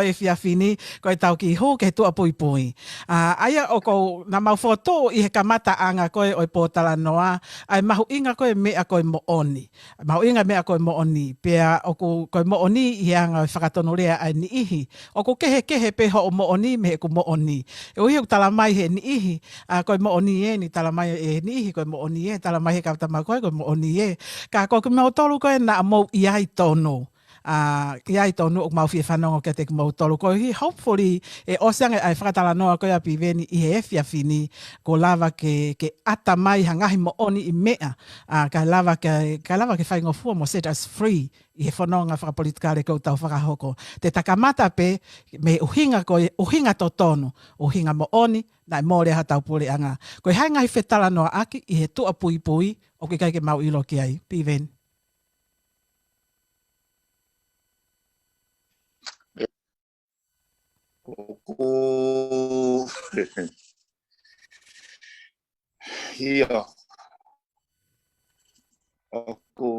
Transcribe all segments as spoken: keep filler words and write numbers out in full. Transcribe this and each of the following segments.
ʻo e efiafi ni, ko ʻetau kiʻi hū ki he tuʻa puipui. ʻA, ʻa ia ʻoku ou, naʻa mau fokotuʻu ʻi he kamataʻanga ko ē ʻo e pōtalanoa, ʻa e mahuʻinga ko ē meʻa ko e moʻoni. Mahuʻinga meʻa ko e moʻoni, pea ʻoku, ko e moʻoni ʻi he anga ʻo e fakatonulea ʻa e niʻihi. ʻOku kehekehe pē hoʻo moʻoni mei heʻeku moʻoni. ʻOku ʻi ai ʻoku tala mai he niʻihi, ʻa, ko e moʻoni ē, ni tala mai ʻe he niʻihi ko e moʻoni ē, tala mai he kau tama ko ē ko e moʻoni ē. Ka ko kimoutolu ko ē naʻa mou ʻi ai tonu. ʻA, ʻi ai tonu ʻoku mau fie fanongo kiate kimoutolu. Koeʻuhi, hopefully, ʻe ʻosi ange ʻa e fakatalanoa ko ē ʻa Piveni ʻi he efiafi ni, kuo lava ke, ke ʻata mai ha ngaahi moʻoni ʻi meʻa, ʻa, kae lava ke, kae lava ke faingofua mo set us free ʻi he fononga fakapolitikale ʻoku tau fakahoko. Te ta kamata pē mei he ʻuhinga ko ē, ʻuhinga totonu, ʻuhinga moʻoni, naʻe mole ai hotau puleʻanga. Ko e hā e ngaahi fetalanoaʻaki ʻi he tuʻa puipui ʻoku ʻikai ke mau ʻilo ki ai, Piveni? ʻOku, ʻio, ʻoku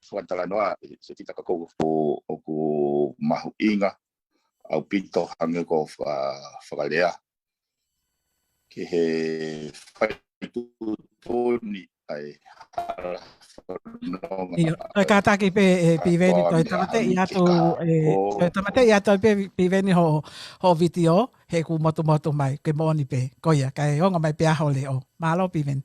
fakatalanoa, Setita, ka ʻoku, ʻoku mahuʻinga ʻaupito hangē ko e fa-, fakalea ki he faitotonu ʻa e hala fononga. ʻIo, ʻe kātaki pē ʻe Piveni, toe tāmateʻi atu, ʻe, toe tāmateʻi atu pē Piveni hoʻo, hoʻo vitiō, he kuo motumotu mai, ke moʻoni pē. Ko ia, kae ongo mai pē ʻa hoʻo leʻo. Mālō, Piveni.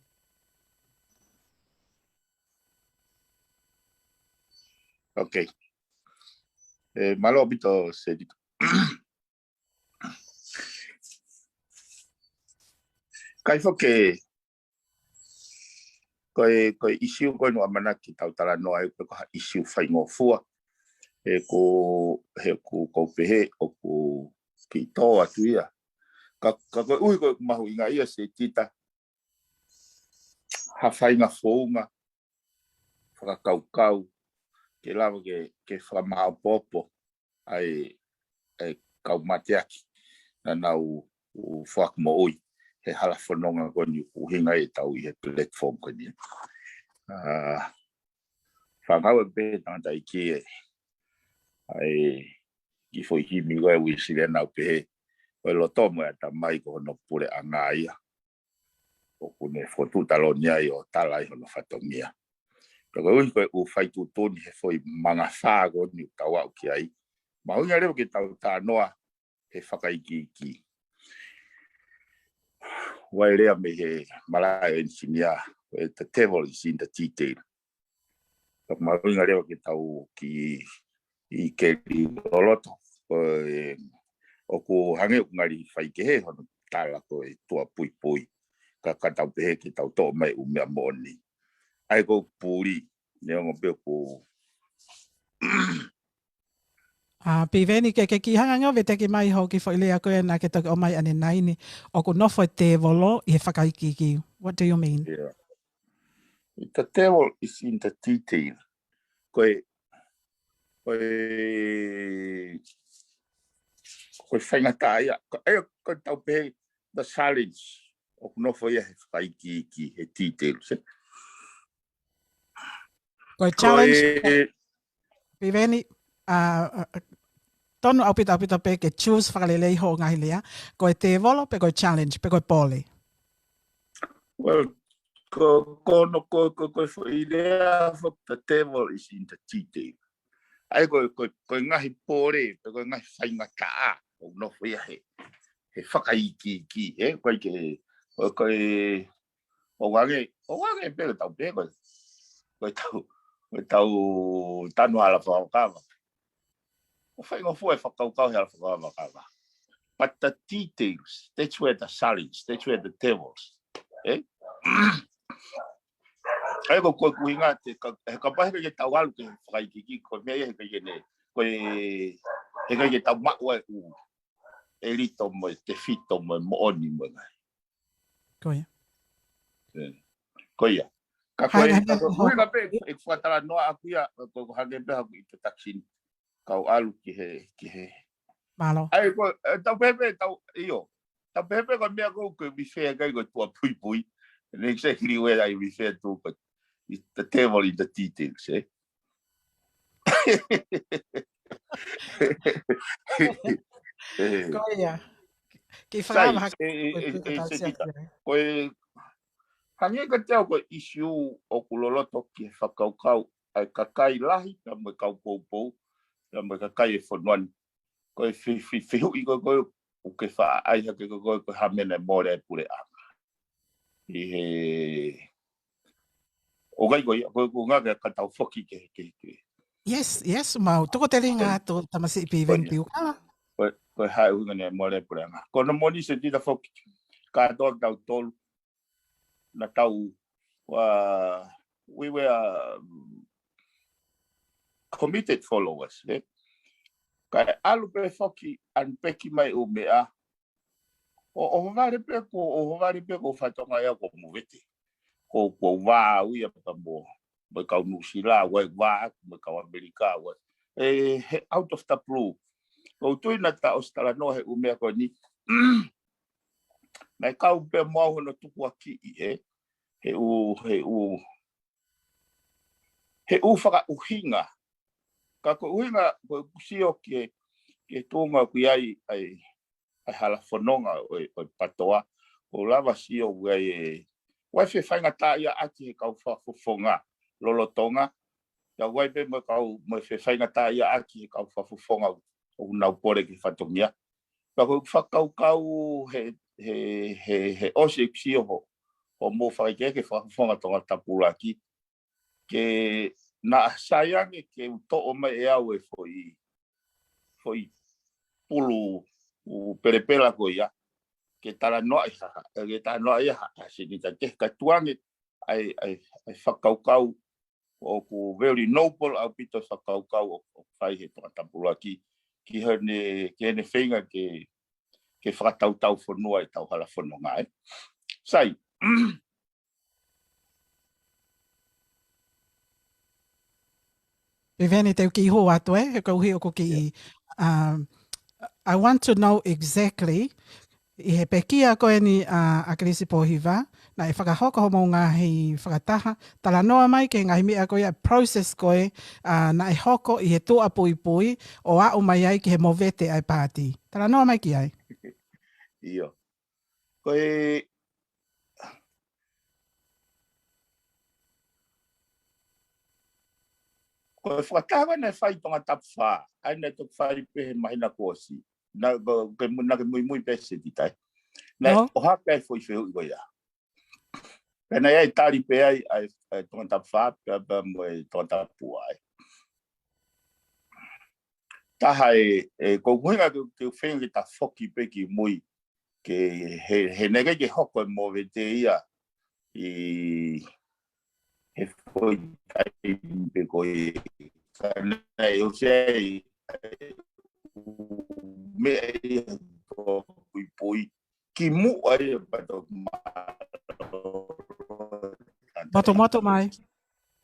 Ok. ʻE, mālō ʻaupito, Setita. Kae foki, ko e, ko e ʻīsiu ko eni ʻoku ʻamanaki ke tau talanoa ai, ko e ko ha ʻīsiu faingofua. He ʻoku, he ʻoku ou pehē, ʻoku kiʻi tō atu ia. Ka, ka koeʻuhi ko e mahuʻinga ia, Setita, ha faʻahinga founga fakakaukau, ke lava ke, ke fakamāʻopoʻopo ʻa e, ʻa e kau mateaki naʻa nau fakamoʻui he hala fononga ko eni ʻoku ʻuhinga ʻetau ʻi he platform ko eni. ʻA, fakaʻau pē tangataʻeiki ē, ʻa e kiʻi foʻi himi ko ē ʻa Uēsiliana ʻoku pehē, ko e loto mo e ʻatamai ko hono puleʻanga ia. ʻOku ne fokotuʻu taloni ai ʻo tala ai hono fatongia. Ka koeʻuhi ko e ʻū faitotonu he foʻi mangafā ko eni ʻoku tau aʻu ki ai, mahuʻinga leva ke tau talanoa he fakaikiiki. ʻOku ʻi ai e lea mei he malaʻe ʻenisinia, ko e the devil is in the detail. Ka ʻoku mahuʻinga leva ke tau kiʻi keli loloto. Ko e, ʻoku hangē ʻoku ngali faikehe hono tala ko e tuʻa puipui. Ka, ka tau pehē ke tau toʻo mai ʻū meʻa moʻoni. ʻA ia ko e puli, neongo pē ʻoku ʻA, Piveni, ke, ke kiʻi hanga ange ʻo veteki mai hoʻo kiʻi foʻi lea ko ē naʻa ke toki ʻomai ʻanenai ni, ʻoku nofo e tēvolo ʻi he fakaikiiki. What do you mean? Yeah. The devil is in the detail. Ko e, ko e, ko e faingataʻa ia. Ko e, ko e tau pehē the challenge. ʻOku nofo ia he fakaikiiki, he details, ē. Ko e challenge, Piveni, ʻa, ʻa, tonu ʻaupito, ʻaupito pē ke choose fakalelei hoʻo ngaahi lea. Ko e tēvolo, pe ko e challenge, pe ko e pole? Well, ko, ko hono, ko, ko, ko e foʻi lea foki, the devil is in the detail. ʻA ia ko, ko, ko e ngaahi pole, pe ko e ngaahi faingataʻa, ʻoku nofo ia he, he fakaikiiki, ē? Ko e ke, ko, ko e, ʻoku hangē, ʻoku hangē pē ko ʻetau pehē ko e, ko ʻetau, ko ʻetau tanu hala fakavakava. ʻOku faingofua e fakakaukau he hala fakavakava. But the details, that's where the challenge, that's where the devils. Ē? ʻA ia ko, ko e ʻuhinga te, ka, he kapau he ʻikai ke tau ʻalu ki he fakaikiiki, ko e meʻa ia he ʻikai ke ne, ko e, he ʻikai ke tau maʻu ai ʻū ʻelito mo e tefito mo e moʻoni mo e ngaahi. Ko ia. Ē. Ko ia. Ka ko e, ka ko e ʻuhinga pē ʻeku fakatalanoa ʻaku ia, ko, ko hangē pē haʻaku introduction, kau ʻalu ki he, ki he. Mālō. ʻA ia ko, ē, tau pehē pē, tau, ʻio. Tau pehē pē ko e meʻa ko ē ʻoku ke refer ki ai ko e tuʻa puipui. And exactly where I refer to, but it's the devil in the details, ē? Ko ia. Ke fakahā mai ha kiʻi kau tau siaki. Ko e hangē kiate au ko e ʻisiū ʻoku loloto ki he fakakaukau ʻa e kakai lahi, pea mo e kau poupou, pea mo e kakai e fonua ni. Ko e fe-, fe-, fehuʻi ko ē ʻoku ke faʻa ʻai hake ko ē, ko e hā e meʻa naʻe mole ai e puleʻanga. ʻI he, ʻoku ʻikai ko ia, ko e, ko e ngaahi ka tau foki ke, ke, ke. Yes, yes, mau. Toko telinga atu tamasiʻi Piveni Piukala. Ko e, ko e hā e ʻuhinga naʻe mole ai e puleʻanga. Ko hono moʻoni Setita foki. Kātoa kitautolu naʻa tau, uh, we were, um, committed followers, eh? Kae ʻalu pē foki ʻo unpack mai ʻū meʻa. ʻO, ʻohovale pē ko, ʻohovale pē ko fatongia ia ko movete. Ko, ko vā au ia pea mo, mo e kau Nuʻusila, ʻoku vā aku mo e kau ʻAmelika, ʻoku, eh, he out of the blue. ʻOku ou tui naʻa ta ʻosi talanoa he ʻū meʻa ko eni. Naʻe kau pē mo au hono tukuakiʻi he, he ʻū, he ʻū, he ʻū fakaʻuhinga. Ka ko e ʻuhinga, ko e sio ki he, ki he tuʻunga ʻoku ʻi ai, ʻa e, ʻa e hala fononga ʻo e, ʻo e PTOA, ʻoku ou lava sio ʻoku ʻi ai e, ʻoku ʻi ai e fefaingataʻaʻiaʻaki he kau fakafofonga lolotonga, pea ʻoku ʻi ai pē mo e kau, mo e fefaingataʻaʻiaʻaki he kau fakafofonga ʻoku nau pole ki he fatongia. Pea ko e fakakaukau he, he, he, he ʻosi e sio ho, homou fakaʻekeʻeke fakafofonga Tongatapu ʻuluaki, ke naʻa sai ange ke u toʻo mai ʻe au e foʻi, foʻi pulu ʻū pelepela ko ia, ke talanoaʻi ha, ke talanoaʻi ha, ha Senita, ke ka tuange ʻa e, ʻa e, ʻa e fakakaukau ʻoku very noble ʻaupito e fakakaukau ʻoku, ʻoku fai he Tongatapu ʻuluaki, ki heʻene, ki heʻene feinga ke, ke fakatautau fonua ʻetau hala fononga, eh. Sai. Piveni, te u kiʻi hū atu, eh, he koeʻuhi ʻoku kiʻi, um, I want to know exactly, ʻi he pekia ko eni ʻa, ʻa ʻAkilisi Pōhiva, naʻe fakahoko homou ngaahi fakataha, talanoa mai ki he ngaahi meʻa ko ia, process ko ē, ʻa, naʻe hoko ʻi he tuʻa puipui, ʻo aʻu mai ai ki he movete ʻa e paati. Talanoa mai ki ai. ʻIo. Ko e, ko e fakataha naʻe fai Tongatapu fā, ʻa ia naʻe toki fai pē he māhina kuo ʻosi. Naʻa, ke mu-, naʻa ke muimui pē Setita. Naʻe ʻohake ai e foʻi fehuʻi ko ia. Pea naʻe ʻi ai e tali pē ai, ʻa e, ʻa e Tongatapu fā, pea, pea mo e Tongatapu ua ai. Taha e, e, ko e ʻuhinga ke, ke u feinga ke ta foki pē ki mui, ke he, he naʻe ʻikai ke hoko e movete ia ʻi he foʻi taimi pē ko ē. Ka naʻe ʻosi ʻi ai e meʻa ia ko e puipui. Ki muʻa ia pea toki mālōlō. Motomoto mai.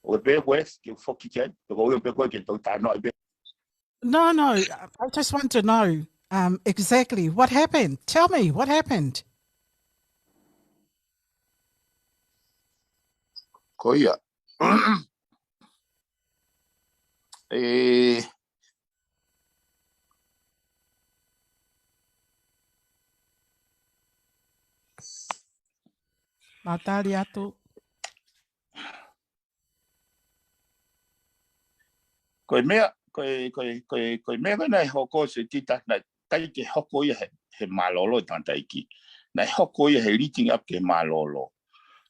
ʻOku pehē koe ke foki ki ai, pe ko e ʻuhinga pē ko ē ke tau talanoa pē. No, no, I just want to know, um, exactly what happened. Tell me what happened. Ko ia. E, Mau tali atu. Ko e meʻa, ko e, ko e, ko e, ko e meʻa ko ē naʻe hoko Setita, naʻe ʻikai ke hoko ia he, he mālōlō e tangataʻeiki. Naʻe hoko ia he leading up ki he mālōlō.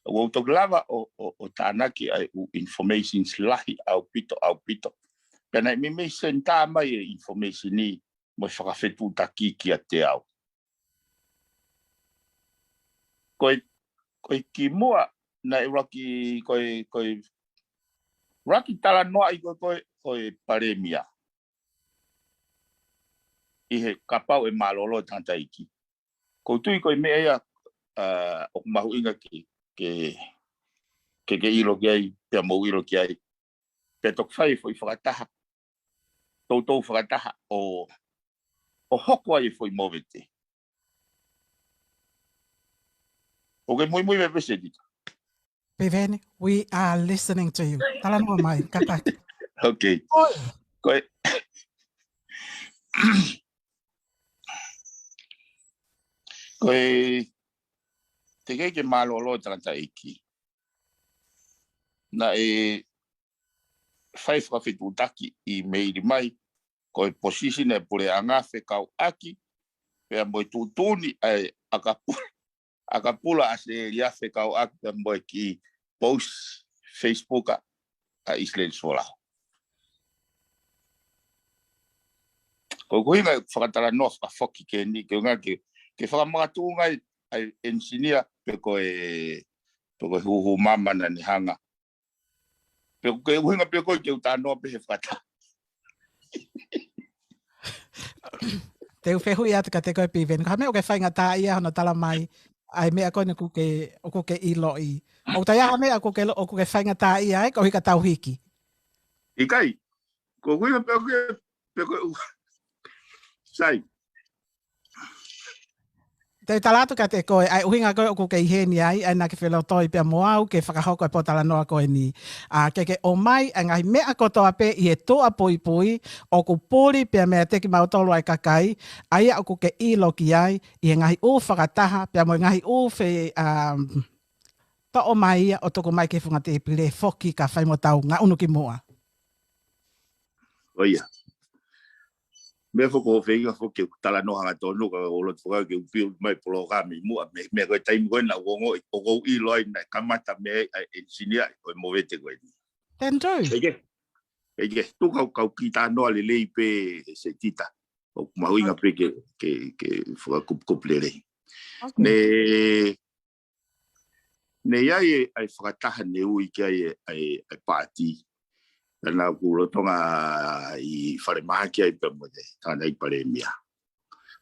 ʻOku ou toki lava ʻo, ʻo, ʻo tānaki ʻa e ʻū informations lahi ʻaupito, ʻaupito. Pea naʻe meimei send mai e information ni mo e fakafetuʻutaki kiate au. Ko e, ko e kimuʻa naʻe ʻuluaki, ko e, ko e ʻuluaki talanoaʻi ko ē, ko e, ko e palēmia ʻi he kapau ʻe mālōlō e tangataʻeiki. ʻOku ou tui ko e meʻa ia, ʻa, ʻoku mahuʻinga ke, ke, ke, ke ʻilo ki ai, pea mou ʻilo ki ai. Pea toki fai e foʻi fakataha. Toutou fakataha ʻo, ʻo hoko ai e foʻi movete. ʻOku ke muimui mai pē Setita? Piveni, we are listening to you. Talanoa mai, kātaki. Okay. ʻOi. Ko e, Ko e teʻeki ke mālōlō e tangataʻeiki. Naʻe fai fakafetuʻutaki ʻi meili mai, ko e position ʻa e puleʻanga fekauʻaki pea mo e tuʻutuʻuni ʻa e ʻakapula, ʻakapula ʻAositelēlia fekauʻaki pea mo e kiʻi post Facebook ʻa ʻIsileli Folau. Ko e ʻuhinga e fakatalanoa fakafoki ko eni, ke ʻuhinga ke, ke fakamakatuʻunga ai ʻa e engineer pe ko e, pe ko e huhu mama naʻa ne hanga. Pe ko e ʻuhinga pe ko e ke u talanoa pē he fakata. Te u fehuʻi atu kiate koe Piveni, ko e hā e meʻa ʻoku ke faingataʻaʻia hono tala mai ʻa e meʻa ko eni ʻoku ke, ʻoku ke ʻiloʻi. ʻOku ʻi ai ha meʻa ʻoku ke lo-, ʻoku ke faingataʻaʻia ai, koeʻuhi ka tau hiki? ʻIkai, ko e ʻuhinga pe ko e, pe ko e ʻu-, sai. Te u tala atu kiate koe, ʻa e ʻuhinga ko ē ʻoku ke ʻi heni ai, ʻa ia naʻa ke felotoi pea mo au ke fakahoko e pōtalanoa ko eni. ʻA, ke ke ʻomai ʻa e ngaahi meʻa kotoa pē ʻi he tuʻa puipui, ʻoku puli pea meiate kimautolu ʻa e kakai, ʻa ia ʻoku ke ʻilo ki ai, ʻi he ngaahi ʻū fakataha, pea mo e ngaahi ʻū fe-, ʻa, toʻo mai ia ʻo tuku mai ki he funga tēpile foki ka fai mo tau ngaʻunu ki muʻa. ʻO ia. Meʻa foki ʻoku ou feinga foki ke u talanoa hangatonu ka ʻoku ou loto foki ke u build mai polokalama ʻi muʻa mei he meʻa ko e taimi ko ē naʻa ku ongoʻi, ʻoku ou ʻilo ai naʻe kamata mei ai ʻa e engineer ʻo e movete ko eni. Then do. ʻEke, ʻeke, tuku au kau kiʻi talanoa lelei pē Setita. ʻOku mahuʻinga pē ke, ke, ke fakakupukupu lelei. Okay. Ne, ne ʻi ai e, ʻa e fakataha ne ui ki ai e, ʻa e, ʻa e paati. Naʻa ku lolotonga ʻi falemahaki ai pea mo e tangataʻeiki palēmia.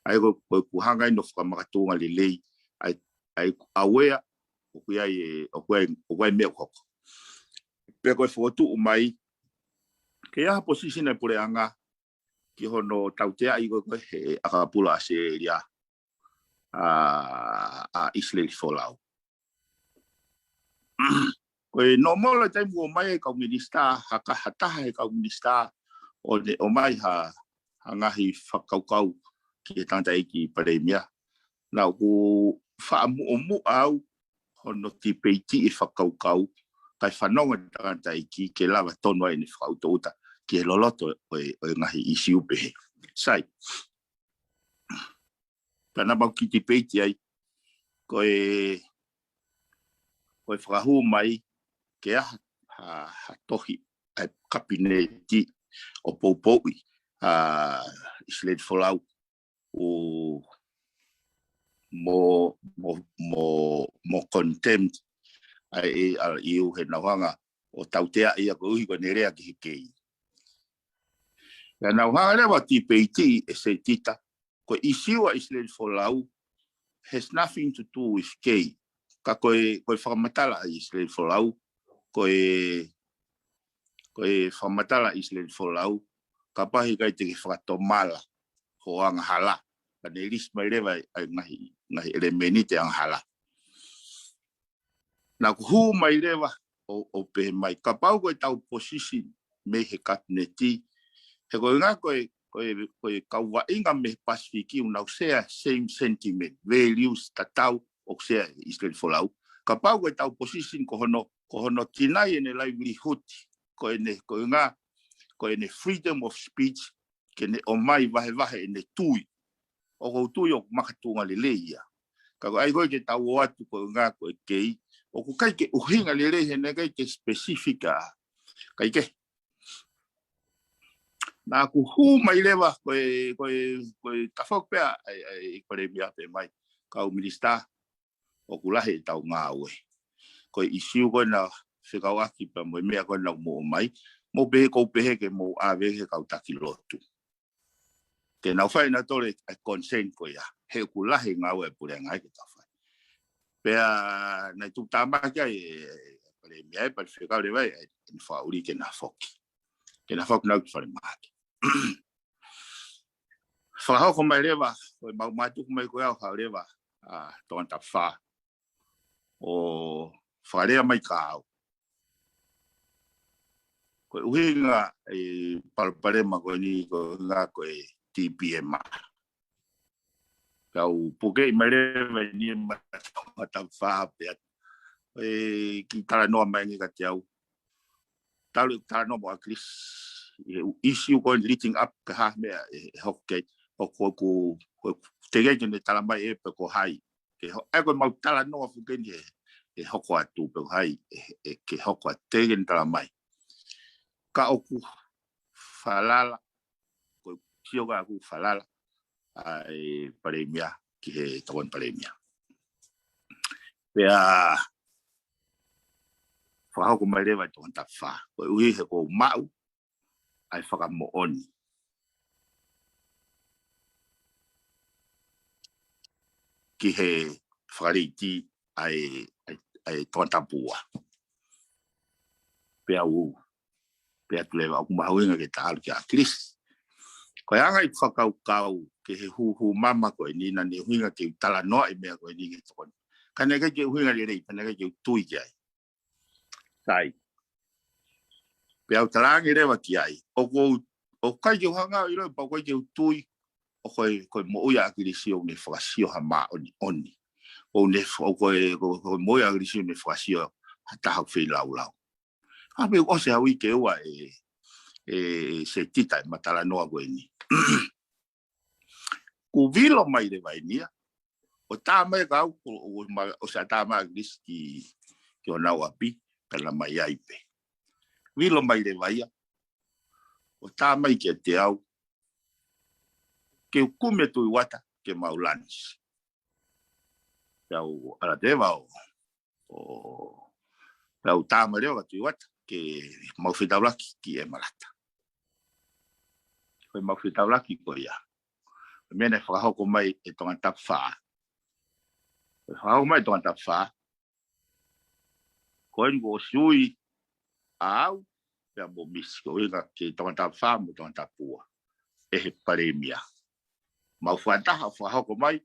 ʻA ia ko, ko ʻeku hanga ʻeni ʻo fakamakatuʻunga lelei, ʻa e, ʻa e ʻauea, ʻoku ʻi ai e, ʻoku ʻi ai, ʻoku ʻi ai e meʻa ʻoku hoko. Pea ko e fokotuʻu mai, ke ʻi ai ha position ʻa e puleʻanga, ki hono tauteaʻi ko ē ko ē he ʻakapula ʻAositelēlia, ʻa, ʻa ʻIsileli Folau. Ko e normal e taimi ʻoku ʻomai e kau minisitā, ha ka-, ha taha he kau minisitā, ʻo ne ʻomai ha, ha ngaahi fakakaukau ki he tangataʻeiki palēmia. Naʻa ku faʻa muʻomuʻa au hono tipeitiʻi e fakakaukau, kae fanongo e tangataʻeiki ke lava tonu ai ʻene fakaʻutaʻuta ki he loloto ʻo e, ʻo e ngaahi ʻīsiu pehē. Sai. Pea naʻa mau kiʻi tipeiti ai, ko e, ko e fakahū mai ke ʻi ai ha, ha, ha tohi ʻa e kapineti ʻo poupouʻi ʻa ʻIsileli Folau ʻo mo, mo, mo, mo contempt ʻa e A R U he nau hanga ʻo tauteaʻi ia koeʻuhi ko ʻene lea ki he kei. Pea nau hanga leva ʻo tipeitiʻi e Setita, ko e ʻīsiu ʻa ʻIsileli Folau has nothing to do with kei. Ka ko e, ko e fakamatala ʻa ʻIsileli Folau, ko e, ko e fakamatala ʻa ʻIsileli Folau, kapau he ʻikai te ke fakatomala hoʻo angahala. Ka ne list mai leva ʻa e ngaahi, ngaahi ʻelemēniti angahala. Naʻa ku hū mai leva ʻo, ʻo pehē mai, kapau ko e tau position mei he kapineti, he ko e ʻuhinga ko e, ko e, ko e kau vaʻinga mei he Pasifiki ʻoku nau share same sentiment, values tatau ʻoku share ʻe ʻIsileli Folau. Kapau ko e tau position ko hono, ko hono tinai ʻene livelihood, ko ʻene, ko e ʻuhinga, ko ʻene freedom of speech, ke ne ʻomai vahevahe ʻene tui. ʻOku ou tui ʻoku makatuʻunga lelei ia. Ka ko e ʻai ko ē ke tau ō atu ko e ʻuhinga ko e kei, ʻoku ʻikai ke ʻuhinga lelei he naʻe ʻikai ke specific ʻa. Kae kehe. Naʻa ku hū mai leva ko e, ko e, ko e tafoki pē ʻa e, ʻa e, ʻa e palēmia pehē mai, kau minisitā, ʻoku lahi e tau ngāue. Ko e ʻīsiu ko ē naʻe fekauʻaki pea mo e meʻa ko ē naʻa mou ʻomai, mou pehē ʻoku ou pehē ke mou ʻave he kau taki lotu. Ke nau fai nautolu e consent ko ia, he ʻoku lahi e ngāue ʻa e puleʻanga ke tau fai. Pea naʻe tuʻutāmaki ai e, e palēmia, pea fekau leva ai ʻene fakaʻuli ke na foki. Ke na foki nau ki falemahaki. Fakahoko mai leva, ko e mau mātuku mai ko e au hau leva, ʻa, Tonga Tapu Fā. ʻO fakalea mai kia au. Ko e ʻuhinga e palopalema ko eni ko e ʻuhinga ko e, T P M. Kau pukeʻi mai leva eni ʻe Tongatapu Fā pea, ē, kiʻi talanoa mai ange kiate au. Talu e talanoa mo ʻAkilisi, ʻi he ʻisiū ko eni leading up ki he meʻa ʻe, ʻe hoko ki ai, ʻoku, ʻoku, ʻoku teʻeki ke ne tala mai ʻe pe ko hai. Ke ho-, ʻa ia ko e mau talanoa foki eni ʻe, ʻe hoko atu pe ko hai, ʻe, ʻe, ke hoko atu teʻeki ke ne tala mai. Ka ʻoku falala, ko e sio ka ʻoku falala ʻa e Palēmia ki he Tokoni Palēmia. Pea fakahoko mai leva ʻe Tongatapu Fā, koeʻuhi he ʻoku ou maʻu ʻa e fakamoʻoni ki he fakaliti ʻa e, ʻa e, ʻa e Tongatapu Ua. Pea u, pea tu leva ʻoku mahuʻinga ke ta ʻalu kia ʻAkilisi. Ko e anga ʻeku fakakaukau ki he hūhū mama ko eni naʻa ne ʻuhinga ke u talanoaʻi e meʻa ko eni ki he Tokoni. Ka naʻe ʻikai ke ʻuhinga lelei, ka naʻe ʻikai ke u tui ki ai. Sai. Pea u talaange leva ki ai, ʻoku ou, ʻoku ʻikai ke u hanga ʻo ʻiloʻi pe ʻoku ʻikai ke u tui, ʻoku ʻi ai, ko e moʻui ʻa ʻAkilisi ʻoku ne fakasio ha māʻoniʻoni. ʻOku ne fa-, ʻoku ʻi ai, ko, ko e moʻui ʻa ʻAkilisi ʻoku ne fakasio ha taha ʻoku feilaulau. ʻA ia pea u ʻosi ha uike ʻe ua ʻe, ʻe Setita ʻi he talanoa ko eni. Kuo vilo mai leva eni ia. ʻO tā mai kia au, ʻo, ʻo ma-, ʻo sa tā mai ʻAkilisi ki, ki honau ʻapi, pea na mai ai pē. Vilo mai leva ia. ʻO tā mai kiate au, ke u kumi ʻa Tuʻi Uata ke mau lunch. Pea u ʻalu leva ʻo, ʻo, pea u tā mai leva kia Tuʻi Uata ke mau fetaulaki ki ʻEmalata. Ko e mau fetaulaki ko ia, ko e meʻa naʻe fakahoko mai ʻe Tongatapu Fā. Ko e fakahoko mai ʻe Tongatapu Fā, ko eni kuo ʻosi ui ʻa au pea mo Misi, ko e ʻuhinga ki he Tongatapu Fā mo Tongatapu Ua, ʻe he Palēmia. Mau fakataha ʻo fakahoko mai,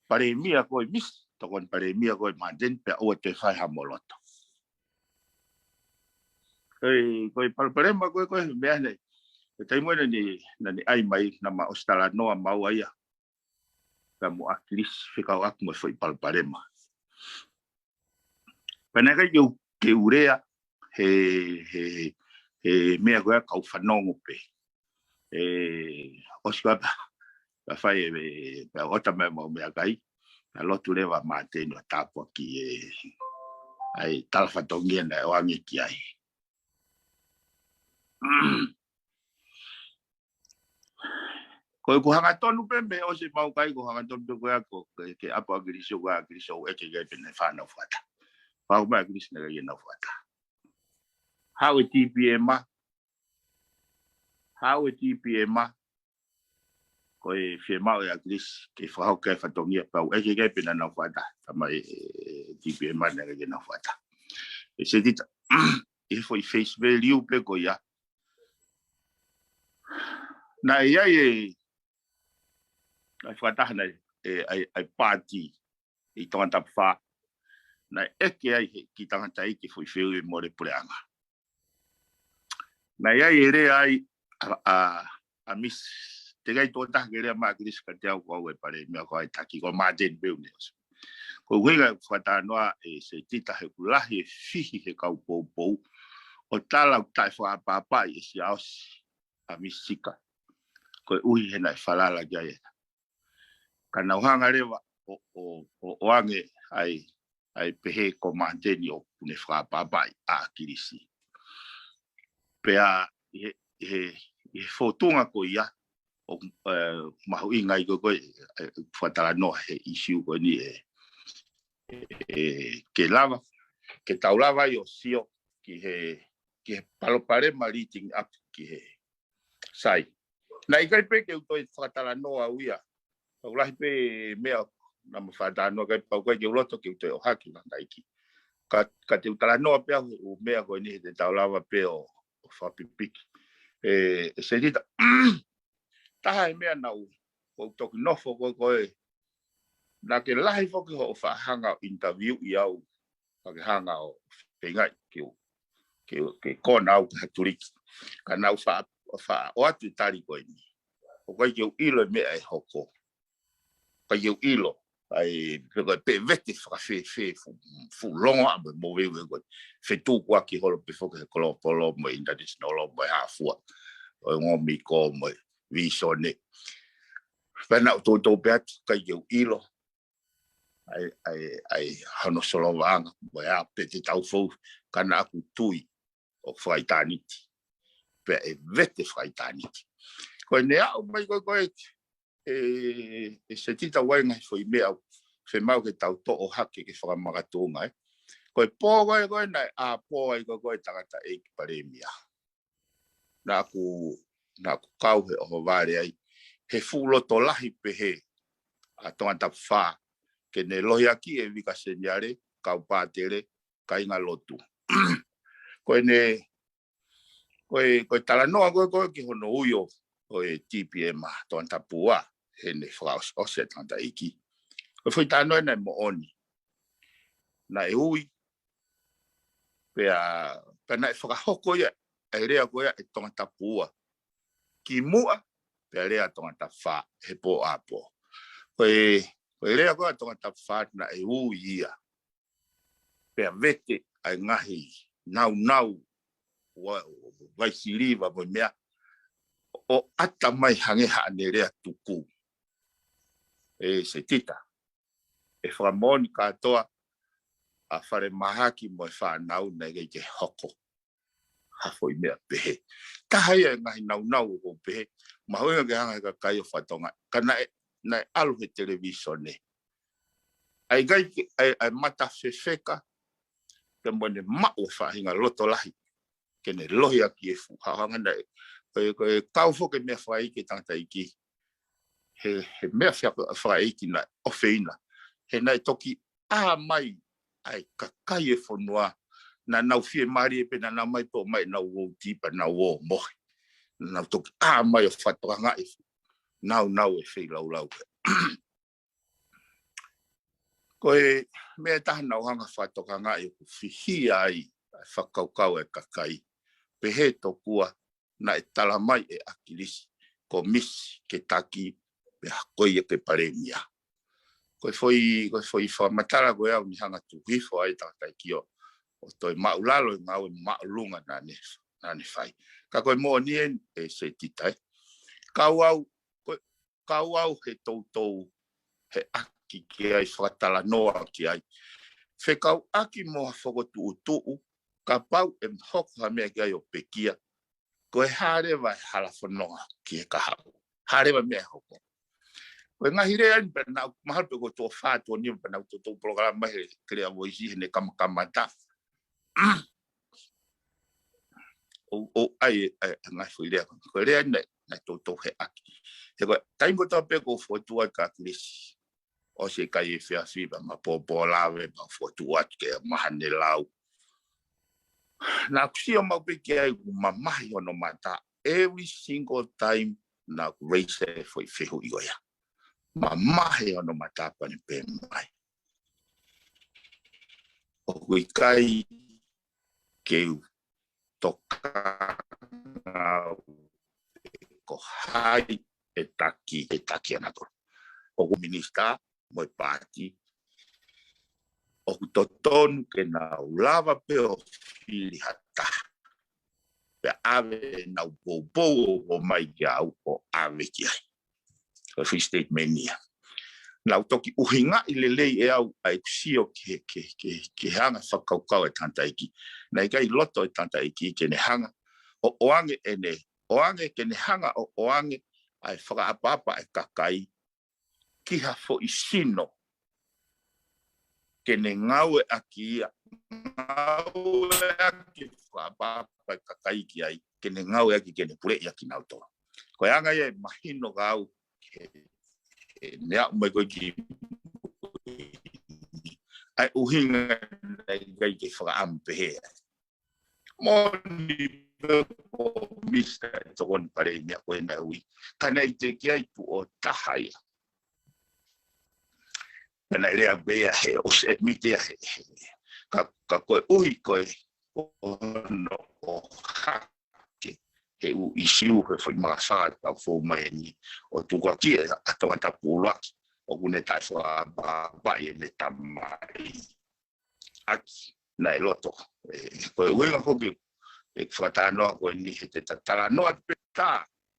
Palēmia koe Misi, Tokoni Palēmia koe Māteni, pea ʻoua te fai ha moloto. Ko e, ko e palopalema ko ē, ko e meʻa nei, ko e taimi naʻa ne, naʻa ne ʻai mai, naʻa ma ʻosi talanoa maua ia pea mo ʻAkilisi fekauʻaki mo e foʻi palopalema. Pea naʻe ʻikai ke u, ke u lea he, he, he meʻa ko ia, kau fanongo pē. ʻE, ʻosi ko ia pea, pea fai e, pea ʻota mai mau meʻakai, pea lotu leva Māteni ʻo tāpuakiʻi e, ʻa e tala fatongia naʻe ʻoange ki ai. Ko ʻeku hangatonu pē mei he ʻosi ʻemau kai, ko e hangatonu pē ko ia ko e, ke ʻapo ʻa ʻAkilisi, ko ʻAkilisi ʻoku ʻeke ki ai pe naʻe fai ʻenau fakataha. Pau mai ʻAkilisi naʻe ʻikai ke nau fakataha. Haʻu e T P M, haʻu e T P M, ko e fiemaʻu ʻe ʻAkilisi ke fakahoko e fatongia pea u ʻeke ki ai pe naʻa nau fakataha. Tā mai e, e T P M naʻe ʻikai ke nau fakataha. ʻE Setita, ʻi he foʻi face value pē ko ia, naʻe ʻi ai e, ʻa e fakataha naʻe, e, ʻa e, ʻa e paati ʻi Tongatapu Fā, naʻe ʻeke ai he kiʻi tangataʻeiki foʻi fehuʻi mole puleʻanga. Naʻe ʻi ai e lea ai ʻa, ʻa, ʻa Misi, teʻeki ai tokotaha ke lea mai ʻAkilisi kiate au, ko au e Palēmia, ko au e taki, ko Māteni pē ʻoku ne ʻosi. Ko e ʻuhinga ʻeku fakatalanoa ʻe Setita he ʻoku lahi e fihi he kau poupou ʻo tala ʻoku taʻefakaʻapaʻapaʻi e Siaosi ʻa Misi Sika, koeʻuhi he naʻe falala ki ai. Ka nau hanga leva ʻo, ʻo, ʻo, ʻoange ai, ai pehē ko Māteni ʻoku ne fakaʻapaʻapaʻi ʻa ʻAkilisi. Pea ʻi he, ʻi he, ʻi he fōtunga ko ia, ʻoku, ē, mahuʻinga ai ko ē, ko ē, ē, fakatalanoa he ʻīsiu ko eni ē, ē, ke lava, ke tau lava ai ʻo sio ki he, ki he palopalema leading up ki he, sai. Naʻe ʻikai pē ke u toe fakatalanoa au ia. Pau lahi pē meʻa naʻa ma fakatalanoa, ʻikai pau ʻikai ke u loto ke u toe ʻohake la naiki. Ka, ka te u talanoa pē au he ʻū meʻa ko eni he te tau lava pē ʻo, ʻo fakapipiki. Ē, ʻe Setita, taha e meʻa naʻa ku, ʻoku ou toki nofo ko ē, ko ē, naʻa ke lahi foki hoʻo faʻa hanga ʻo interview ʻi au, pea ke hanga ʻo feingaʻi ke u, ke u, ke kona au ki ha tuliki. Ka naʻa ku faʻa, faʻa ʻoatu e tali ko eni. ʻOku ʻikai ke u ʻilo e meʻa ʻe hoko. ʻIkai ke u ʻilo. ʻAi, pe ko e pe vete fakafēfē fu, fuʻu longoaʻa mo e moveuveu ko ē. Fetukuaki holo pē foki he kolopolo mo e international mo e hā fua. ʻO e ngomiko mo e visone. Pea naʻa ku toutou pehē atu, ʻikai ke u ʻilo ʻa e, ʻa e, ʻa e hono solovaʻanga, mo e ʻa pe te tau fou, ka naʻa ku tui ʻoku fakaʻitāniti. Pea ʻe vete fakaʻitāniti. Ko ʻene aʻu mai ko ē, ko ē, ʻe, ʻe Setita, ʻoku ʻi ai e ngaahi foʻi meʻa ʻoku fiemaʻu ke tau toʻo hake ke fakamakatuʻunga, ē. Ko e pō ko ē, ko ē naʻe ʻā pō ai ko ē, ko ē tangataʻeiki palēmia. Naʻa ku, naʻa ku kau he ʻohovale ai, he fuʻu loto lahi pehē ʻa Tongatapu fā, ke ne lohiakiʻi e Vika Seniale, kau pātele, kāinga lotu. Ko ʻene, ko e, ko e talanoa ko ē, ko ē ki hono ui ʻo, ʻo e T P M ʻa Tongatapu ua, heʻene fakaʻosiʻosi e tangataʻeiki. Ko e foʻi talanoa naʻe moʻoni. Naʻe ui, pea, pea naʻe fakahoko ia, e lea ko ia ʻe Tongatapu ua. Kimuʻa, pea lea Tongatapu fā, he pō ʻā pō. Ko e, ko e lea ko ia Tongatapu fā naʻe ui ia. Pea vete ʻa e ngaahi naunau, ua, vaisiliva mo e meʻa, ʻo ʻata mai hangē haʻane lea tuku. ʻE Setita, ʻe fakamoʻoni kātoa ʻa falemahaki mo e fānau naʻe ʻikai ke hoko ha foʻi meʻa pehē. Taha ia e ngaahi naunau ʻoku ou pehē, mahuʻinga ke hanga he kakai ʻo fakatonga. Ka naʻe, naʻe ʻalu he televīsone. ʻA e ʻikai ke, ʻa e, ʻa e mata fefeka, pea mo ʻene maʻu e faʻahinga loto lahi ke ne lohiakiʻi e fuʻu haohaoa naʻe, ko e, ko e kau foki e meʻa fakaʻeiki e tangataʻeiki. He, he meʻa fea-, fakaʻeiki naʻe ʻofeina. He naʻe toki ʻā mai ʻa e kakai e fonua, naʻa nau fiemālie pē naʻa nau ō mai pē ʻo ʻomai ʻenau vouti pea nau ō ʻo mohe. Naʻa nau toki ʻā mai ʻo fakatokangaʻi e fuʻu naunau e feilaulau. Ko e meʻa ʻe taha naʻa ku hanga fakatokangaʻi ʻoku fihia ai ʻa e fakakaukau e kakai. Pehē tokua naʻe tala mai ʻe ʻAkilisi ko Misi ke taki, pea ko ia ke palēmia. Ko e foʻi, ko e foʻi fakamatala ko ē ʻoku ne hanga tuku hifo ai tangataʻeiki ʻo, ʻo toe māʻulalo e ngāue māʻolunga naʻa ne, naʻa ne fai. Ka ko e moʻoni eni ʻe Setita, ē. Kau au, ko e, kau au he toutou, he ʻaki ke ai fakatalanoa ki ai. Fekauʻaki mo ha fokotuʻutuʻu, kapau ʻe hoko ha meʻa ki ai ʻo pekia, ko e hā leva e hala fononga ki he kahaʻu. Hā leva e meʻa ʻe hoko. Ko e ngaahi lea eni pea naʻa ku mahalo pē ko e tuʻo fā, tuʻo nima pea naʻa ku toutou polokalama he Clear Voice heʻene kamakamata. ʻO, ʻo, ʻai, ʻai, ngaahi foʻi lea. Ko e lea eni naʻe, naʻe toutou he ʻaki. He ko e taimi kotoa pē ʻoku ou fokotuʻu atu kia ʻAkilisi, ʻosi e kai efiafi pea ma pōpō lave, ma fokotuʻu atu ke maha ne lau. Naʻa ku sio maʻu pē ki ai ʻoku mamahi hono mata. Every single time naʻa ku raise e foʻi fehuʻi ko ia, mamahi hono mata pea ne pehē mai, ʻoku ʻikai ke u tokanga au ko hai ʻe taki, ʻe taki ʻa nautolu. ʻOku minisitā mo e paati, ʻoku totonu ke nau lava pē ʻo fili ha taha. Pea ʻave ʻenau poupou ʻo ʻomai kia au ʻo ʻave ki ai. Ko e foʻi statement ia. Naʻa ku toki ʻuhingaʻi lelei ʻe au ʻa ʻeku sio ki he, ki he, ki he, ki he hanga fakakaukau e tangataʻeiki. Naʻe ʻikai loto e tangataʻeiki ke ne hanga ʻo ʻoange ʻene, ʻoange ke ne hanga ʻo ʻoange ʻa e fakaʻapaʻapa e kakai ki ha foʻi sino ke ne ngāueʻaki ia, ngāueʻaki e fakaʻapaʻapa e kakai ki ai, ke ne ngāueʻaki ke ne puleʻi ʻaki kinautolu. Ko e anga ia ʻe mahino kia au, ke, ke ne aʻu mai ko ē ki, ʻa e ʻuhinga naʻe ʻikai ke fakaʻamu pehē ai. Moʻoni pē ko Misi e tokoni palēmia ko ē naʻe ui. Ka naʻe ʻikai ke ʻi ai tuʻo taha ia. Pea naʻe lea pē ia he ʻosi admit ia he, he. Ka, ka koeʻuhi ko e ʻono ʻo hake ʻe ʻū ʻisiū he foʻi maka fā ʻetau fou mai eni ʻo tukuakiʻi ʻa Tongatapu ʻuluaki ʻoku ne taʻefakapapauʻi ʻene tamai ʻaki naʻe loto. ʻE, ko e ʻuhinga foki ʻeku fakatalanoa ko eni he te ta talanoa pē tā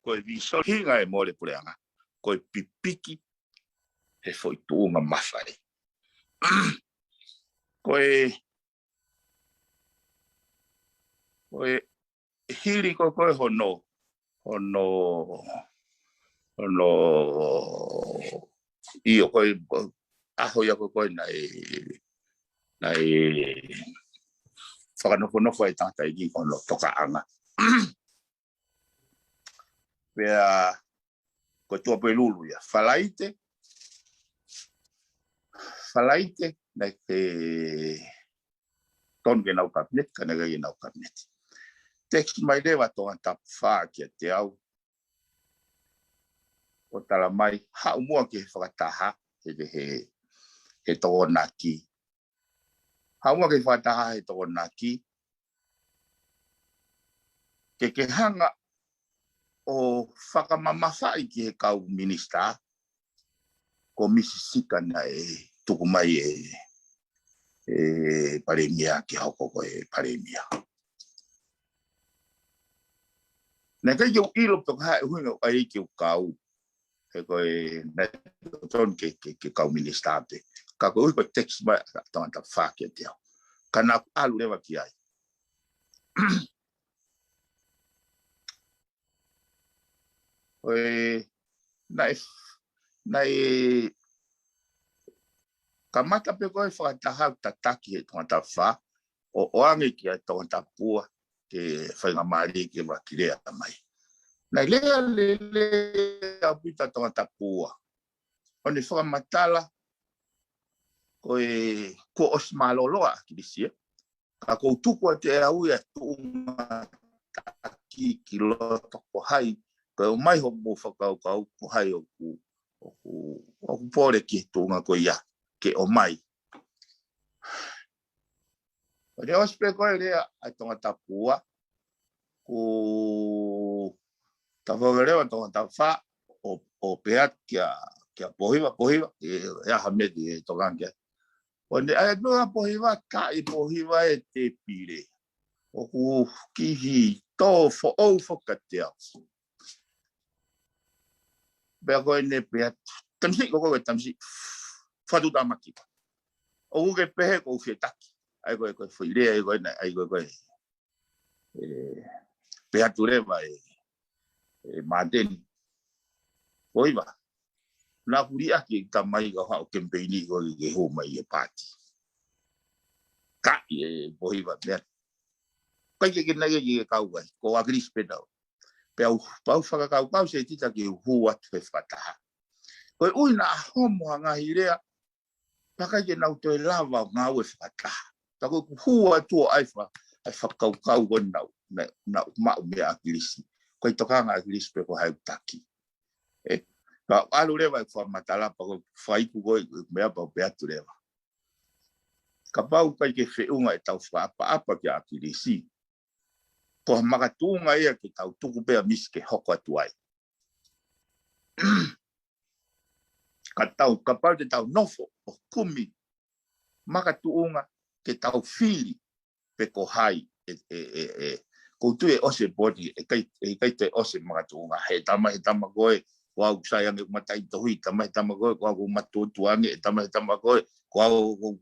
ko e vīsone hinga e mole puleʻanga ko e pipiki he foʻi tuʻunga mafai. Ko e, ko e hili ko ko e hono, hono, hono, ʻio ko e, ʻaho ia ko ko e naʻe, naʻe fakanofonofo ai tangataʻeiki ko hono tokaʻanga. Pea ko e Tuʻapulelulu ia. Falaite, Falaite, naʻe ke tonu ke nau kapineti, ka naʻe ʻikai ke nau kapineti. Text mai leva Tongatapu fā kiate au, ʻo tala mai, haʻu muʻa ki he fakataha, he, he, he Tokonaki. Haʻu muʻa ki he fakataha he Tokonaki, ke ke hanga ʻo fakamamafaʻi ki he kau minisitā, ko Misi Sika naʻe tuku mai ʻe, ʻe Palēmia ke hoko ko e Palēmia. Naʻe ʻikai ke u ʻilo pe ko e hā e ʻuhinga ʻoku ʻai ke u kau. He ko e naʻe tonu ke, ke, ke kau minisitā pē. Ka ko e ʻuhi ko e text mai ʻa Tongatapu fā kiate au. Ka naʻa ku ʻalu leva ki ai. Ko e, naʻe, naʻe kamata pē ko e fakataha ʻo tataki he Tongatapu fā, ʻo ʻoange kia Tongatapu ua ke faingamālie ke vaki lea mai. Naʻe lea lelei ʻaupito ʻa Tongatapu ua. ʻO ne fakamatala, ko e kuo ʻosi mālōlō ʻa ʻAkilisi, ka ʻoku ou tuku atu ʻe au ia tuʻunga taki ki loto ko hai, ko e ʻomai hoʻomou fakakaukau ko hai ʻoku, ʻoku, ʻoku pole ki he tuʻunga ko ia, ke ʻomai. ʻO ne ʻosi pē ko e lea ʻa Tongatapu ua, kuo tafoki leva Tongatapu fā, ʻo, ʻo pehē atu kia, kia Pōhiva, Pōhiva, ʻe, ʻe aha meti e tokanga kia. ʻO ne ʻai atu ʻa Pōhiva, ka ʻi Pōhiva e te pile. ʻOku kihi tō foʻou foki kiate au. Pea ko ʻene pehē atu, tamasiʻi ko ko e tamasiʻi, fatu tamaki. ʻOku ke pehē ko u fetaki. ʻAi ko e, ko e foʻi lea, ʻai ko e, ʻai ko e, ko e. ʻE, pehē atu leva ʻe, ʻe Māteni. Pōhiva. Naʻa ku liʻaki e tamai ka haʻu kemipeini ko ke hū mai e paati. Ka ʻi e Pōhiva mea. Kai ke ke nai ke kau ai, ko ʻAkilisi pē naʻa. Pea u, pau fakakaukau Setita ke u hū atu he fakataha. Ko e ʻuhi naʻa homo ha ngaahi lea, pea ʻikai ke nau toe lava ʻo ngāue fakataha. Pea ko ʻeku hū atu ʻo ʻai fa-, ʻai fakakaukau ko ena naʻa, naʻa, naʻa ku maʻu meia ʻAkilisi. Ko e tokanga ʻAkilisi pē ko hai ʻoku taki. ʻE, ka ʻalu leva e fakamatala pea ko e faiku ko e meʻa pea u pehē atu leva. Kapau ʻikai ke feʻunga ʻetau fakaʻapaʻapa kia ʻAkilisi. Ko ha makatuʻunga ia ke tau tuku pē ʻa Misi ke hoko atu ai. Ka tau, kapau te tau nofo ʻo kumi makatuʻunga ke tau fili pe ko hai, ʻe, ʻe, ʻe, ʻe, ko u tui ʻe ʻosi e poti, ʻe ʻikai, ʻe ʻikai toe ʻosi e makatuʻunga, he tama, he tama ko ē, ko au sai ange mataʻitohi, tama, he tama ko ē, ko au matutu ange, he tama, he tama ko ē, ko au, ko,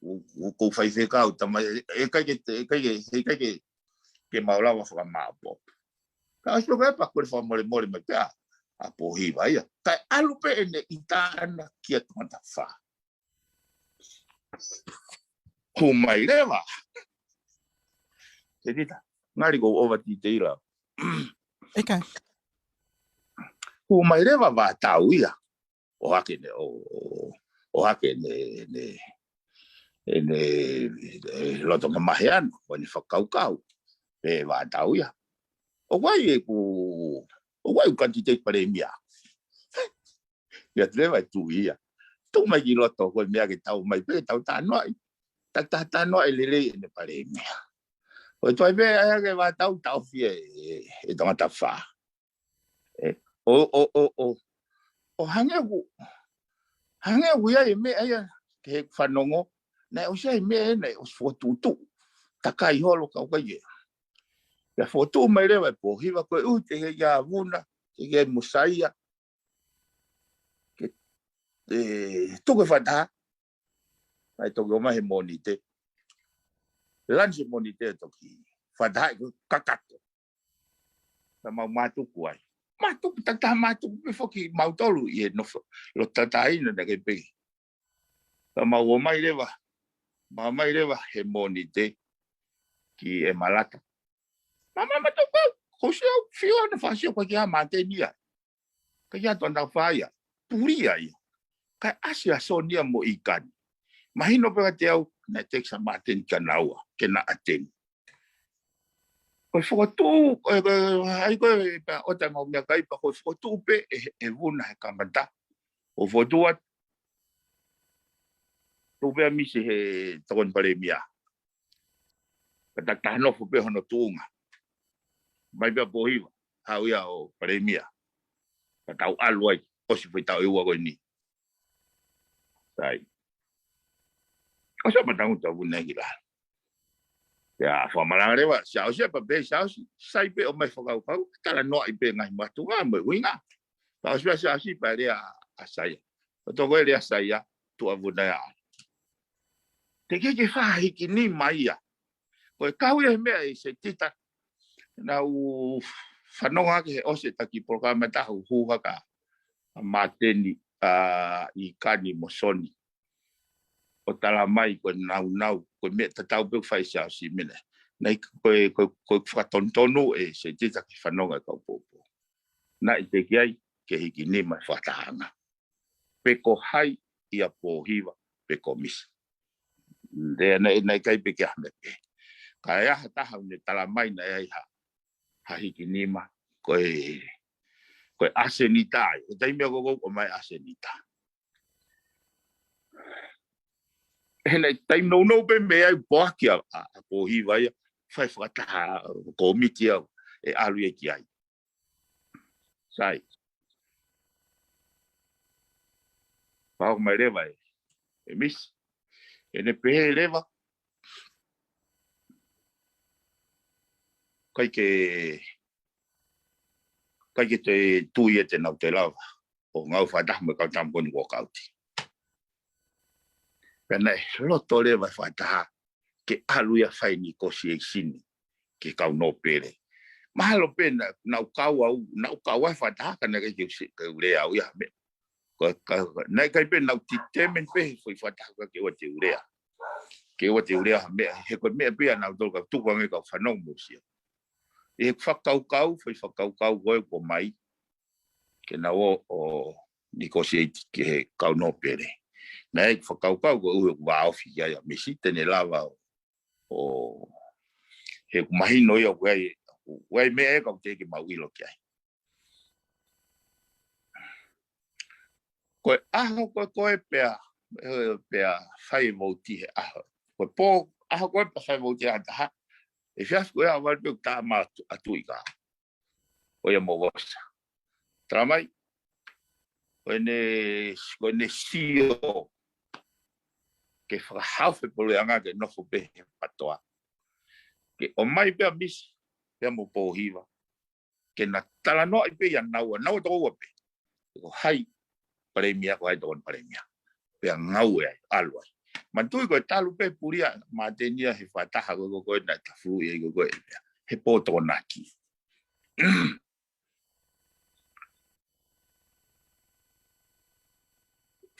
ko, ko, ko faifekau, tama, ʻe, ʻe ʻikai ke, ʻe ʻikai ke, ʻe ʻikai ke, ke mau lava fakamaʻopoʻopo. Ka ʻosi pē ko e pea ko e fakamolemole mai pē ʻa, ʻa Pōhiva ia. Kae ʻalu pē ʻene ʻita ʻana kia Tongatapu fā. Hū mai leva. Setita, ngali ko u ʻova titeila. ʻIkai. Hū mai leva Vātau ia. ʻO hake ne, ʻo, ʻo, ʻo hake ne, ne, ne, ne loto mamahi ʻana, ʻo ne fakakaukau. Pea Vātau ia. ʻO wai ʻeku, ʻo wai ʻeku kanditeti palēmia. Ia te leva e tui ia. Tuʻu mai ki loto ko e meʻa ke tau mai pē ke tau talanoaʻi. Ta, ta, talanoaʻi lelei ʻene palēmia. ʻOku toe pē ʻai ake ʻa e tau taʻofi ʻe, ʻe, ʻe tangata fā. ʻE, ʻo, ʻo, ʻo, ʻo, ʻo hangē ʻoku, hangē ʻoku ʻi ai e meʻa ia ki he fanongo, naʻe ʻosi ʻi ai e meʻa ia naʻe ʻosi fokotuʻutuʻu. Takai holo kau kai ia. Pea fokotuʻu mai leva ʻe Pōhiva ko e ʻuhi teʻeki ai ke vuna, teʻeki ai mo Saia. Ke, ʻe, tuku e fakataha, naʻe toki ō mai he Mōnite. Lani he Mōnite toki fakataha ʻi he kakato. Pea mau mātuku ai. Mātuku, takitaha mātuku pē foki mautolu ʻi he nofo, lo tataina na ke pē. Pea mau ō mai leva, mau ō mai leva he Mōnite ki ʻEmalata. Mama mātuku, ko si au, fio ana fasi au, ʻikai ke ʻi ai ha Māteni ai. ʻIkai ke ʻi ai ha tangata fā ia. Puli ia. Kae ʻasi ʻa Soni ia mo ʻIkani. Mahino pē kiate au, naʻe text ʻa Māteni kia naua, ke na ʻateni. Ko e fokotuʻu, ko e, ko e, ʻai ko e, pea ʻoua te mau meʻakai pea ko e fokotuʻu pē ʻe, ʻe vuna he kamata. ʻO fokotuʻu atu, tuʻu pē ʻa Misi he tokoni palēmia. Ka takitaha nofo pē hono tuʻunga. Mai pē ʻa Pōhiva, haʻu ia ʻo palēmia. Ka tau ʻalu ai, ʻosi foʻi taʻu ʻe ua ko eni. Sai. ʻOsi ʻa Matangu tau vuna ki lalo. Pea fakamalanga leva, Siaosi ʻa pea pehē Siaosi, sai pē ʻomai fakakaukau, talanoaʻi pē ngaahi makatuʻunga mo e ʻuhinga. Pea ʻosi pē ʻa Siaosi pea lea ʻa Saia. ʻO toko e lea ʻa Saia, tuʻu ʻa vuna ia. Teʻeki ke fai ha hiki nima ia. Ko e kau ia he meʻa ʻe Setita, naʻá ku fanongo hake he ʻosi e taki polokalama ʻe taha ʻoku hū hake ʻa Māteni, ʻa ʻIkani mo Soni. ʻO tala mai ko e naunau, ko e meʻa tatau pē ʻoku fai ʻe Siaosi mena. Naʻe ko e, ko e, ko e fakatonutonu ʻe Setita ke fanongo e kau poupou. Naʻe teʻeki ai ke hiki nima e fakatahaʻanga. Pe ko hai ʻia Pōhiva, pe ko Misi. Lea naʻe, naʻe ʻikai pē ke ʻi ai ha meʻa pehē. Ka ʻi ai ha taha ʻoku ne tala mai naʻe ʻi ai ha, ha hiki nima, ko e, ko e ʻasenita ia. Ko e taimi ia ko ē ʻoku ʻomai ʻasenita. He naʻe taimi nounou pē mei ai poaki ʻa, ʻa, ʻa Pōhiva ia, fai fakataha, ʻa, kōmiti au, ʻe ʻalu ia ki ai. Sai. Pau mai leva ʻe, ʻe Misi. ʻE ne pehē leva. ʻIkai ke, ʻikai ke te tui ʻe te nau te lava ʻo ngāue fakataha mo e kau tama ko eni ko Kauti. Pea naʻe loto leva e fakataha ke ʻalu ia fai negotiation ki he kau nōpele. Mahalo pē naʻa, naʻa ku kau au, naʻa ku kau ai fakataha ka naʻe ʻikai ke u se, ke u lea au ia ha meʻa. Ko, ka, ka, naʻe ʻikai pē naʻa ku determine pē he foʻi fakataha ka ke ʻoua te u lea. Ke ʻoua te u lea ha meʻa, he ko e meʻa pē ia naʻa ku tolu ka tuku ange kau fanongo mo Sia. ʻI he fakakaukau, foʻi fakakaukau ko ē ʻoku ʻomai, ke nau ō ʻo negotiate ki he kau nōpele. Naʻe fakakaukau ko e ʻuhi ʻoku vāofi ki ai ʻa Misi te ne lava ʻo, ʻo he ʻoku mahino ia ʻoku ʻi ai, ʻoku ʻi ai meʻa ʻe kau te ke mau ʻilo ki ai. Ko e ʻaho ko ē ko ē pea, ʻe, pea fai vouti he ʻaho. Ko e pō, ʻaho ko ē pea fai vouti he ʻaho taha. ʻE fiafi ko ē ʻa vale pē ʻoku tā ma atu, atu ʻi ka. Ko ia mo Vosa. Tala mai, ko ʻene, ko ʻene sio ke fakahaofi e puleʻanga ke nofo pē he PTOA. Ke ʻomai pē ʻa Misi, pea mo Pōhiva. Ke na talanoaʻi pē ia naua, naua toko ua pē. Ko hai palēmia, ko hai tokoni palēmia. Pea ngāue ai, ʻalu ai. Manatuʻi ko e talu pē puli ʻa Māteni ia he fakataha ko ē ko ē naʻe tafuluʻi ai ko ē ko ē. He pō Tokonaki.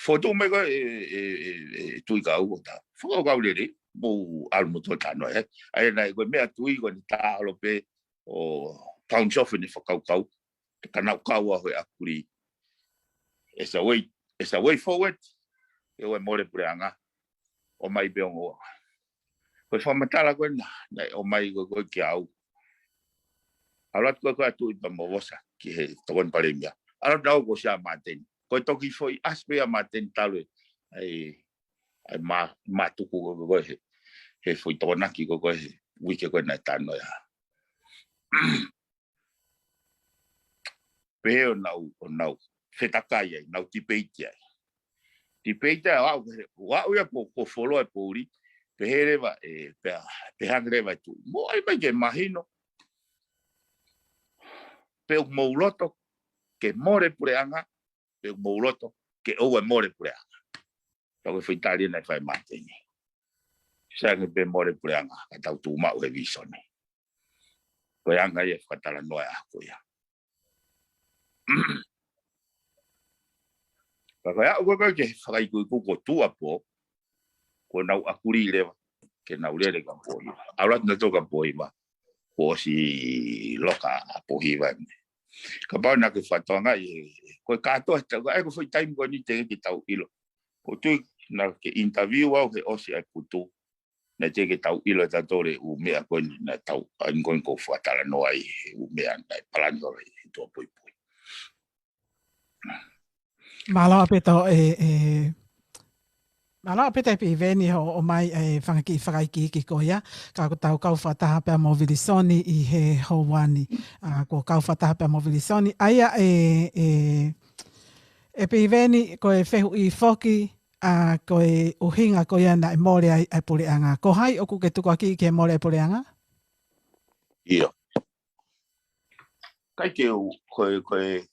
Fotu mai ko ē ʻe, ʻe, ʻe, ʻe Tuʻi Kau ʻo tā. Fakakaukau lelei, mou ʻalu mo tō tano, ē. ʻA ia naʻe ko e meʻa Tuʻi ko eni tā holo pē ʻo bounce off ʻene fakakaukau. Ka nau kau ʻa hoʻi ʻakuli. As a way, as a way forward. ʻE ʻoua ʻe mole puleʻanga. ʻOmai pē ongo. Ko e fakamatala ko ena, naʻe ʻomai ko ē ko ē kia au. ʻAlu atu ko ē ko ē ʻa Tuʻi pea mo Vosa ki he tokoni palēmia. ʻAlu atu naua ko Sia Māteni. Ko e toki foʻi ʻasi pē ʻa Māteni talu e, ʻai, ʻai mā, mātuku ko ē ko ē he, he foʻi Tokonaki ko ē ko ē he, uike ko ē naʻe tano ia. Pehē ʻo nau, ʻo nau fetakai ai, nau tipeiti ai. Tipeiti ai, ʻo aʻu, ʻo aʻu ia ko, ko fuoloa e pouli, pehē leva, ē, pea, pehē ange leva e tuʻi. Mou ʻai mai ke mahino, pe ʻoku mou loto ke mole puleʻanga, pe ʻoku mou loto ke ʻoua ʻe mole puleʻanga. Ka ko e foʻi tali naʻe fai ʻe Māteni. Sai ange pē mole puleʻanga, ka tau tuʻu maʻu he visone. Ko e anga ia e fakatalanoa ʻa ko ia. Ka ko e aʻu ko ē ke fakaikuiku ko Tuʻapō, ko ʻenau ʻakuli leva ke nau lele kia Pōhiva. ʻAlu atu nautolu kia Pōhiva, kuo ʻosi loka ʻa Pōhiva ē. Kapau naʻa ke fakatokangaʻi, ko e kātoa he taimi, ʻa ia ko e foʻi taimi ko eni teʻeki ke tau ʻilo. ʻOku ou tui naʻa ke interview au he ʻosi ʻa e putu, naʻe teʻeki ke tau ʻilo ʻe tautolu e ʻū meʻa ko eni naʻa tau, ʻa ia ko eni ʻoku ou fakatalanoa ai e ʻū meʻa naʻe palani ʻo e tuʻa puipui. Mālō ʻaupito ē, ē, mālō ʻaupito ē Piveni hoʻo ʻomai e fanga kiʻi fakaikiiki ko ia, ka ko ʻetau kau fakataha pea mo Vilisoni ʻi he houa ni, ʻa, ko e kau fakataha pea mo Vilisoni, ʻa ia ē, ē, ē Piveni ko e fehuʻi foki, ʻa, ko e ʻuhinga ko ia naʻe mole ai ʻa e puleʻanga. Ko hai ʻoku ke tukuakiʻi ke mole ʻa e puleʻanga? ʻIo. ʻIkai ke u, ko e, ko e,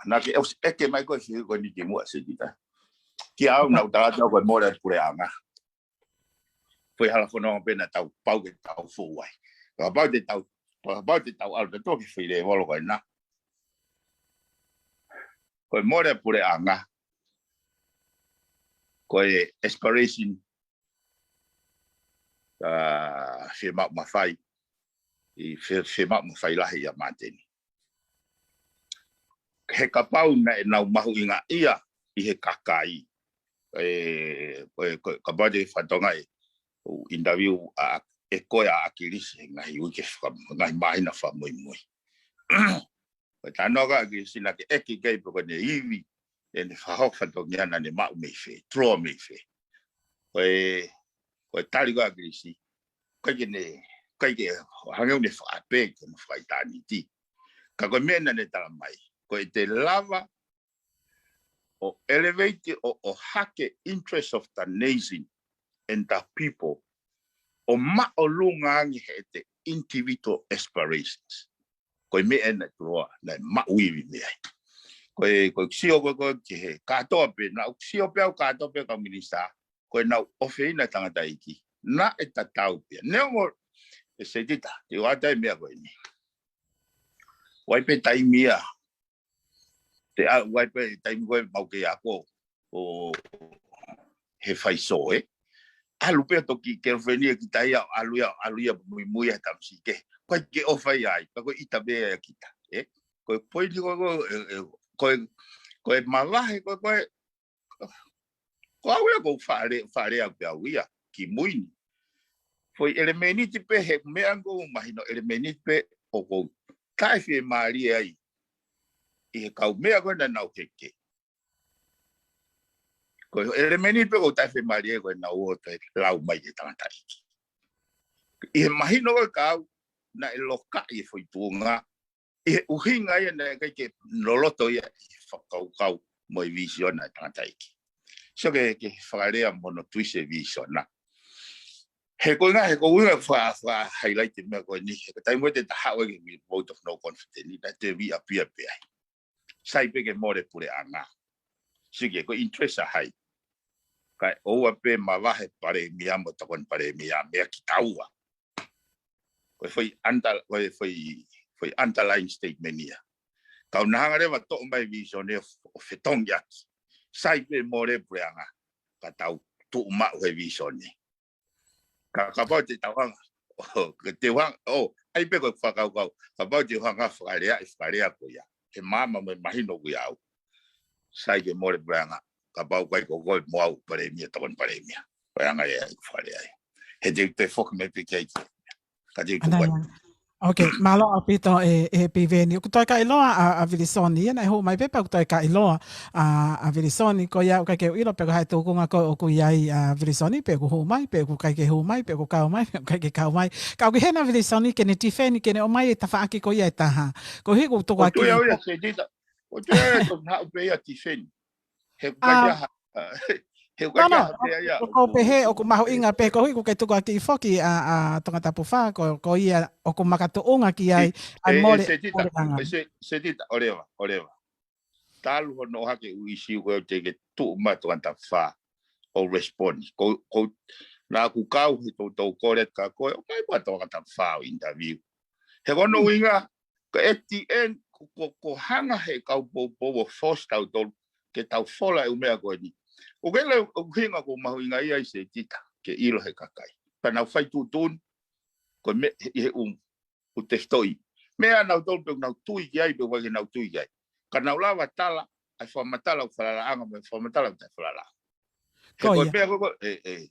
naʻa ke ʻosi ʻeke mai ko e fehuʻi ko eni kimuʻa Setita. Kia au naʻa ku tala atu ko e mole ʻa e puleʻanga. Foʻi hala fononga pē naʻa tau pau ke tau fou ai. Kapau te tau, kapau te tau ʻalu tautolu ki he foʻi lēvolo ko ena. Ko e mole ʻa e puleʻanga, ko e aspiration, ʻa, fiemaʻu mafai, ʻi he, fiemaʻu mafai lahi ʻa Māteni. He kapau naʻa nau mahuʻingaʻia ʻi he kakai, ē, ko e, ko e, kapau te ke fakatokangaʻi, ʻo interview ʻa, ʻe koe ʻa ʻAkilisi he ngaahi uike faka-, ngaahi māhina fakamuimui. Ko e talanoa ko ē ʻa ʻAkilisi naʻa ke ʻeke ki ai pe ko ʻene ivi, ʻene fakahoko fatongia naʻa ne maʻu mei fē, draw mei fē. Ko e, ko e tali ko ē ʻa ʻAkilisi, ʻikai ke ne, ʻikai ke hangē ʻoku ne fakaʻapē ke ne fakaʻitāniti. Ka ko e meʻa naʻa ne tala mai, ko ʻete lava ʻo elevate ʻo, ʻo hake interest of the nation and the people ʻo māʻolunga ange heʻete individual aspirations. Ko e meʻa ena ʻe tuloa, naʻe maʻu ivi mei ai. Ko e, ko e sio ko ē, ko ē ki he kātoa pē, naʻa ku sio pē au kātoa pē kau minisitā, ko ʻenau ʻofeina tangataʻeiki. Naʻe tatau pē. Neongo, ē Setita, te u ʻai atu e meʻa ko eni. ʻOku ʻi ai pē taimi ia. Te a, ʻoku ʻi ai pē taimi ko ē mau kei ako ʻo he faisoe. ʻAlu pē toki California ki tai ʻo ʻalu ia, ʻalu ia muimui ʻa e tamasiʻi kehe. ʻOku ʻikai ke ʻofa ia ai, ka ko e ʻita pē ia kita, ē? Ko e poini ko ē, ko e, ē, ko e, ko e mavahe ko ē, ko e, ko au ia ʻoku ou faʻa lea, faʻa lea pē au ia, kimui ni. Foʻi ʻelemēniti pē he meʻa ʻoku ou mahino ʻelemēniti pē ʻoku ou taʻefiemālie ai ʻi he kau meʻa ko ē naʻa nau heke. Ko e ʻelemēniti pē ʻoku ou taʻefiemālie ai ko ʻenau ō ʻo toe lau mai ki he tangataʻeiki. ʻI he mahino ko ē kiate au, naʻe lokaʻi e foʻi tuʻunga, ʻi he ʻuhinga ia naʻe ʻikai ke loloto ia ʻi he fakakaukau mo e vīsone ʻa e tangataʻeiki. Sio ki he, ki he fakalea mo hono twist e vīsone. He ko e ʻuhinga, he ko e ʻuhinga fa, fa highlight e meʻa ko eni, he ko e taimi ko ē te ta haʻu ai ki he vote of no confidence, naʻa te vīʻapia pē ai. Sai pē ke mole puleʻanga. Sio ki he, ko e interest ʻa hai. Kae ʻoua pē mavahe palēmia mo tokoni palēmia, meʻa kitaua. Ko e foʻi under, ko e foʻi, foʻi underline statement ia. Kau na hanga leva toʻo mai vīsone ʻo, ʻo fetongi ʻaki. Sai pē mole puleʻanga, ka tau tuʻu maʻu he vīsone. Ka, kapau te tau hanga, ʻo, ke te hanga, ʻo, ʻai pē ko e fakakaukau, kapau te hanga fakalea, ʻe fakalea ko ia. He maama mo e mahino ko ia au. Sai ke mole puleʻanga, kapau ʻikai ko koe mo au palēmia, tokoni palēmia. Ko e anga ia ʻeku fakalea ai. He te u toe foki mai pē ki ai. Ka te u tuku atu. Ok, mālō ʻaupito ē, ē Piveni. ʻOku toe ka ʻiloa ʻa, ʻa Vilisoni, ia naʻe hū mai pē pea ʻoku toe ka ʻiloa ʻa, ʻa Vilisoni, ko ia ʻoku ʻikai ke u ʻilo pe ko e hā e tūkunga ko ē ʻoku ʻi ai ʻa Vilisoni, pe ʻoku hū mai, pe ʻoku ʻikai ke hū mai, pe ʻoku kau mai, pe ʻoku ʻikai ke kau mai. Ka ʻoku ʻi hena Vilisoni ke ne tifeni, ke ne ʻomai e tafaʻaki ko ia ʻe taha. Koeʻuhi ʻoku ou tuku ʻOku ʻi ai ʻakiʻi ia, Setita. ʻOku ʻi ai ia, ʻoku ou haʻu pē ia tifeni. He ʻoku ʻikai ke ʻi ai ha, he ʻoku ʻikai ke ʻi ai ha pē ia. ʻOku ou pehē, ʻoku mahuʻinga pē, koeʻuhi ʻoku ke tuku ʻakiʻi foki ʻa, ʻa Tongatapu Fā, ko, ko ia ʻoku makatuʻunga ki ai, ʻa e mole, Setita, mole anga. Setita, ʻoleva, ʻoleva. Talu hono ʻohake ʻū ʻīsiu ko ē ʻoku teʻeki ke tuʻu mai Tongatapu Fā ʻo respond. Ko, ko, naʻa ku kau he toutou kole ka ko e, ʻoku ʻikai pē Tongatapu Fā ʻo interview. He ko hono ʻuhinga, ko e T N, ko, ko, ko hanga he kau poupou ʻo force tautolu, ke tau fola e ʻū meʻa ko eni. ʻOku ʻi ai e ʻuhinga ʻoku mahuʻinga ia ʻi Setita, ke ʻilo he kakai. Pea nau fai tuʻutuʻuni, ko e meʻa ʻi he ʻū ʻū tefitoʻi. Meʻa nautolu pe ʻoku nau tui ki ai, pe ʻoku ʻikai ke nau tui ki ai. Ka nau lava tala, ʻa e fakamatala ʻoku falalaʻanga, mo e fakamatala ʻoku taʻefalalaʻanga. He ko ia. Ko e meʻa ko ē, ē, ē.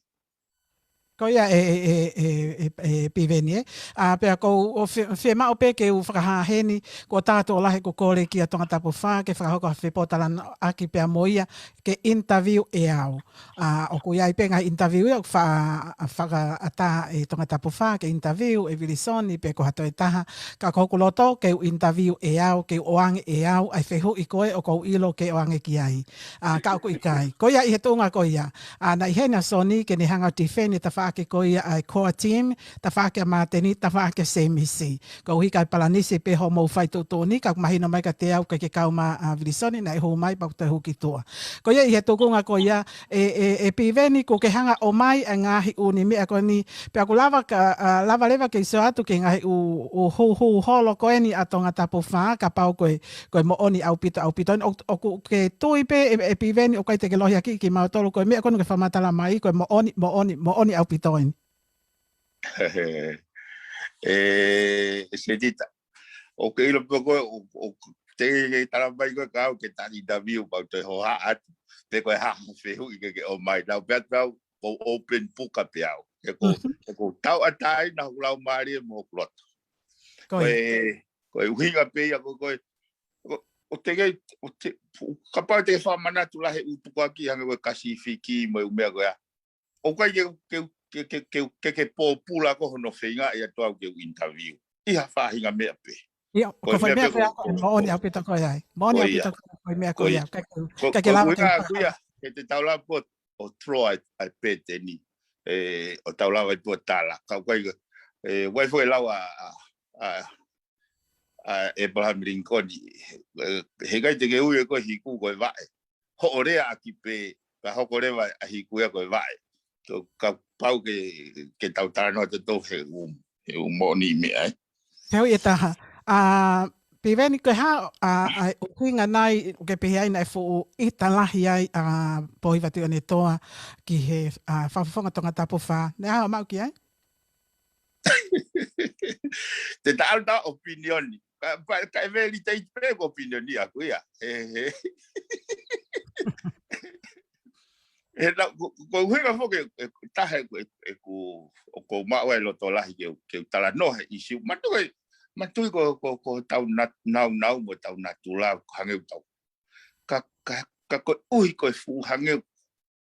Ko ia ē, ē, ē, ē, ē, ē, Piveni, ē. ʻA, pea ʻoku ou fie-, fiemaʻu pē ke u fakahā heni, ko e taha tokolahi ʻoku kole kia Tongatapu Fā, ke fakahoko ha fepōtalanoaʻaki pea mo ia, ke interview ʻe au. ʻA, ʻoku ʻi ai pē ngaahi interview ia, ʻoku fa-, fakaʻatā ʻe Tongatapu Fā, ke interview ʻe Vilisoni, pe ko ha toe taha, ka ko hoku loto, ke u interview ʻe au, ke u ʻoange ʻe au, ʻa e fehuʻi ko ē, ʻoku ou ʻilo ke ʻoange ki ai. ʻA, ka ʻoku ʻikai. Ko ia ʻi he tuʻunga ko ia. ʻA, naʻe ʻi hena Soni, ke ne hanga ʻo tifeni, tafaʻaki ko ia ʻa e core team, tafaʻaki ʻa Māteni, tafaʻaki ʻa Semisi. Koeʻuhi ka e palanisi pē hoʻomou fai tuʻutuʻuni, ka ʻoku mahino mai kiate au ʻikai ke kau mai ʻa Vilisoni naʻe hū mai pea ʻoku toe hū ki tuʻa. Ko ia ʻi he tuʻunga ko ia ē, ē, ē Piveni ʻoku ke hanga ʻo ʻomai ʻa e ngaahi ʻū meʻa ko eni, pea ʻoku lava ka, ʻa, lava leva ke u sio atu ki he ngaahi ʻū, ʻū hūhū holo ko eni ʻa Tongatapu Fā, kapau ko e, ko e moʻoni ʻaupito, ʻaupito. ʻO, ʻoku ke tui pē ē, ē Piveni ʻoku ʻikai te ke lohiakiʻi kimautolu ko e meʻa ko eni ʻoku ke fakamatala mai, ko e moʻoni, moʻoni, moʻoni ʻaupito eni. ʻE, ʻe Setita. ʻOku ke ʻilo pē ko ē, ʻo, ʻo, te ke tala mai ko ē ka au ke ta interview pea u toe hohaʻa atu. Pe ko e hā ha fehuʻi ke ke ʻomai. Naʻa ku pehē atu pē au, ʻoku ou open book pē au. He ʻoku, he ʻoku ou tauʻatāina hoku laumālie mo hoku loto. Ko ia. Ko e, ko e ʻuhinga pē ia ko ē, ko e, ʻo, ʻo te ke, ʻo te, kapau te ke fakamanatu lahi ʻū tukuakiʻi hangē ko e Kasifiki mo e ʻū meʻa ko ia. ʻOku ʻikai ke, ke, ke, ke, ke, ke, ke pōpula ko hono feingaʻi atu au ke u interview. ʻI ha faʻahinga meʻa pē. ʻIo, ko e fai meʻa pē ko ē, ko e moʻoni ʻaupito ko ia ai. Moʻoni ʻaupito ko e meʻa ko ia. ʻIkai ke, ʻikai ke lava ke ʻuhinga ko ia, ke te tau lava pē ʻo draw ʻa e, ʻa e pēteni. ʻE, ʻo tau lava pē ʻo tala. Ka ʻoku ʻikai ke, ʻe, ʻoku ʻi ai foki e lau ʻa, ʻa, ʻa, ʻa Abraham Lincoln, ʻe, he ʻikai te ke ui ʻe koe hiku ko e vaʻe. Hoʻo leaʻaki pē, ka hoko leva ʻa hiku ia ko e vaʻe. Ko, kapau ke, ke tau talanoa tautolu he ʻū, he ʻū moʻoni meʻa, ē. Te u ʻi he taha. ʻA, Piveni ko e hā, ʻa, ʻa e ʻuhinga nai, ʻoku ke pehē ai naʻe fuʻu ʻita lahi ai ʻa Pohiva Tuʻiʻonetoa ki he, ʻa, fakafofonga Tongatapu Fā. Naʻe ʻi ai haʻo maʻu ki ai? Te ta ʻalu ta opinioni. Ka, pa, ka e validate pē ko opinioni ʻaku ia. He, he. He na, ko, ko e ʻuhinga foki, ʻe, ʻe, taha ʻe, ʻe, ʻeku, ʻoku ou maʻu ai loto lahi ke, ke talanoa he ʻīsiu. Manatuʻi, manatuʻi ko, ko, ko ʻetau nat-, naunau mo ʻetau natula, ko e hangē ʻoku tau. Ka, ka, ka koeʻuhi ko e fuʻu hangē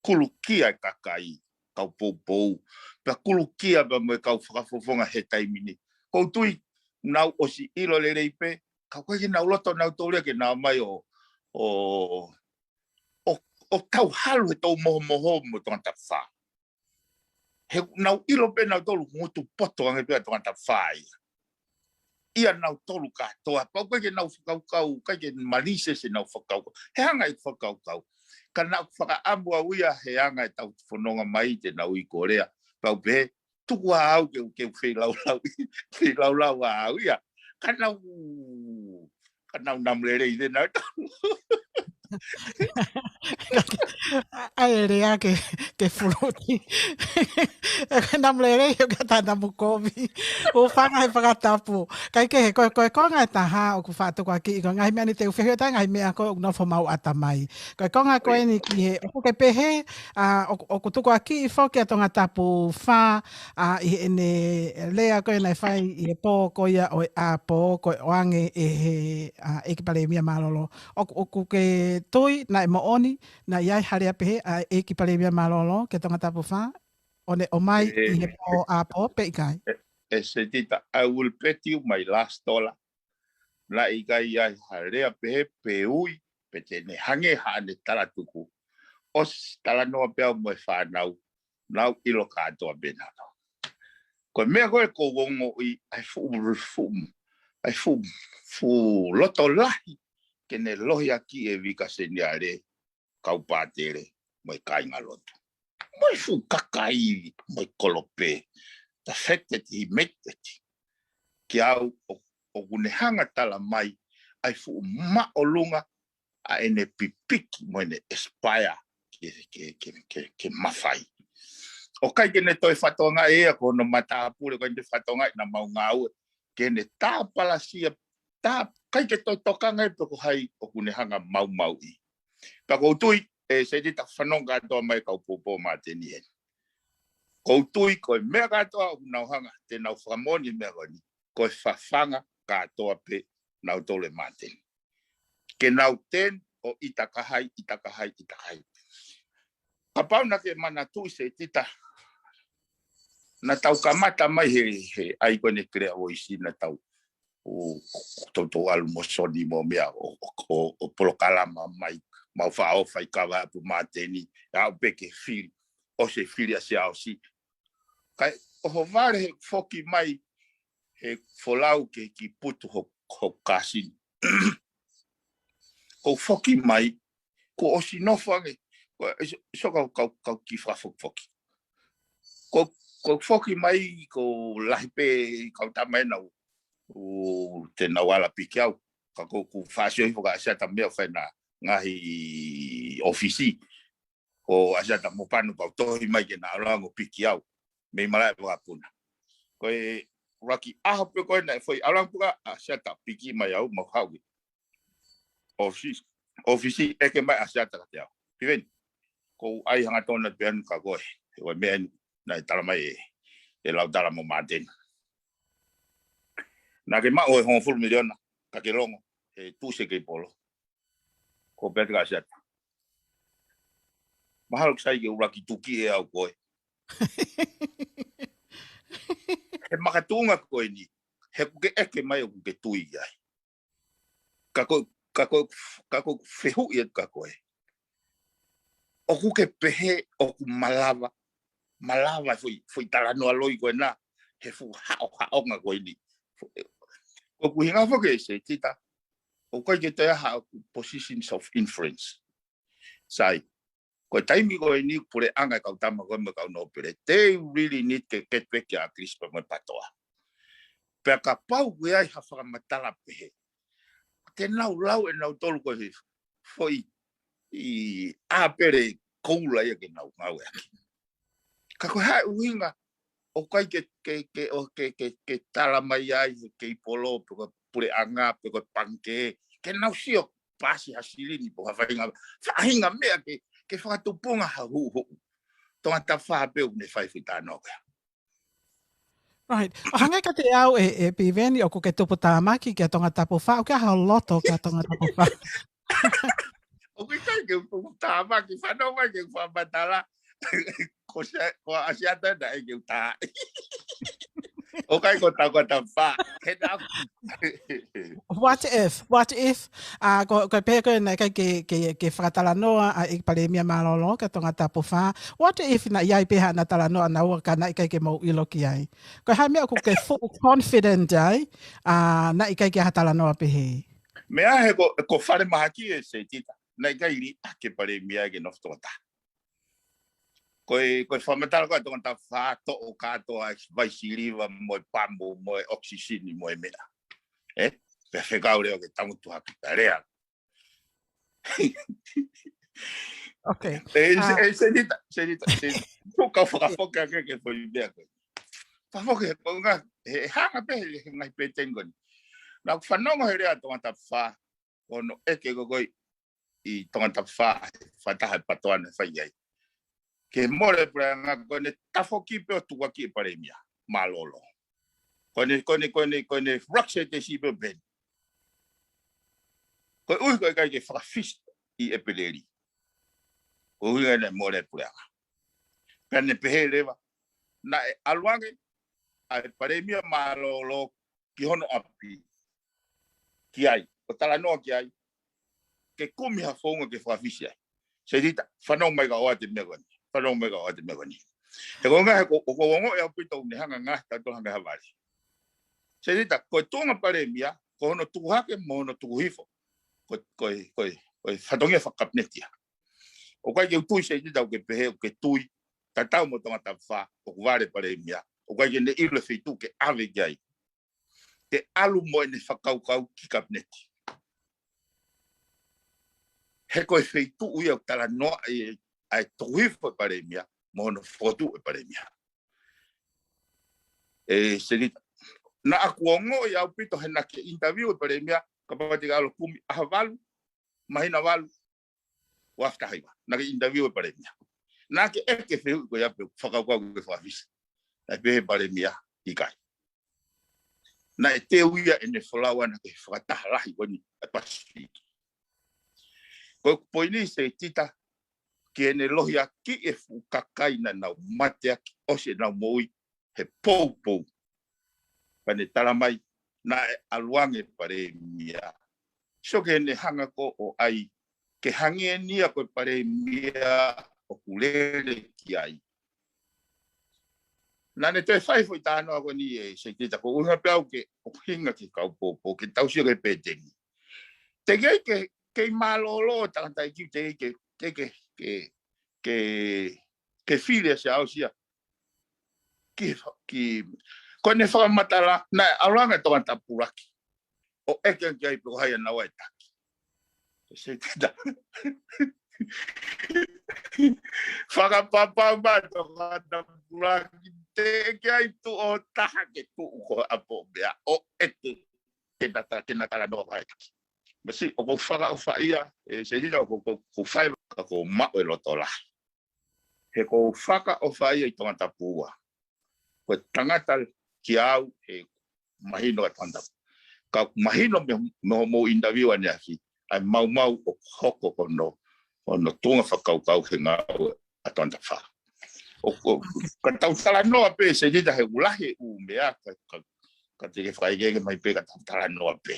kulukia e kakai, kau poupou. Pea kulukia pea mo e kau fakafofonga he taimi ni. ʻOku ou tui, nau ʻosi ʻilo lelei pē, ka ʻoku ʻikai ke nau loto nautolu ia ke nau ō mai ʻo, ʻo, ʻo, ʻo tau halu he tau mohomoho mo Tongatapu Fā. He nau ʻilo pē nautolu ngutu poto ange pē ʻa Tongatapu Fā ia. ʻIa nautolu kātoa, pau ʻikai ke nau fakakaukau, ʻikai ke malisi ʻenau fakakaukau. He anga ʻeku fakakaukau. Ka naʻa ku fakaʻamu au ia he anga ʻetau fononga mai te nau ʻi Kolea. Pau pē, tuku ā au ke, ke feilaulau, feilaulau ā au ia. Ka nau, ka nau namu lelei te nau. ʻAi e lea ke, ke fuluti. ʻE namu lelei ʻo ka ta namu kovi. ʻO fanga he fakatapu. Kai kehe, ko e, ko e konga ʻe taha ʻoku faʻa tukuakiʻi, ko e ngaahi meʻa ni te u fehuʻi atu ai ngaahi meʻa ko ē ʻoku nofo maʻu ʻatamai. Ko e konga ko eni ki he, ʻoku ke pehē, ʻa, ʻoku, ʻoku tukuakiʻi foki ʻa Tongatapu fā, ʻa, ʻi heʻene lea ko ē naʻe fai ʻi he pō ko ia ʻo e ʻapo, ko e ʻoange ʻe he, ʻa, ʻEiki Palēmia Mālōlō. ʻOku, ʻoku ke tui naʻe moʻoni, naʻe ʻi ai ha lea pehē ʻa e ʻEiki Palēmia Mālōlō kia Tongatapu fā, ʻo ne ʻomai ʻi he pō ʻapo, pe ʻikai? ʻE, ʻe Setita, I will bet you my last dollar. Naʻe ʻikai ʻi ai ha lea pehē pe ui, pe te ne hangē haʻane talatuku. ʻOsi talanoa pē au mo e fānau, nau ʻilo kātoa pē nautolu. Ko e meʻa ko ē ʻoku ou ongoʻi, ʻa e fuʻu, fuʻu, ʻa e fuʻu, fuʻu loto lahi ke ne lohiakiʻi e Vika Seniale, kau pātele, mo e kāingalotu. Mo e fuʻu kakai, mo e kolope. The fact that he made it. Ki au, ʻo, ʻoku ne hanga tala mai, ʻa e fuʻu māʻolunga, ʻa ʻene pipiki, mo ʻene aspire, ke, ke, ke, ke, ke mafai. ʻOku ʻikai ke ne toe fatongia ʻe ia, ko hono matāpule, ʻoku ʻikai ke ne toe fatongia ʻi heʻena mau ngāue. Ke ne tāpalasia, tā, ʻikai ke toe tokanga ia pe ko hai ʻoku ne hanga maumauʻi. Pea ʻoku ou tui, ʻe Setita, fanongo kātoa mai kau poupou Māteni heni. ʻOku ou tui ko e meʻa kātoa ʻoku nau hanga, te nau fakamoʻoni e meʻa ko eni. Ko e fafanga kātoa pē nautolu ʻe Māteni. Ke nau ten ʻo ʻita ka hai, ʻita ka hai, ʻita ka hai. Kapau naʻa ke manatuʻi Setita, naʻa tau kamata mai he, he ʻai ko eni Clear Voice naʻa tau ʻo, ʻo toutou ʻalu mo Soni mo meʻa ʻo, ʻo, ʻo, ʻo polokalama mai, mau faʻa ʻofa ʻi Kavaheʻapu Māteni, ʻe aʻu pē ke fili, ʻosi e fili ʻa Siaosi. Kae ʻohovale he foki mai, he folau ke ki putu ho, ho kāsini. Ko e foki mai, kuo ʻosi nofo ange, ko e, so, so kau, kau, kau kiʻi fakafokifoki. Ko, ko e foki mai, ko e lahi pē kau tama ena ʻoku, ʻoku te nau ala piki au. Ka ko ʻeku faʻa sio hifo kia ʻAsiata meʻa ʻoku fai ʻena ngaahi ʻōfisi. Ko ʻAsiata mo Panu pau tohi mai ke na ʻalu ange ʻo piki au. Mei malaʻe vakapuna. Ko e ʻuluaki ʻaho pē ko ē naʻe foʻi ʻalu ange pē kia ʻAsiata piki mai au mau haʻu ki ʻōfisi, ʻōfisi ʻeke mai ʻAsiata kiate au. Piveni, ʻoku ou ʻai hangatonu pē ʻanai kia koe, he ko e meʻa eni naʻe tala mai ʻe, ʻe Lautala mo Māteni. Naʻa ke maʻu e hongofulu miliona, ka ke longo, he tuʻusi e Keipolo. Ko e pehē atu kia ʻAsiata. Mahalo ʻoku sai ke ʻuluaki tuki ʻe au koe. He makatuʻunga ko eni, he ʻoku ke ʻeke mai ʻoku ke tui ai. Ka ko, ka ko, ka ko fehuʻi atu kia koe. ʻOku ke pehē ʻoku malava, malava foʻi, foʻi talanoa loi ko ena, he fuʻu haʻohaʻonga ko eni. Ko ʻeku ʻuhinga foki ʻe Setita, ʻoku ʻikai ke toe ʻi ai haʻaku positions of influence. Sai, ko e taimi ko eni puleʻanga e kau tama ko ē mo e kau nōpele, they really need to get back kia ʻAkilisi pea mo e PATOA. Pea kapau ʻoku ʻi ai ha fakamatala pehē, te nau lau ʻe nautolu ko e foʻi ʻāpele koula ia ke nau ngāueʻaki. Ka ko e hā e ʻuhinga ʻoku ʻikai ke, ke, ke, ʻo ke, ke, ke tala mai ai he Keipolo, pe ko e puleʻanga, pe ko e pangikē, ke nau sio paasi ha silini, pe ko ha faʻahinga, faʻahinga meʻa ke, ke fakatupunga ha huʻuhuʻu. Tongatapu fā pē ʻoku ne fai e foʻi talanoa ko ia. Right. ʻO hangē kiate au ʻe, ʻe Piveni ʻoku ke tuputāmaki kia Tongatapu fā, ʻoku ʻi ai haʻo loto kia Tongatapu fā? ʻOku ʻikai ke u tuputāmaki, fanongo mai ki heʻeku fakamatala. Ko Sia-, ko ʻAsiata naʻe ʻeke ʻe au. ʻOku ʻikai ko Tongatapu fā. He naʻa What if, what if, ʻa, ko, ko e pehē ko ē naʻe ʻikai ke, ke, ke fakatalanoa ʻa e ʻEiki Palēmia Mālōlō kia Tongatapu fā. What if naʻe ʻi ai pē haʻana talanoa ʻanaua ka naʻe ʻikai ke mou ʻilo ki ai? Ko e hā e meʻa ʻoku ke fuʻu confident ai, ʻa, naʻe ʻikai ke ʻi ai ha talanoa pehē? Meʻa he ko, ko Fale Mahaki ʻe Setita, naʻe ʻikai liʻaki e Palēmia ke nofo toko taha. Ko e, ko e fakamatala ko ē ʻa Tongatapu fā, toʻo kātoa e vai siliva mo e pamu mo e ʻokisini mo e meʻa. Ē? Pea fekau leva ke tangutu hake pea lea. Okay. E, e, Senita, Senita, Senita. Ko e kau fakafoki ake ke foʻi meʻa ko ē. Fakafoki he ko e ngaahi, he hanga pē he ngaahi pēteni ko eni. Naʻa ku fanongo he lea Tongatapu fā, ko hono ʻeke ko ē ʻi Tongatapu fā, fakataha e pātoa naʻe fai ai. Ke mole puleʻanga ko ʻene tafoki pē ʻo tukuakiʻi e palēmia mālōlō. Ko ʻene, ko ʻene, ko ʻene, ko ʻene rakse te si pē peni. Koeʻuhi ko e ʻikai ke fakafisi ʻi ʻEpeleli. Koeʻuhi ko ʻene mole puleʻanga. Pea ne pehē leva, naʻe ʻalu ange ʻa e palēmia mālōlō ki hono ʻapi. Ki ai, ʻo talanoa ki ai, ke kumi ha founga ke fakafisi ai. Senita, fanongo mai ka ʻoatu e meʻa ko eni. Fanongo mai ka ʻoatu e meʻa ko eni. He ko e ngaahi, he ko, ʻoku ou ongoʻi ʻaupito ʻoku ne hanga ngaahi tautolu hanga ha vale. Senita, ko e tuʻunga palēmia, ko hono tuku hake mo hono tuku hifo. Ko, ko, ko, ko e fatongia fakakapineti ia. ʻOku ʻikai ke u tui Senita ʻoku ke pehē, ʻoku ke tui, tatau mo Tongatapu fā, ʻoku vale palēmia. ʻOku ʻikai ke ne ʻilo e feituʻu ke ʻave ki ai. Ke ʻalu mo ʻene fakakaukau ki kapineti. He ko e feituʻu ia ʻoku talanoa ai ʻa e tuku hifo e palēmia, mo hono fokotuʻu e palēmia. E, Senita. Naʻa ku ongoʻi ʻaupito he naʻa ke interview e palēmia, kapau te ke ʻalu kumi ʻaho valu, māhina valu, ʻo after hiva. Naʻa ke interview e palēmia. Naʻa ke ʻeke fehuʻi ko ia pe fakakaukau ke fakafisi. Naʻe pehē palēmia ʻikai. Naʻe teu ia ʻene folau ʻana ki he fakataha lahi ko eni ʻa e Pasifiki. Ko e poini Senita, ke ne lohiakiʻi e fuʻu kakai naʻa nau mateaki ʻosi ʻenau moʻui he poupou. Pea ne tala mai, naʻe ʻalu ange palēmia. Sio ki heʻene hanga ko ē ʻo ʻai ke hangē ni ia ko e palēmia ʻoku lele ki ai. Naʻa ne toe fai foʻi talanoa ko eni e Senita ko e ʻuhinga pē ʻoku ke ʻuhinga ki he kau poupou, ke tau sio ki he pēteni. Teʻeki ke, ke mālōlō tangataʻeiki, teʻeki ke, ke, ke, ke, ke fili ʻa Siaosi ia. Ki, ki, ko ʻene fakamatala, naʻe ʻalu ange Tongatapu ʻuluaki ʻo ʻeke ki ai pe ko hai ʻa naua e taki. Senita. Fakapapau mai Tongatapu ʻuluaki, teʻeki ai tuʻu ʻo taha ke tuʻu ko ʻapo meʻa ʻo ʻeke ke na ta-, ke na talanoa ko hai e taki. Masi, ʻoku ou fakaʻofaʻia, e Senita, ʻoku ou, ʻoku ou fai, ka ʻoku ou maʻu e loto lahi. He ʻoku ou fakaʻofaʻia ʻi Tongatapu ua. Ko e tangata kia au he mahino ʻa Tongatapu. Ka mahino mei, mei hoʻomou interview ʻaneafi, ʻa e maumau ʻoku hoko ko hono, ko hono tuʻunga fakakaukau he ngāue ʻa Tongatapu fā. ʻO, ʻo, ka tau talanoa pē Senita he ʻoku lahi e ʻū meʻa ka, ka, ka te ke fakaʻekeʻeke mai pē ka tau talanoa pē.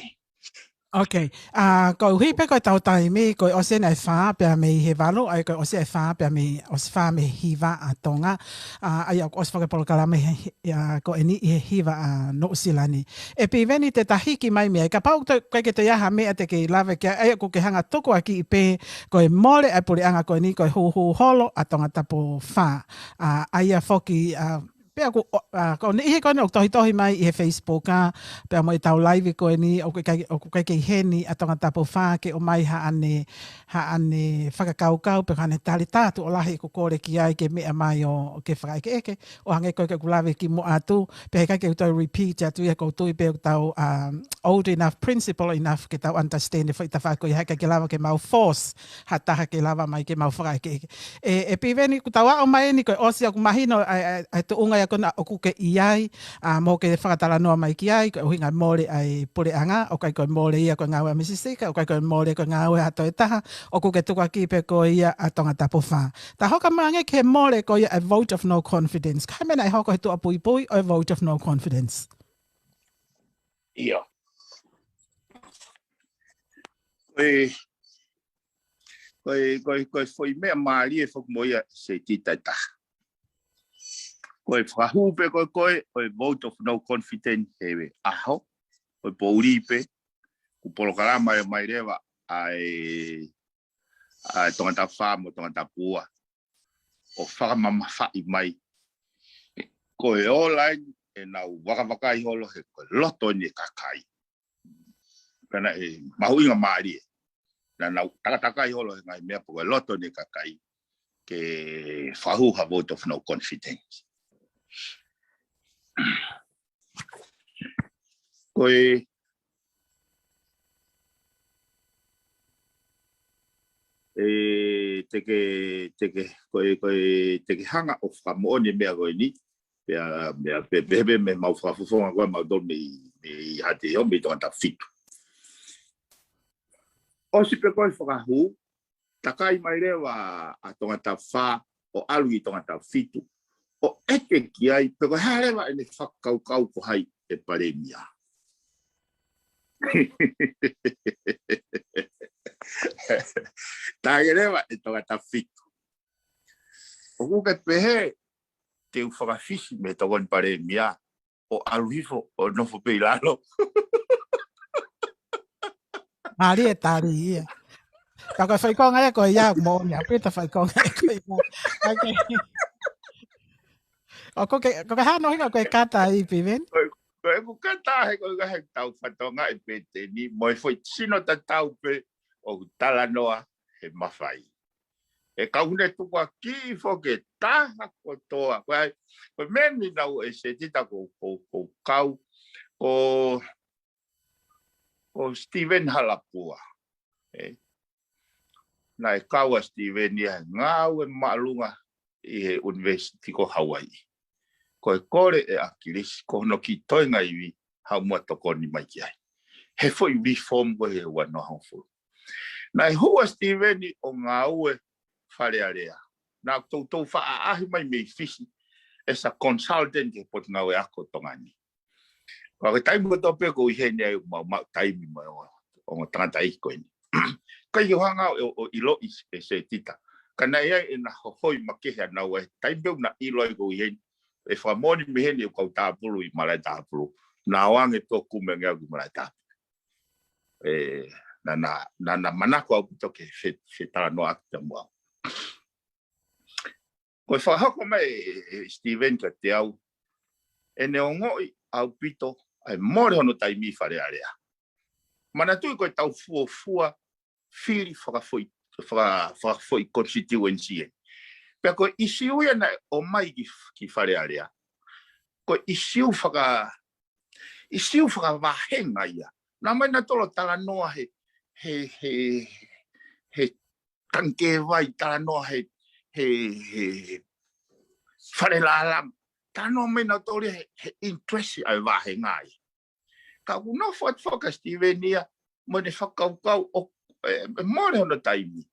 Okay. ʻA, koeʻuhi pē ko ʻetau taimi, ko e ʻosi eni ʻa e fā pea mei he valu, ʻa ia ko e ʻosi ʻa e fā pea mei, ʻosi fā mei he hiva ʻa Tonga. ʻA, ʻa ia ʻoku ʻosi foki e polokalama he, he, ʻa, ko eni ʻi he hiva ʻa Nuʻusila ni. ʻE Piveni, te ta hiki mai mei ai, kapau ʻoku ʻikai ke toe ʻi ai ha meʻa te ke lave ki ai, ʻa ia ʻoku ke hanga tukuakiʻi pē, ko e mole ʻa e puleʻanga ko eni, ko e hūhū holo ʻa Tongatapu fā. ʻA, ʻa ia foki, ʻa, pea ʻoku, ʻo, ʻa, ko e niʻihi ko eni ʻoku tohitohi mai ʻi he Facebook, ʻa, pea mo ʻetau live ko eni, ʻoku ʻikai, ʻoku ʻikai ke ʻi heni ʻa Tongatapu fā ke ʻomai haʻane, haʻane fakakaukau, pe ko haʻane tali, tā tuʻo lahi ʻeku kole ki ai ke meʻa mai ʻo ke fakaʻekeʻeke, ʻo hangē ko ē ʻeku lave kimuʻa atu, pea heʻikai ke u toe repeat atu ia, ʻoku ou tui pē ʻoku tau, um, old enough, principle enough ke tau understand e foʻi tafaʻaki ko ia, heʻikai ke lava ke mau force ha taha ke lava mai ke mau fakaʻekeʻeke. ʻE, ʻe Piveni, kuo tau aʻu mai eni, ko e ʻosi ʻoku mahino ʻa e, ʻa e, ʻa e tuʻunga ia ko ena ʻoku ke ʻi ai, ʻa, mo ke fakatalanoa mai ki ai, ko e ʻuhinga mole ʻa e puleʻanga, ʻoku ʻikai ko e mole ia ko e ngāue ʻa Misi Sika, ʻoku ʻikai ko e mole ko e ngāue ʻa ha toe taha, ʻoku ke tukuakiʻi pē ko ia ʻa Tongatapu fā. Ta hoko mai ange ki he mole ko ia ʻa e vote of no confidence. Ko e hā e meʻa naʻe hoko he tuʻapuipui ʻo e vote of no confidence? ʻIo. Ko e, ko e, ko e, ko e foʻi meʻa mālie foki mo ia Senita ʻe taha. Ko e fakahū pē ko ē, ko e, ko e vote of no confidence he ʻaho, ko e poʻuli pē, kuo polokalama mai leva ʻa e, ʻa e Tongatapu fā mo Tongatapu ua ʻo fakamamafaʻi mai. Ko e ola eni ʻenau vakavakai holo he ko e loto eni e kakai. Pea naʻe mahuʻinga mālie. Naʻa nau takatakai holo he ngaahi meʻa pē ko e loto ʻene kakai ke fakahū ha vote of no confidence. Ko e, e, te ke, te ke, ko e, ko e, te ke hanga ʻo fakamoʻoni meʻa ko eni, pea, pea, pe, pe, pe, mei he mau fakafofonga ko ē mautolu mei, mei Haʻateiho, mei Tongatapu fitu. ʻOsi pē ko e fakahū, takai mai leva ʻa Tongatapu fā, ʻo ʻalu ki Tongatapu fitu, ʻo ʻeke ki ai, pe ko e hā leva ʻene fakakaukau ko hai ʻe palēmia. Takai leva ʻe Tongatapu fitu. ʻOku ke pehē, te u fakafisi mei he tokoni palēmia, ʻo ʻalu hifo, ʻo nofo pē ʻi lalo. Mālie e tali ia. Ka ko e faikonga ia ko ia, moʻoni ʻaupito faikonga ia ko ia. Okay. ʻOku ke, ʻoku ke hano hinga ko e kata ai, Piveni? Ko e, ko e ʻeku kata he ko e ngaahi tau fatonga e pēteni, mo e foʻi sino tatau pē ʻoku talanoa he mafai. E kau ne tukuakiʻi foki e taha kotoa. Ko e, ko e meʻa ni naʻe ʻi Setita ko, ko, ko kau, ko, ko Steven Halapua. ʻE. Naʻe kau ʻa Steven ia he ngāue māʻolunga ʻi he University ko Hawaii. Ko e kole ʻe ʻAkilisi, ko hono kiʻi toenga ivi, haʻu muʻa tokoni mai ki ai. He foʻi reform ko ē he ua noa hongofulu. Naʻe hū ʻa Steven ʻo ngāue Fale Alea. Naʻa ku toutou faʻa ʻaʻahi mai mei Fisi, as a consultant ki he Potungāue Ako Tonga ni. Ka ko e taimi kotoa pē ʻoku ou ʻi heni ai ʻoku mau maʻu taimi mo e ongo, ongo tangataʻeiki ko eni. ʻIkai ke u hanga ʻo, ʻo ʻiloʻi ʻe Setita. Ka naʻe ʻi ai ʻena hohoi makehe ʻanaua he taimi pē ʻoku na ʻilo ai ʻoku ou ʻi heni. ʻE fakamoʻoni mei heni ʻoku ou tāpulu ʻi Malaʻe Tāpulu. Naʻa nau ange pē ʻo kumi ange au ki Malaʻe Tāpulu. ʻE, naʻa, naʻa, naʻa, naʻa manako ʻaupito ke fe, fetalanoaʻaki pea mo au. Ko e fakahoko mai ʻe, ʻe, ʻe Steven kiate au, ʻene ongoʻi ʻaupito ʻa e mole hono taimi ʻi Fale Alea. Manatuʻi ko e tau fuofua fili fakafoʻi, faka, fakafoʻi constituency ē. Pea ko e ʻisiū ia naʻe ʻomai ki, ki Fale Alea, ko e ʻisiū faka, ʻisiū fakavāhenga ia. Naʻa mai nautolu ʻo talanoa he, he, he, he tangikē vai, talanoa he, he, he fale lālanga, talanoa mai nautolu he, he interest ʻa e vāhenga ia. Ka ʻoku nofo atu foki ʻa Steven ia mo ʻene fakakaukau ʻo, ʻe, ʻe mole hono taimi.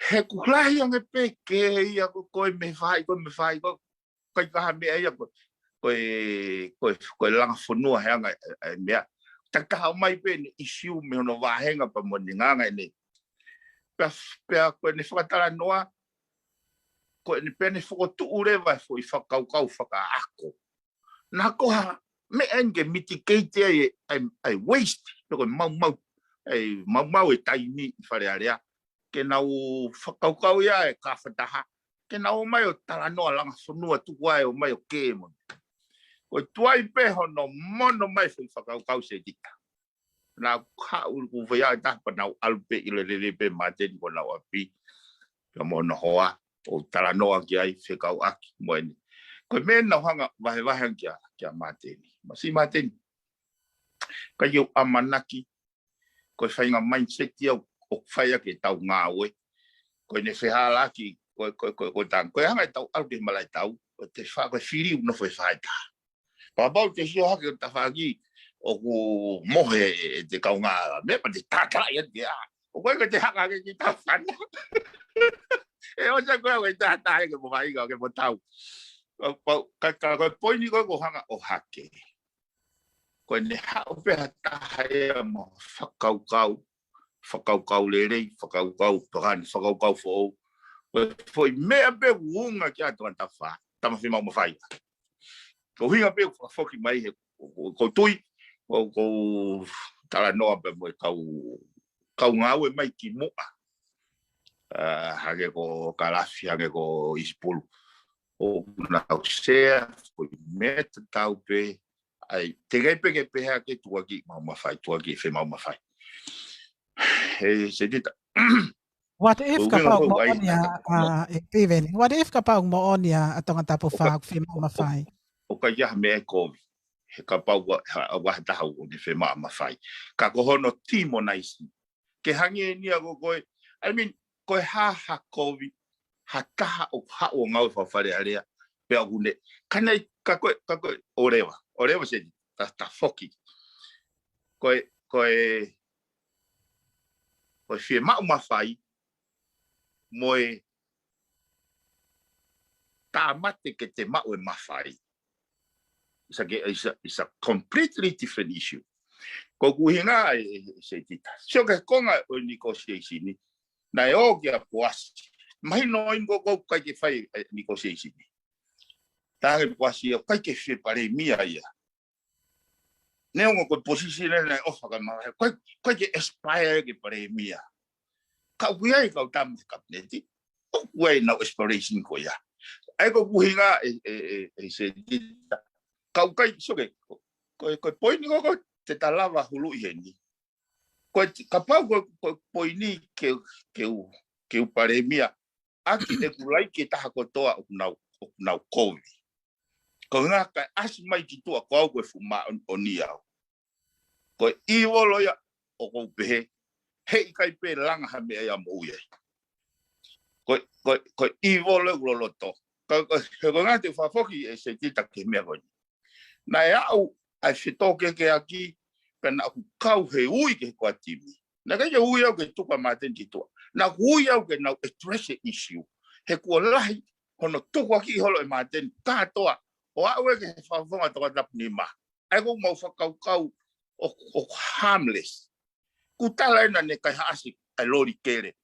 He ʻoku lahi ange pē ke ia ko, ko e meʻa fai, ko e meʻa fai, ko, ʻikai ko ha meʻa ia ko, ko e, ko e, ko e langa fonua he anga ʻe, ʻe meʻa. Takitaha mai pē ʻene ʻisiū mei hono vāhenga pea mo ʻene ngāue ʻene. Pea, pea ko ʻene fakatalanoa, ko ʻene pea ne fokotuʻu leva e foʻi fakakaukau fakaako. Naʻa ko ha meʻa eni ke mitigate ai e, ai, ai waste, pe ko e maumau, ai maumau e taimi ʻi Fale Alea. Ke nau fakakaukau ia e kafataha. Ke nau ō mai ʻo talanoa langa fonua tuku ai ʻo mai ʻo kemo. Ko e tuai pē hono mono mai foʻi fakakaukau Setita. Naʻa ku haʻu ʻo ku fai ai taha pea nau ʻalu pē ʻi lelele pē Māteni ko honau ʻapi. Pea mo hono hoa ʻo talanoa ki ai fekauʻaki mo eni. Ko e meʻa naʻa ku hanga vahevahe ange kia, kia Māteni. Masi Māteni. ʻIkai ke u ʻamanaki, ko e faʻahinga mindset ia ʻoku fai ʻaki e tau ngāue. Ko ʻene fehālaaki, ko, ko, ko, ko tang, ko e hanga e tau ʻalu ki he malaʻe tau, ko e te fa, ko e fili ʻoku nofo he faʻahitaha. Kapau te sio hake ʻo tafaʻaki, ʻoku mohe e te kaungā, meʻa pea te tātā ia te a. ʻOku ʻikai ko e te haka hake ki tāfana. ʻE ʻosi ko e au e tātā ia ke mo fai ka ke mo tau. Ka, ka, ka, ko e poini ko ē ʻoku ou hanga ʻo hake. Ko ʻene haʻu pē ha taha ia mo fakakaukau, fakakaukau lelei, fakakaukau pakani, fakakaukau foʻou. Ko e foʻi meʻa pē ʻoku unga kia Tongatapu fā, tama fiemaʻu mafai. Ko e ʻuhinga pē ʻoku fakafoki mai he, ko, ko, ko tui, ko, ko talanoa pē mo e kau, kau ngāue mai ki muʻa. ʻA, hangē ko Kalafi, hangē ko ʻIsipulu. ʻOku nau sea, ko e meʻa tatau pē, ʻai, teʻeki ai pē ke pehē ke tuʻaki maʻu mafai, tuʻaki fiemaʻu mafai. he Setita. What if kapau ʻoku moʻoni ʻa, ʻa, ʻe Piveni? What if kapau ʻoku moʻoni ʻa Tongatapu fā ʻoku fiemaʻu mafai? ʻOku ʻikai ha meʻa ʻe kovi. He kapau ʻoku ʻi ai ha taha ʻoku ne fiemaʻu mafai. Ka ko hono demonize. Ke hangē ni ia ko koe. I mean, ko e hā ha kovi, ha taha ʻoku haʻu ʻo ngāue fakaFale Alea, pea ʻoku ne. Ka naʻe, ka ko e, ka ko e, ʻoleva. ʻOleva Setita, ta foki. Ko e, ko e, ko e fiemaʻu mafai, mo e tāmate ke te maʻu e mafai. It's a, it's a, it's a completely different issue. Ko ʻeku ʻuhinga ʻe, ʻe, ʻe Setita. Sio ki he konga ʻo e negotiation ni. Naʻe ō kia Poasi. Mahino ʻoku ʻikai ke fai e negotiation ni. Talaange Poasi ʻoku ʻikai ke fie palēmia ia. Neongo ko e position ʻena ʻoku fakamatala, ʻoku ʻikai ke aspire ke palēmia. Ka ʻoku ʻi ai e kau tama he kapineti, ʻoku ʻi ai ʻenau aspiration ko ia. ʻA ia ko ʻeku ʻuhinga ʻe, ʻe, ʻe, ʻe Setita. Ka ʻoku ʻikai, sio ki he, ko e, ko e poini ko ē ʻoku te ta lava huluʻi heni. Ko e, kapau ko e, ko e poini ke, ke u, ke u palēmia, ʻaki ʻeku laiki e taha kotoa ʻoku nau, ʻoku nau kovi. Ko e ʻuhinga kae ʻasi mai ki tuʻa ko au ko e fuʻu māʻoniʻoni au. Ko e evil ia ʻoku ou pehē, heʻikai pē langa ha meʻa ia moʻui ai. Ko e, ko e, ko e evil ia ʻoku loloto. Ka, ko e, he ko e ʻuhinga te u fakafoki ʻe Setita ki he meʻa ko eni. Naʻe aʻu ʻa e fetōkeakeaki, pea naʻa ku kau he ui ki he core team. Naʻe ʻikai ke ui au ke tuku ʻa Māteni ki tuʻa. Naʻa ku ui au ke nau address e issue. He kuo lahi hono tukuakiʻi holo ʻe Māteni kātoa, ʻo aʻu ē ki he fakafofonga Tongatapu nima. ʻA ia ʻoku mau fakakaukau ʻoku, ʻoku harmless. Kuo tala ʻe naʻa ne kaihaʻasi ʻa e loli kele.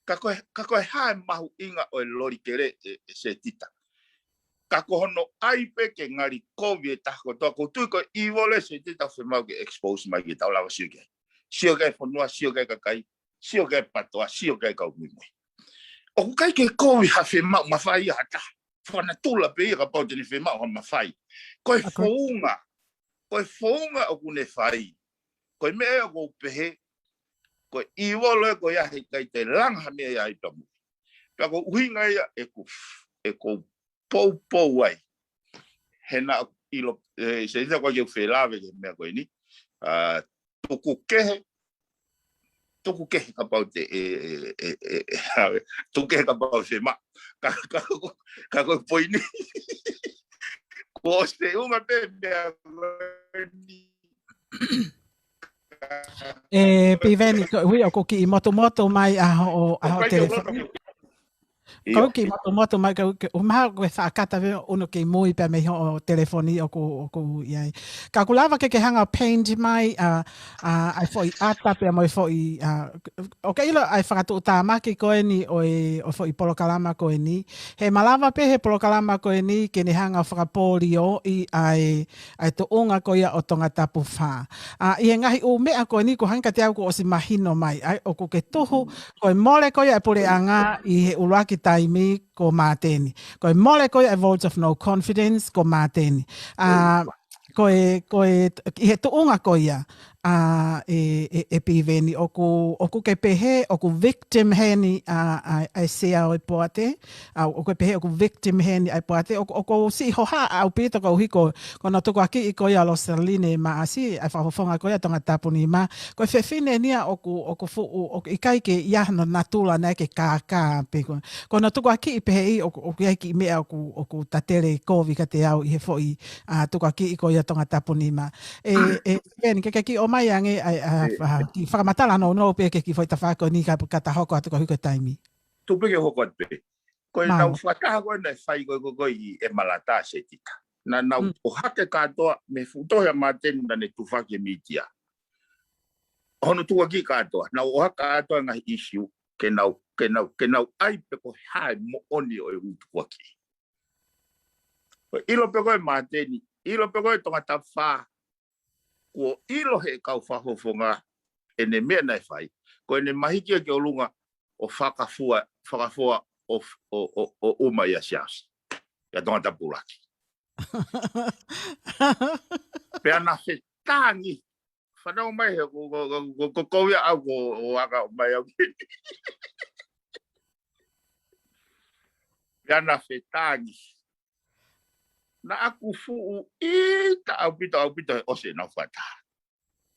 Ka ko e, ka ko e hā e mahuʻinga ʻo e loli kele ʻe, ʻe Setita? Ka ko hono ʻai pē ke ngali kovi e taha kotoa, ʻoku ou tui ko e evil ʻe Setita ʻoku fiemaʻu ke expose mai ke tau lava sio ki ai. Sio ki ai e fonua, sio ki ai e kakai, sio ki ai e PATOA, sio ki ai e kau muimui. ʻOku ʻikai ke kovi ha fiemaʻu mafai ʻa ha taha. Fakanatula pē ia kapau te ne fiemaʻu ha mafai. Ko e founga, ko e founga ʻoku ne fai. Ko e meʻa ia ʻoku ou pehē, ko e evil ia ko ia heʻikai te langa ha meʻa ia ai pea mui. Pea ko e ʻuhinga ia ʻeku, ʻeku poupou ai. He naʻa ʻilo, ʻe, Setita ʻoku ʻikai ke u felāveʻi ki he meʻa ko eni. ʻA, tuku kehe, tuku kehe kapau te, ʻe, ʻe, tuku kehe kapau te ma. Ka, ka, ka ko e poini. Ko e feʻunga pē meʻa ko eni. ʻE, Piveni, ko, ui, ʻoku kiʻi motumotu mai ʻa hoʻo, ʻa hoʻo telefoni. Ko e kiʻi motumotu mai, ka, ka, ʻumaʻā ko e fakakata pē ʻo ʻunu ki mui pea mei hoʻo telefoni ʻoku, ʻoku ʻi ai. Ka ʻoku lava ke ke hanga ʻo paint mai, ʻa, ʻa, ʻa e foʻi ʻata pea mo e foʻi, ʻa, ʻoku ke ʻilo ʻa e fakatuʻutāmaki ko eni ʻo e, ʻo e foʻi polokalama ko eni. He malava pē he polokalama ko eni ke ne hanga ʻo fakapolioʻi ʻa e, ʻa e tuʻunga ko ia ʻo Tongatapu fā. ʻA, ʻi he ngaahi ʻū meʻa ko eni ko e hangē kiate au kuo ʻosi mahino mai. ʻA ia ʻoku ke tuhu, ko e mole ko ia e puleʻanga ʻi he ʻuluaki taimi ko Māteni. Ko e mole ko ia e vote of no confidence ko Māteni. ʻA, ko e, ko e, ʻi he tuʻunga ko ia, ʻa, ʻe, ʻe, ʻe Piveni, ʻoku, ʻoku ke pehē, ʻoku victim heni, ʻa, ʻa, ʻa e sea ʻo e poate, ʻa, ʻoku ke pehē, ʻoku victim heni ʻa e poate, ʻoku, ʻoku ou siʻi hohaʻa ʻaupito koeʻuhi ko, ko hono tukuakiʻi ko ia ʻa Losaline Maʻasi, ʻa e fakafofonga ko ia Tongatapu nima, ko e fefine eni ia ʻoku, ʻoku fuʻu, ʻoku ʻikai ke ʻi ai hano natula naʻe ke kākā pē ko. Ko hono tukuakiʻi pehē ʻi, ʻoku, ʻoku ʻi ai kiʻi meʻa ʻoku, ʻoku tatele kovi kiate au ʻi he foʻi, ʻa, tukuakiʻi ko ia Tongatapu nima. ʻE, ʻe, Piveni, ke, ke kiʻi ʻomai ange, ʻa, ʻa, ʻa, kiʻi fakamatala nounou pē ki he kiʻi foʻi tafaʻaki ko eni ka, ka ta hoko atu koeʻuhi ko e taimi. Tuku pē ke u hoko atu pē. Ko ʻenau fakataha ko ē naʻe fai ko ē ko ē ʻi ʻEmalata Setita. Naʻa nau ʻohake kātoa mei he fuʻu tohi ʻa Māteni naʻa ne tufaki e mītia. Hono tukuakiʻi kātoa. Nau ʻohake kātoa e ngaahi issue ke nau, ke nau, ke nau ʻai pē ko e hā e moʻoni ʻo e ʻū tukuakiʻi. Ko e ʻilo pē ko ē Māteni, ʻilo pē ko ē Tongatapu fā, kuo ʻilo he kau fakafofonga ʻene meʻa naʻe fai. Ko ʻene mahiki ia ki ʻolunga ʻo fakafua, fakafoa ʻo, ʻo, ʻo, ʻo ʻuma ʻia Siaosi. ʻIa Tongatapu ʻUluaki. Pea naʻe fetāngi, Fanau mai he ko, ko, ko, ko, ko ia au ko, o aka mai au. Pea na fetangi. Naʻa ku fuʻu ʻita ʻaupito, ʻaupito he ʻosi ʻenau fakataha.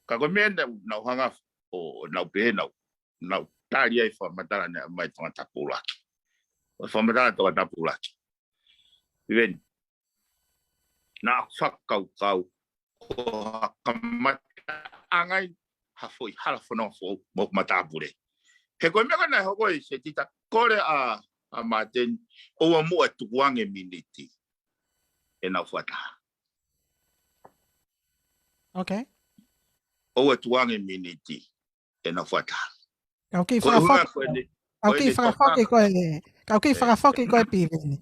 Ka ko e meʻa naʻa, naʻa ku hanga ʻo, ʻo naʻa ku pehē naʻa ku, naʻa ku tali ai fakamatala naʻe ʻomai Tongatapu ʻUluaki. ʻO fakamatala Tongatapu ʻUluaki. Even, naʻa ku fakakaukau, ko ha kamataʻanga ia ha foʻi hala fononga foʻou mo e matāpule. He ko e meʻa ko ē naʻe hoko ē Setita, kole ʻa, ʻa Māteni, ʻoua muʻa tukuange miniti ʻenau fakataha. Okay. ʻOua tukuange miniti ʻenau fakataha. Ka u kiʻi fakafoki, ka u kiʻi fakafoki ko e, ka u kiʻi fakafoki ko e Piveni.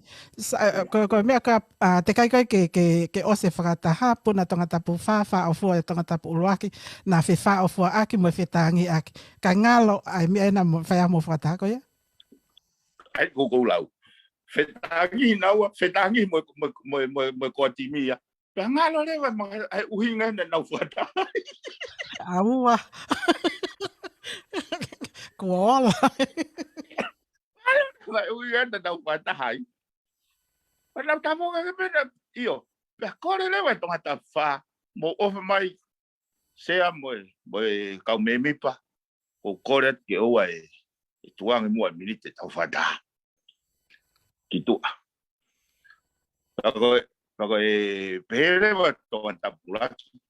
Ko, ko e meʻa ka, ʻa, teʻeki ai ko e ke, ke, ke ʻosi e fakataha, puna Tongatapu Fā, fāʻofua ʻe Tongatapu ʻUluaki, naʻa fefāʻofuaʻaki mo e fetangiʻaki. Ka ngalo, ʻa e meʻa ena mo, fai ʻa mo fakataha ko ia? ʻAi, ko ʻeku lau. Fetangi naua, fetangi mo, mo, mo, mo, mo e core team ia. Pea ngalo leva ma, ʻa e ʻuhinga naʻa nau fakataha ai. ʻAua. Kuo ola. Ngalo leva ʻa e ʻuhinga naʻa nau fakataha ai. Pea nau tafonga ke pena, ʻio. Pea kole leva ʻe Tongatapu Fā, mou ʻofa mai, Sea mo e, mo e kau mēmipa, ʻoku ou kole atu ke ʻoua ʻe, ʻe tukuange muʻa miniti ʻetau fakataha. Ki tuʻa. Pea ko e, pea ko e pehē leva ʻe Tongatapu ʻUluaki,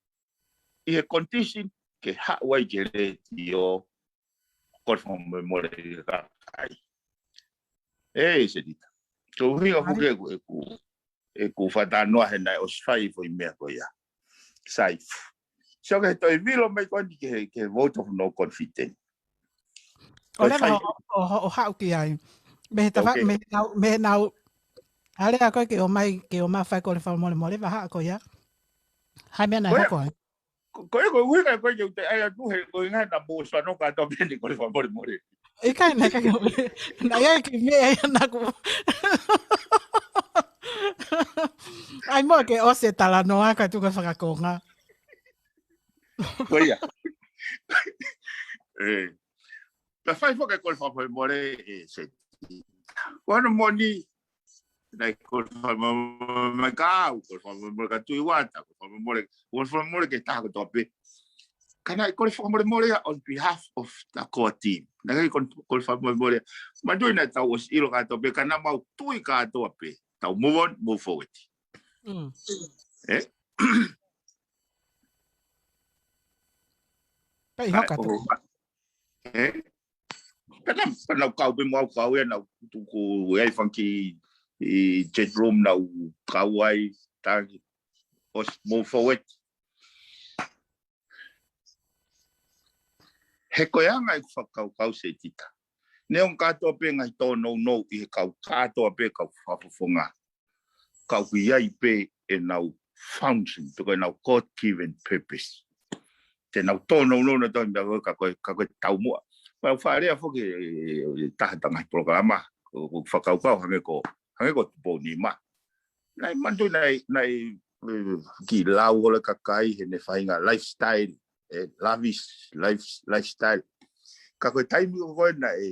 ʻi he condition ke haʻu ai ki he letiō, kole fakamolemole ki he kakai. ʻE, Setita. Ko e ʻuhinga foki ʻeku, ʻeku, ʻeku fakatalanoa he naʻe ʻosi fai e foʻi meʻa ko ia. Sai. Sio ki he toe vilo mai ko eni ki he, ki he vote of no confidence. ʻO leva ʻo, ʻo, ʻo haʻu ki ai. Mei he tafa, mei he nau, mei he nau. ʻAlu ā koe ke ō mai, ke ō mai fai kole fakamolemole, vahaʻa ko ia. Hai meʻa naʻe hoko ai. Ko, ko e, ko e ʻuhinga ko e ke u te ʻai atu he ko e ʻuhinga naʻa mou ʻosi fanongo kātoa pē ʻene kole fakamolemole. ʻIkai, naʻe ʻikai ke, naʻe ʻai ke meʻa ia naʻa ku. ʻAi muʻa ke ʻosi e talanoa kae tuku e fakakonga. Ko ia. ʻE. Pea fai foki e kole fakamolemole ʻe Setita. Ko hono moʻoni, naʻe kole fakamolemole mai ka au, kole fakamolemole kia Tuʻi Uata, kole fakamolemole, kole fakamolemole ki he taha kotoa pē. Ka naʻe kole fakamolemole ia on behalf of the core team. Naʻe ʻikai kole, kole fakamolemole ia. Manatuʻi naʻa tau ʻosi ʻilo kātoa pē, ka naʻa mau tui kātoa pē. Tau move on, move forward. Mm. ʻE? Pea ʻi haka tu. ʻE? Pea naʻa, pea naʻa ku kau pē mo au kau ia naʻa ku tuku ai fanga kiʻi chat room naʻa ku kau ai, tangi, ʻosi move forward. He ko e anga ʻeku fakakaukau Setita. Neongo kātoa pē ngaahi tōnounou ʻi he kau kātoa pē kau fakafofonga. Ka ʻoku ʻi ai pē ʻenau function, pe ko ʻenau God-given purpose. Te nau tōnounou nautolu he meʻa ko ē ka ko e, ka ko e taumuʻa. Pea u fakalea foki ʻe, ʻe, ʻe taha ʻeta ngaahi polokalama, ko, ko e fakakaukau hangē ko, hangē ko Tupou Nima. Naʻe manatuʻi naʻe, naʻe, ʻe, kiʻi lau holo e kakai heʻene faʻahinga lifestyle, ʻe, lavish life, lifestyle. Ka ko e taimi ko ē naʻe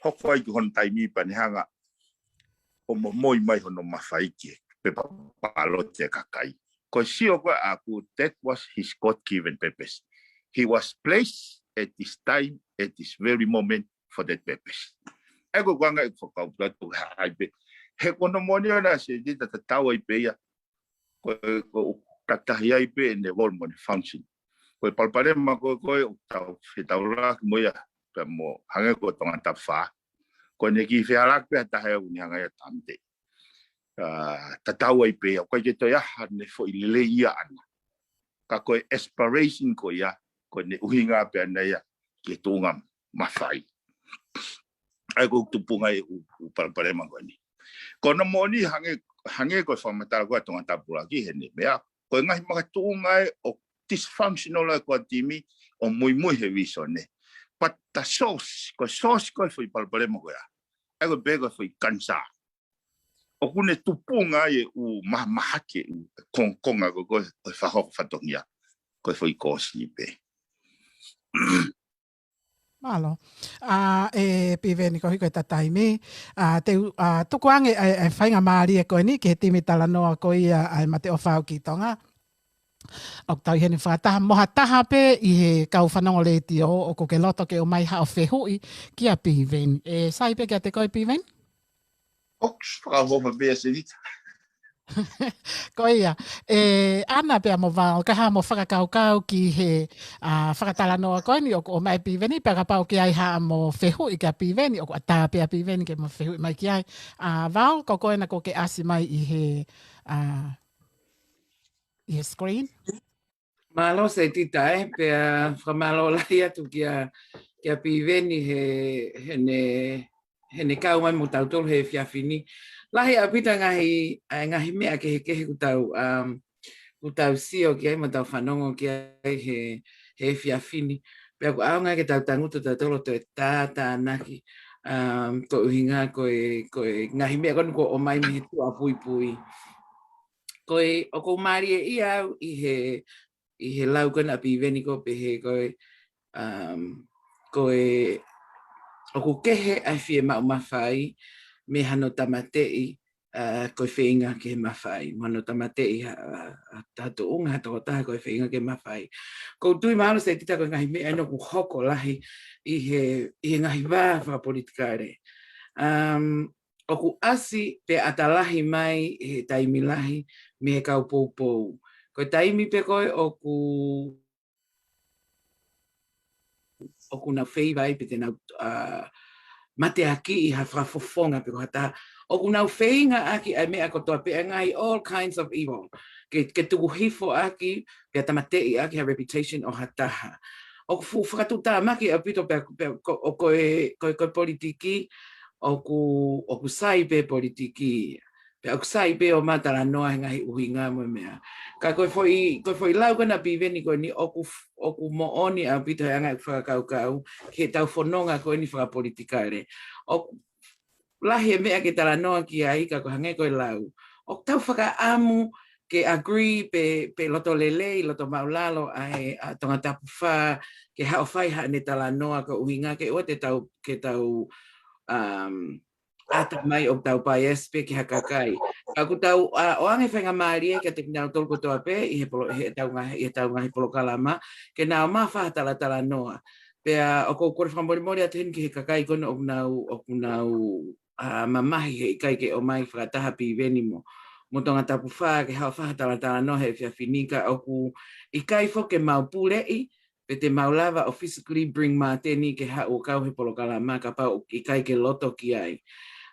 hoko ai ki hono taimi pea ne hanga ʻo momoi mai hono mafai ki he pepa pāloti ʻa e kakai. Ko e sio ko ē ʻaʻaku, that was his God-given purpose. He was placed at this time, at this very moment for that purpose. ʻA ia ko e anga ʻeku fakakaukau atu he ʻai pē. He ko hono moʻoni ʻona Setita tatau ai pē ia. Ko e, ko e tatahi ai pē ʻene role mo ʻene function. Ko e palopalema ko ē, ko ē ʻoku tau fetaulaki mo ia, pea mo hangē ko Tongatapu Fā. Ko ʻene kiʻi fehālaaki pē ha taha ʻoku ne hanga ia ʻo tāmateʻi. ʻA, tatau ai pē ia, ʻoku ʻikai ke toe ʻi ai haʻane foʻi lelei ia ʻana. Ka ko e aspiration ko ia, ko ʻene ʻuhinga pē ʻana ia ki he tuʻunga mafai. ʻA ia ko e tupunga ʻeku, ʻeku palopalema ko eni. Ko hono moʻoni hangē, hangē ko e fakamatala ko ē ʻa Tongatapu ʻUluaki heʻene meʻa, ko e ngaahi makatuʻunga ē ʻoku dysfunctional ai e core team ʻo muimui he vīsone. But the source, ko e source ko ē foʻi palopalema ko ia. ʻA ia ko e pehē ko e foʻi kanisā. ʻOku ne tupunga ai e ʻū mahamahaki, ʻū kongokonga ko ē ʻo e fakahoko fatongia. ko e foʻi kōsi pē. Mālō. ʻA, ʻe Piveni, koeʻuhi ko e taimi, ʻa, te u, ʻa, tuku ange ʻa e, ʻa e faingamālie ko eni ki he timi talanoa ko ia ʻa e Mate ʻOfa Au ki Tonga. ʻOku tau ʻi heni fakataha mo ha taha pē ʻi he kau fanongo letiō ʻoku ke loto ke ʻomai haʻo fehuʻi kia Piveni. ʻE sai pē kiate koe Piveni? ʻOku fakaʻofoʻofa pē ʻa Senita. Ko ia, ʻe Ana pea mo Val, ka haʻamo fakakaukau ki he, ʻa, fakatalanoa ko eni ʻoku ʻomai Piveni, pea kapau ʻoku ʻi ai haʻamo fehuʻi kia Piveni, ʻoku ʻatā pē ʻa Piveni ke mo fehuʻi mai ki ai. ʻA, Val, ko koe ena ʻoku ke ʻasi mai ʻi he, ʻa, ʻi he screen. Mālō Setita ē, pea fakamālō lahi atu kia, kia Piveni he, heʻene, heʻene kau mai mo tautolu he efiafi ni. Lahi ʻaupito ngaahi, ʻa e ngaahi meʻa kehekehe ʻoku tau, um, ʻoku tau sio ki ai mo tau fanongo ki ai he, he efiafi ni. Pea ʻoku ʻaonga ke tau tangutu tautolu ʻo toe tātānaki, um, ko e ʻuhinga ko e, ko e ngaahi meʻa ko eni kuo ʻomai mei he tuʻa puipui. Ko e, ʻoku ou mālieʻia au ʻi he, ʻi he lau ko ena ʻa Piveni ʻoku pehē ko e, um, ko e, ʻoku kehe ʻa e fiemaʻu mafai mei hano tāmateʻi, ʻa, ko e feinga ke mafai, mo hano tāmateʻi ha, ha, ha tuʻunga, ha tokotaha ko e feinga ke mafai. ʻOku ou tui mahalo Setita ko e ngaahi meʻa ena ʻoku hoko lahi ʻi he, ʻi he ngaahi vā fakapolitikale. Um, ʻoku ʻasi pea ʻata lahi mai he taimi lahi mei he kau poupou. Ko e taimi pē ko ē ʻoku, ʻoku nau feiva ai pe te nau, ʻa, mateakiʻi ha fakafofonga pe ko ha taha. ʻOku nau feinga ʻaki ʻa e meʻa kotoa pē ʻa e ngaahi all kinds of evil. Ke, ke tuku hifo ʻaki, pea tāmateʻi ʻaki ha reputation ʻo ha taha. ʻOku fuʻu fakatuʻutāmaki ʻaupito pea, pea ko, ʻo ko e, ko e, ko e politiki, ʻoku, ʻoku sai pē politiki. Pea ʻoku sai pē ʻo matalanoa he ngaahi ʻuhinga mo e meʻa. Ka ko e foʻi, ko e foʻi lau ko ena ʻa Piveni ko eni ʻoku f-, ʻoku moʻoni ʻaupito he anga ʻeku fakakaukau, ki heʻetau fononga ko eni fakapolitikale. ʻOku lahi e meʻa ke talanoa ki ai ka ko e hangē ko e lau. ʻOku tau fakaʻamu ke agree pe, pe loto lelei, loto maʻulalo ʻa e, ʻa Tongatapu fā, ke haʻu ʻo fai haʻane talanoa ko e ʻuhinga ke ʻoua te tau, ke tau, um, ʻata mai ʻoku tau bias pē ki ha kakai. Ka ʻoku tau, ʻa, ʻoange faingamālie kiate kinautolu kotoa pē ʻi he polo-, heʻetau ngaahi, heʻetau ngaahi polokalama, ke nau ō mai ʻo fai ha talatalanoa. Pea ʻoku ou kole fakamolemole atu heni ki he kakai ko ena ʻoku nau, ʻoku nau, ʻa, mamahi he ʻikai ke ō mai fakataha Piveni mo, mo Tongatapu fā ke haʻu ʻo fai ha talatalanoa he efiafi ni ka ʻoku ʻikai foki ke mau puleʻi, pe te mau lava ʻo physically bring Māteni ke haʻu ʻo kau he polokalama kapau ʻoku ʻikai ke loto ki ai.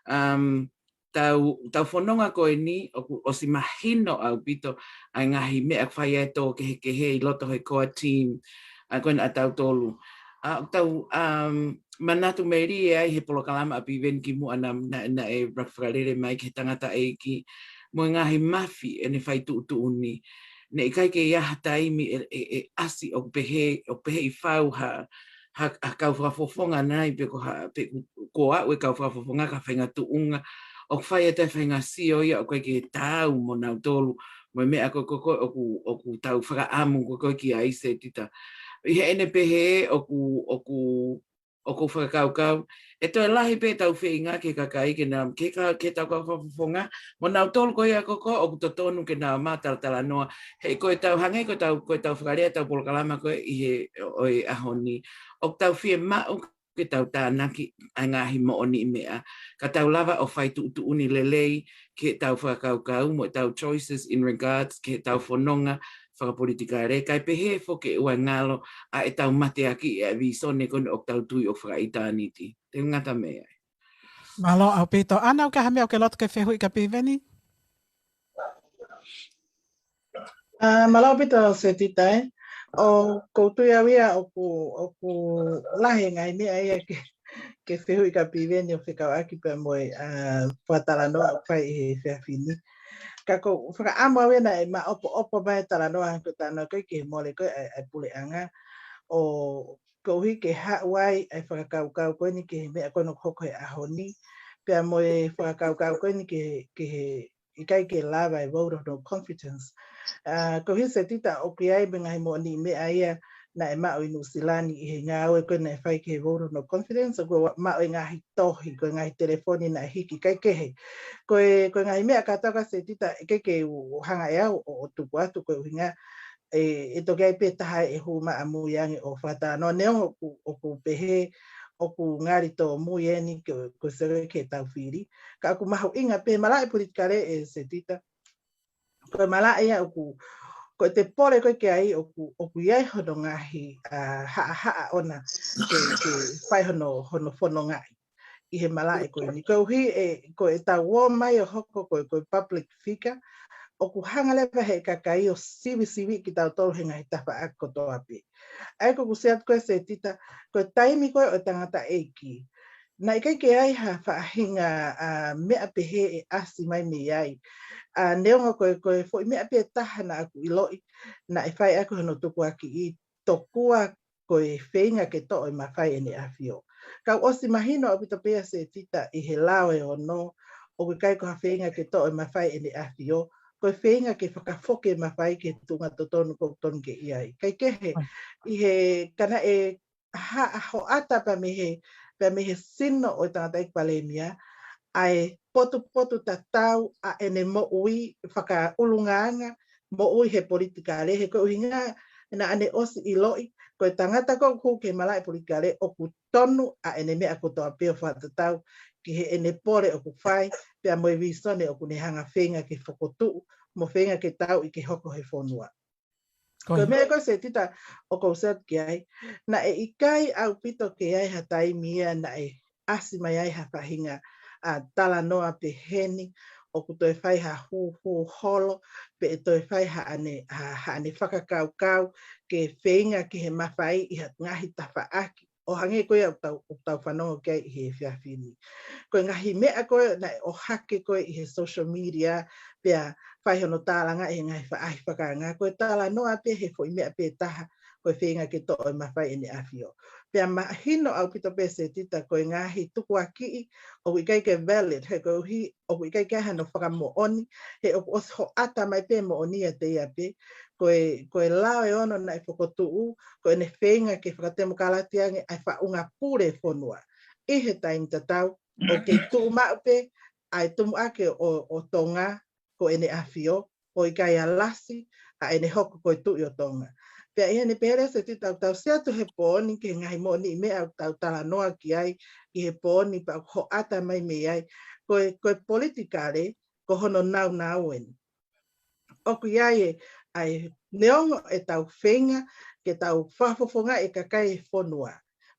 Um, tau, tau fononga ko eni, ʻoku ʻosi mahino ʻaupito ʻa e ngaahi meʻa ʻoku fai ai e tō kehekehe ʻi loto he core team, ʻa ko ena ʻa tautolu. ʻA, tau, um, manatu melie ai he polokalama ʻa Piveni kimuʻa naʻa, naʻa, naʻe fakalele mai ki he tangataʻeiki, mo e ngaahi mafi ʻene fai tuʻutuʻuni. Naʻe ʻikai ke ʻi ai ha taimi ʻe, ʻe, ʻe ʻasi ʻoku pehē, ʻoku pehē ʻi fau ha, ha, ha kau fakafofonga nai pe ko ha, pe ko, ko aʻu e kau fakafofonga ki ha faʻahinga tuʻunga. ʻOku fai atu e faʻahinga sio ia ʻoku ʻikai ke taau mo nautolu, mo e meʻa ko ē, ko ē, ko ē ʻoku, ʻoku tau fakaʻamu ko ē, ko ē ki ai Setita. ʻI heʻene pehē ʻoku, ʻoku ʻoku ou fakakaukau, ʻe toe lahi pē ʻetau feinga ki he kakai ke nau, ki he ka, ki heʻetau kau fakafofonga, mo nautolu ko ia ko ē ʻoku totonu ke nau ō mai ʻo talatalanoa, he ko ʻetau hangē ko ʻetau, ko ʻetau fakalea ʻetau polokalama ko ē ʻi he ʻo, ʻo e ʻaho ni. ʻOku tau fiemaʻu ke tau tānaki ʻa e ngaahi moʻoniʻi meʻa, ka tau lava ʻo fai tuʻutuʻuni lelei ki heʻetau fakakaukau mo ʻetau choices in regards ki heʻetau fononga fakapolitikale, kae pehē foki ʻe ʻoua ʻe ngalo ʻa ʻetau mateakiʻi ʻa e vīsone ko eni ʻoku tau tui ʻoku fakaʻitāniti. Te u ngata mei ai. Mālō ʻaupito. Ana, ʻoku ʻi ai ha meʻa ʻoku ke loto ke fehuʻi kia Piveni? ʻA, mālō ʻaupito Setita ē. ʻOku ou tui au ia ʻoku, ʻoku lahi e ngaahi meʻa ia ke, ke fehuʻi kia Piveni ʻo fekauʻaki pea mo e, ʻa, fakatalanoa ʻoku fai ʻi he efiafi ni. Ka ʻoku ou fakaʻamu au ia naʻe maʻopoʻopo mai e talanoa hangē ko e talanoa ko ē ki he mole ko ē ʻa e, ʻa e puleʻanga. ʻO koeʻuhi ke haʻu ai ʻa e fakakaukau ko eni ki he meʻa ko ē ʻoku hoko he ʻaho ni. Pea mo e fakakaukau ko eni ki he, ki he ʻikai ke lava e vote of no confidence. ʻA, ko hisi e tita ʻoku ʻi ai mo e ngaahi moʻoniʻi meʻa ia naʻe maʻu ʻi Nuʻusila ni ʻi he ngāue ko ē naʻe fai ki he vote no confidence, ʻoku maʻu e ngaahi tohi, ko e ngaahi telefoni naʻe hiki, kae kehe. Ko e, ko e ngaahi meʻa kātoa ko ē Setita, ʻikai ke u hanga ʻe au ʻo, ʻo tuku atu koeʻuhinga, ʻe, ʻe toki ʻi ai pē taha ʻe hū maʻa mui ange ʻo fakatalanoa, neongo ʻoku, ʻoku pehē, ʻoku ngali tōmui eni ko, ko e survey ke tau fili. Ka ʻoku mahuʻinga pē malaʻe politikale ʻe Setita. Ko e malaʻe ia ʻoku, ko e te pole ko ē ki ai ʻoku, ʻoku ʻi ai hono ngaahi, ʻa, haʻahaʻa ʻona ke, ke fai hono, hono fonongaʻi ʻi he malaʻe ko eni. Koeʻuhi ʻe, ko e tau ō mai ʻo hoko ko e, ko e public figure, ʻoku hanga leva he kakai ʻo sivisiviʻi kitautolu he ngaahi tafaʻaki kotoa pē. ʻA ia ko ʻeku sio atu ko ē Setita, ko e taimi ko ē ʻo e tangataʻeiki, naʻe ʻikai ke ʻi ai ha faʻahinga, ʻa, meʻa pehē ʻe ʻasi mai mei ai. ʻA, neongo ko e, ko e foʻi meʻa pē taha naʻa ku ʻiloʻi, naʻe fai ʻaki hono tukuakiʻi tokua ko e feinga ke toʻo e mafai ʻEne ʻAfio. Ka ʻoku ʻosi mahino ʻaupito pē ia Setita ʻi he lao ʻe ono, ʻoku ʻikai ko ha feinga ke toʻo e mafai ʻEne ʻAfio, ko e feinga ke fakafoki e mafai ki he tuʻunga totonu ʻoku totonu ke ʻi ai. Kae kehe, ʻi he ka naʻe ha, hoʻata pea mei he, pea mei he sino ʻo e tangataʻeiki palēmia, ʻa e potupotu tatau ʻa ʻene moʻui fakaʻulungaanga, moʻui he politikale, he ko e ʻuhinga naʻa ne ʻosi ʻiloʻi, ko e tangata ko ē ʻoku hū ki he malaʻe politikale ʻoku tonu ʻa ʻene meʻa kotoa pē ʻo fakatatau ki heʻene pole ʻoku fai, pea mo e vīsone ʻoku ne hanga feinga ke fokotuʻu, mo feinga ke tauʻi ke hoko he fonua. Ko e meʻa ko ē Setita ʻoku ou sio atu ki ai, naʻe ʻikai ʻaupito ke ʻi ai ha taimi ia naʻe ʻasi mai ai ha faʻahinga, ʻa, talanoa peheni, ʻoku toe fai ha hūhū holo, pe ʻe toe fai haʻane, ha, haʻane fakakaukau, ke feinga ki he mafai ʻi ha ngaahi tafaʻaki. ʻO hangē ko ia ʻoku tau, ʻoku tau fanongo ki ai ʻi he efiafi ni. Ko e ngaahi meʻa ko ē naʻe ʻohake ko ē ʻi he social media, pea fai hono tālanga ʻi he ngaahi faʻahi fakaanga, ko e talanoa pē he foʻi meʻa pē taha, ko e feinga ke toʻo e mafai ʻEne ʻAfio. Pea mahino ʻaupito pē Setita ko e ngaahi tukuakiʻi, ʻoku ʻikai ke valid, he koeʻuhi, ʻoku ʻikai ke ʻi ai hano fakamoʻoni, he ʻoku ʻosi hoʻata mai pē moʻoni ʻiate ia pē, ko e, ko e lao ʻe ono naʻe fokotuʻu, ko ʻene feinga ke fakatemokalati ange ʻa e faʻunga pule fonua. ʻI he taimi tatau, ʻoku kei tuʻu maʻu pē ʻa e tumuʻaki ʻo, ʻo Tonga, ko ʻEne ʻAfio, ʻo ʻikai alasi ʻa ʻene hoko ko e Tuʻi ʻo Tonga. Pea ʻi heʻene pehē leva Setita ʻoku tau sio atu he pō ni ki he ngaahi moʻoniʻi meʻa ʻoku tau talanoa ki ai ʻi he pō ni pea ʻoku hoʻata mai mei ai. Ko e, ko e politikale, ko hono naunau eni. ʻOku ʻi ai e, ʻa e neongo ʻetau feinga ke tau fakafofongaʻi e kakai e fonua.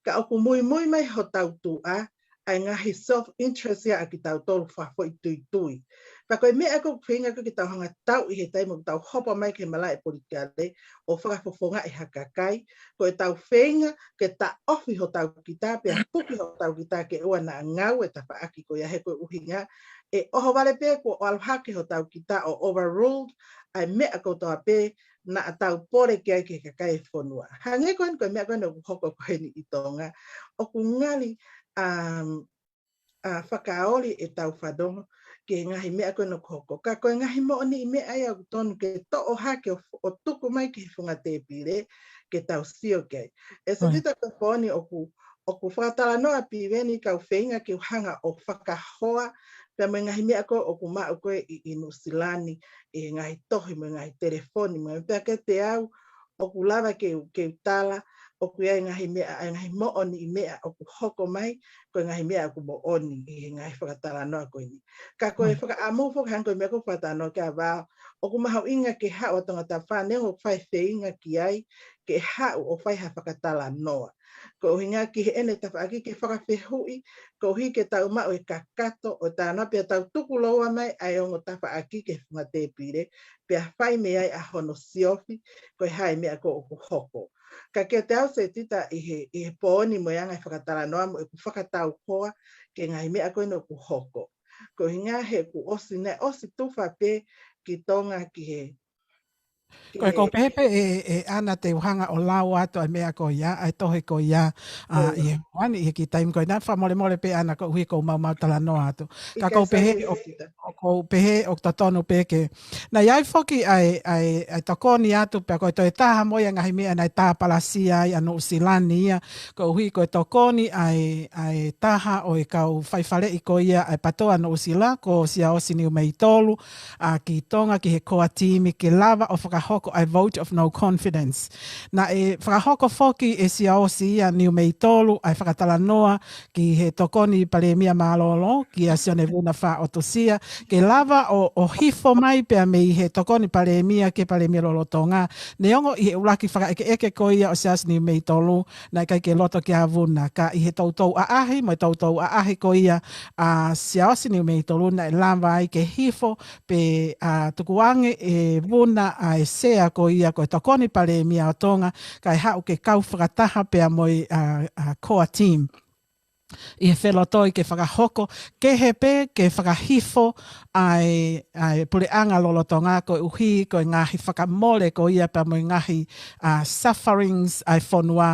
Ka ʻoku muimui mai hotau tuʻa, ʻa e ngaahi self interest ia ʻa kitautolu fakafoʻituitui. Pea ko e meʻa ko ē ʻoku feinga ko ē ke tau hanga tauʻi he taimi ʻoku tau hopo mai ki he malaʻe politikale ʻo fakafofongaʻi ha kakai, ko ʻetau feinga ke taʻofi hotau kita, pea puki hotau kita ke ʻoua naʻa ngāue tafaʻaki ko ia he ko e ʻuhinga, ʻe ʻohovale pē kuo ʻalu hake hotau kita ʻo overruled ʻa e meʻa kotoa pē naʻa tau pole ki ai ki he kakai e fonua. Hangē ko eni ko e meʻa ko eni ʻoku hoko ko eni ʻi Tonga. ʻOku ngali, um, ʻa, fakaoli ʻetau fanongo ki he ngaahi meʻa ko eni ʻoku hoko. Ka ko e ngaahi moʻoniʻi meʻa ia ʻoku tonu ke toʻo hake ʻo, ʻo tuku mai ki he funga tēpile ke tau sio ki ai. ʻE Setita ko e pō ni ʻoku, ʻoku fakatalanoa Piveni kau feinga ke u hanga ʻo fakahoa, pea mo e ngaahi meʻa ko ē ʻoku maʻu ko ē ʻi, ʻi Nuʻusila ni, ʻi he ngaahi tohi mo e ngaahi telefoni, mo e pea kiate au, ʻoku lava ke u, ke u tala, ʻoku ʻi ai e ngaahi meʻa, ʻa e ngaahi moʻoniʻi meʻa ʻoku hoko mai, ko e ngaahi meʻa ʻoku moʻoni ʻi he ngaahi fakatalanoa ko eni. Ka ko e fakaʻamu foki hangē ko e meʻa ko ē fakatalanoa ki ai Vao, ʻoku mahuʻinga ke haʻu ʻa Tongatapu neongo ʻoku fai feinga ki ai, ke haʻu ʻo fai ha fakatalanoa. Ko e ʻuhinga ki heʻene tafaʻaki ke fakafehuʻi, koeʻuhi ke tau maʻu e kakato ʻo e talanoa pea tau tukuloua mai ʻa e ongo tafaʻaki ki he funga tēpile, pea fai mei ai ʻa hono siofi, ko e hā e meʻa ko ē ʻoku hoko. Ka kiate au Setita ʻi he, ʻi he pō ni mo e anga e fakatalanoa mo ʻeku fakatauhoa ki he ngaahi meʻa ko eni ʻoku hoko. Ko e ʻuhinga he kuo ʻosi naʻe ʻosi tufa pē ki Tonga ki he Ko e ʻoku ou pehē pē ē, ʻAna, te u hanga ʻo lau atu ʻa e meʻa ko ia, ʻa e tohi ko ia, ʻa, ʻi he, ʻi he kiʻi taimi ko ena, fakamolemole pē ʻAna koeʻuhi ko e maumau talanoa atu. Ka ʻoku ou pehē, ʻoku ou pehē ʻoku totonu pē ke. Naʻe ʻi ai foki ʻa e, ʻa e, ʻa e tokoni atu pea ko e toe taha mo ia ngaahi meʻa naʻe tāpalasia ai ʻa Nuʻusila ni ia, koeʻuhi ko e tokoni ʻa e, ʻa e taha ʻo e kau faifaleʻi ko ia ʻa e PATOA Nuʻusila, ko Siaosi Niumeitolu, ʻa, ki Tonga, ki he core team, ke lava ʻo fakahoko ʻa e vote of no confidence. Naʻe fakahoko foki ʻe Siaosi ia Niumeitolu ʻa e fakatalanoa ki he Tokoni Palēmia Mālōlō, kia Sione Vuna Faʻotusia, ke lava ʻo, ʻo hifo mai pea mei he Tokoni Palēmia ki he Palēmia Lolotonga. Neongo ʻi he ʻuluaki fakaʻekeʻeke ko ia ʻo Siaosi Niumeitolu, naʻe ʻikai ke loto kia Vuna, ka ʻi he toutou ʻaʻahi, mo e toutou ʻaʻahi ko ia ʻa Siaosi Niumeitolu, naʻe lava ai ke hifo pe, ʻa, tukuange ʻe Vuna ʻa e sea ko ia ko e Tokoni Palēmia ʻo Tonga, kae haʻu ke kau fakataha pea mo e, ʻa, ʻa, core team ʻi he felotoi ke fakahoko, kehe pē ke fakahifo ʻa e, ʻa e puleʻanga lolotonga koeʻuhi ko e ngaahi fakamole ko ia pea mo e ngaahi, ʻa, sufferings ʻa e fonua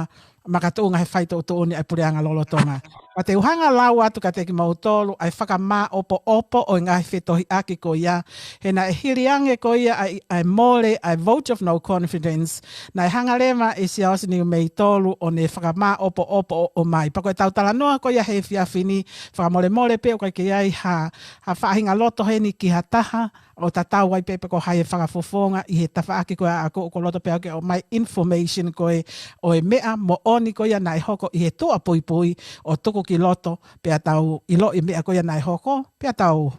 makatuʻunga he faituʻutuʻuni ʻa e puleʻanga lolotonga. Ka te u hanga lau atu kiate kimoutolu ʻa e fakamāʻopoʻopo ʻo e ngaahi fetohiʻaki ko ia, he naʻe hili ange ko ia ʻa e, ʻa e mole, ʻa e vote of no confidence, naʻe hanga leva ʻe Siaosi Niumeitolu ʻo ne fakamāʻopoʻopo ʻo, ʻo mai. Pea ko e tau talanoa ko ia he efiafi ni, fakamolemole pē ʻoku ʻikai ke ʻi ai ha, ha faʻahinga loto heni ki ha taha, ʻo tatau ai pē pe ko hai e fakafofonga ʻi he tafaʻaki ko ia ʻaʻaku, ʻoku ou loto pē au ke ʻomai information ko ē ʻo e meʻa moʻoni ko ia naʻe hoko ʻi he tuʻa puipui ʻo tuku ki loto pea tau ʻiloʻi meʻa ko ia naʻe hoko, pea tau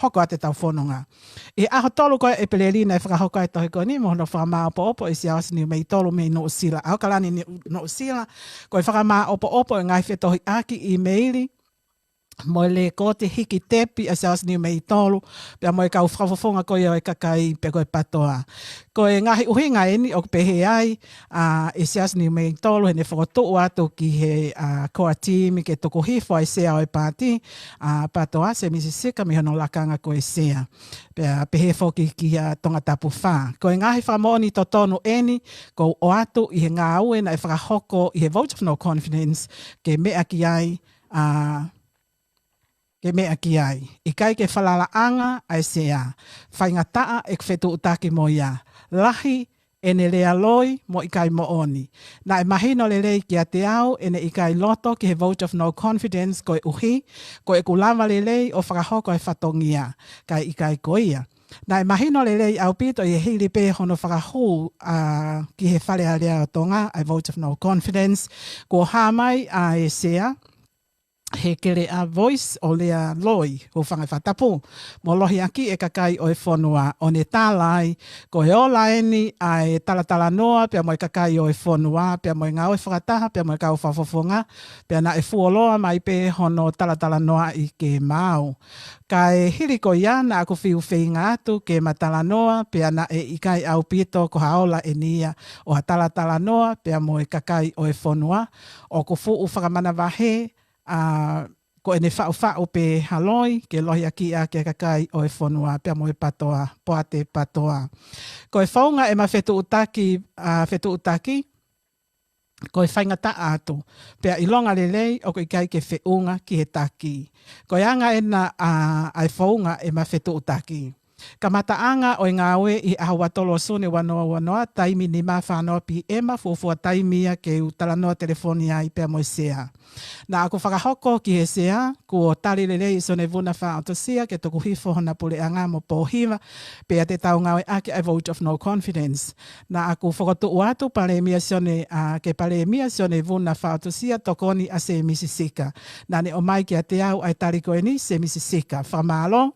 hoko atu ʻetau fononga. ʻI he ʻaho tolu ko ia ʻo ʻEpeleli naʻe fakahoko ai e tohi ko eni mo hono fakamāʻopoʻopo ʻe Siaosi Niumeitolu mei Nuʻusila, ʻAokalani Nuʻusila, ko e fakamāʻopoʻopo ʻo e ngaahi fetohiʻaki ʻīmeili, mo e lēkooti hiki tepi ʻa Siaosi Niumeitolu, pea mo e kau fakafofonga ko ia ʻo e kakai pe ko e PATOA. Ko e ngaahi ʻuhinga eni ʻoku pehē ai, ʻa, ʻe Siaosi Niumeitolu heʻene fokotuʻu atu ki he, ʻa, core team ke tuku hifo ʻa e sea ʻo e paati, ʻa, PATOA, Semisi Sika mei hono lakanga ko e sea. Pea pehē foki kia Tongatapu Fā. Ko e ngaahi fakamoʻoni totonu eni, ʻoku ou ʻoatu ʻi he ngāue naʻe fakahoko ʻi he vote of no confidence, ke meʻa ki ai, ʻa, ke meʻa ki ai. ʻIkai ke falalaʻanga ʻa e sea. Faingataʻa ʻeku fetuʻutaki mo ia. Lahi ʻene lea loi mo ʻikai moʻoni. Naʻe mahino lelei kiate au ʻene ʻikai loto ki he vote of no confidence koeʻuhi ko ʻeku lava lelei ʻo fakahoko e fatongia, kae ʻikai ko ia. Naʻe mahino lelei ʻaupito ʻi he hili pē hono fakahū, ʻa, ki he Fale Alea ʻo Tonga ʻa e vote of no confidence, kuo hā mai ʻa e sea he keleʻa voice ʻo lea loi, hūfanga he fakatapu, mo lohiakiʻi e kakai ʻo e fonua, ʻo ne tala ai ko e ola eni ʻa e talatalanoa pea mo e kakai ʻo e fonua, pea mo e ngāue fakataha pea mo e kau fakafofonga, pea naʻe fuoloa mai pē hono talatalanoaʻi ke maau. Kae hili ko ia naʻa ku fiu feinga atu ke ma talanoa, pea naʻe ʻikai ʻaupito ko ha ola eni ia ʻo ha talatalanoa pea mo e kakai ʻo e fonua. ʻOku fuʻu fakamanavahē, ʻa, ko ʻene faʻufaʻu pē ha loi ke lohiakiʻi ʻaki e kakai ʻo e fonua pea mo e PATOA, Poate PATOA. Ko e founga ʻema fetuʻutaki, ʻa, fetuʻutaki, ko e faingataʻa atu. Pea ʻilonga lelei ʻoku ʻikai ke feʻunga ki he taki. Ko e anga ena, ʻa, ʻa e founga ʻema fetuʻutaki. Kamataʻanga ʻo e ngāue ʻi he ʻaho ua tolu ʻo Sune ua noa ua noa, taimi nima fā noa P M, fuofua taimi ia ke u talanoa telefoni ai pea mo e sea. Naʻa ku fakahoko ki he sea, kuo tali lelei ʻe Sione Vuna Faʻotusia ke tuku hifo hona puleʻanga mo pōhiva, pea te tau ngāueʻaki ʻa e vote of no confidence. Naʻa ku fokotuʻu atu Palēmia Sione, ʻa, ke Palēmia Sione Vuna Faʻotusia tokoni ʻa Semisi Sika. Naʻa ne ʻomai kiate au ʻa e tali ko eni, Semisi Sika. Fakamālō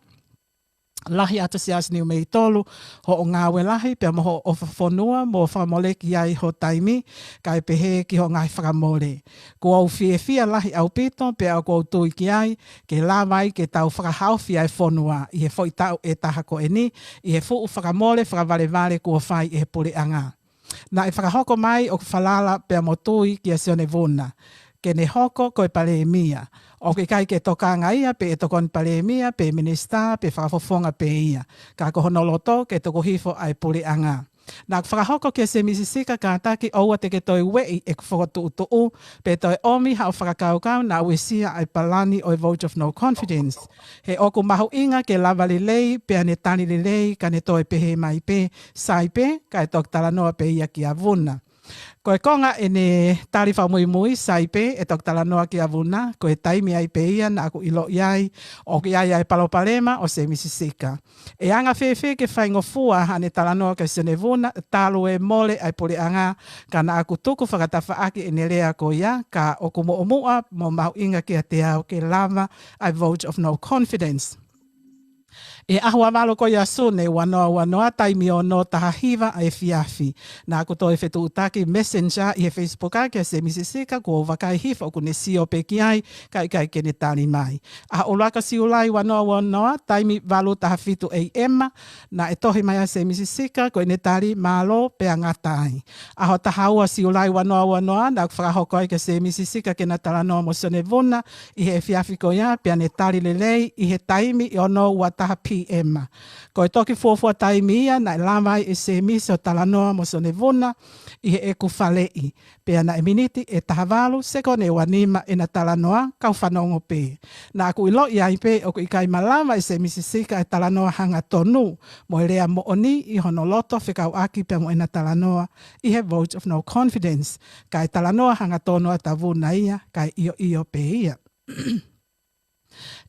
lahi atu Siaosi Niumeitolu, hoʻo ngāue lahi pea mo hoʻo ʻofa fonua mo fakamoleki ai ho taimi, kae pehē ki hoʻo ngaahi fakamole. Kuo u fiefia lahi ʻaupito pea ʻoku ou tui ki ai, ke lava ai ke tau fakahaofi ʻa e fonua ʻi he foʻi taʻu ʻe taha ko eni, ʻi he fuʻu fakamole fakavalevale kuo fai ʻe he puleʻanga. Naʻe fakahoko mai ʻoku falala pea mo tui kia Sione Vuna ke ne hoko ko e Palēmia. ʻOku ʻikai ke tokanga ia pe ʻe Tokoni Palēmia, pe Minisitā, pe Fakafofonga pē ia. Ka ko hono loto ke tuku hifo ʻa e puleʻanga. Naʻa ku fakahoko kia Semisi Sika kātaki ʻoua te ke toe ueʻi ʻeku fokotuʻutuʻu, pe toe ʻomi haʻo fakakaukau naʻa uesia ʻa e palani ʻo e vote of no confidence. He ʻoku mahuʻinga ke lava lelei, pea ne tali lelei, ka ne toe pehē mai pē, sai pē, kae toki talanoa pē ia kia Vuna. Ko e konga ʻene tali fakamuimui, sai pē, ʻe toki talanoa kia Vuna, ko e taimi ai pē ia naʻa ku ʻiloʻi ai ʻoku ʻi ai ʻa e palopalema ʻo Semisi Sika. ʻE anga fēfē ke faingofua haʻane talanoa kia Sione Vuna, talu e mole ʻa e puleʻanga, ka naʻa ku tuku fakatafaʻaki ʻene lea ko ia, ka ʻoku muʻomuʻa mo mahuʻinga kiate au ke lava ʻa e vote of no confidence. ʻI he ʻaho ua valu ko ia Sune ua noa ua noa, taimi ono taha hiva ʻa e efiafi, naʻa ku toe fetuʻutaki Messenger ʻi he Facebook kia Semisi Sika, kuo u vakai hifo ʻoku ne sio pē ki ai, ka ʻikai ke ne tali mai. ʻAho ʻuluaki Siulai ua noa ua noa, taimi valu taha fitu A M, naʻe tohi mai ʻa Semisi Sika, ko ʻene tali mālō pea ngata ai. ʻAho taha ua Siulai ua noa ua noa, naʻa ku fakahoko ai kia Semisi Sika ke na talanoa mo Sione Vuna ʻi he efiafi ko ia, pea ne tali lelei ʻi he taimi ʻi ono ua taha P M. Ko e toki fuofua taimi ia naʻe lava ai ʻe Semisi ʻo talanoa mo Sione Vuna ʻi heʻeku faleʻi, pea naʻe miniti ʻe taha valu, sekoni ʻe ua nima ʻena talanoa, kau fanongo pē. Naʻa ku ʻiloʻi ai pē ʻoku ʻikai malava ʻe Semisi Sika ʻa e talanoa hangatonu mo e lea moʻoni ʻi hono loto fekauʻaki pea mo ʻena talanoa ʻi he vote of no confidence. Kae talanoa hangatonu ʻa Vuna ia, kae ʻioʻio pē ia.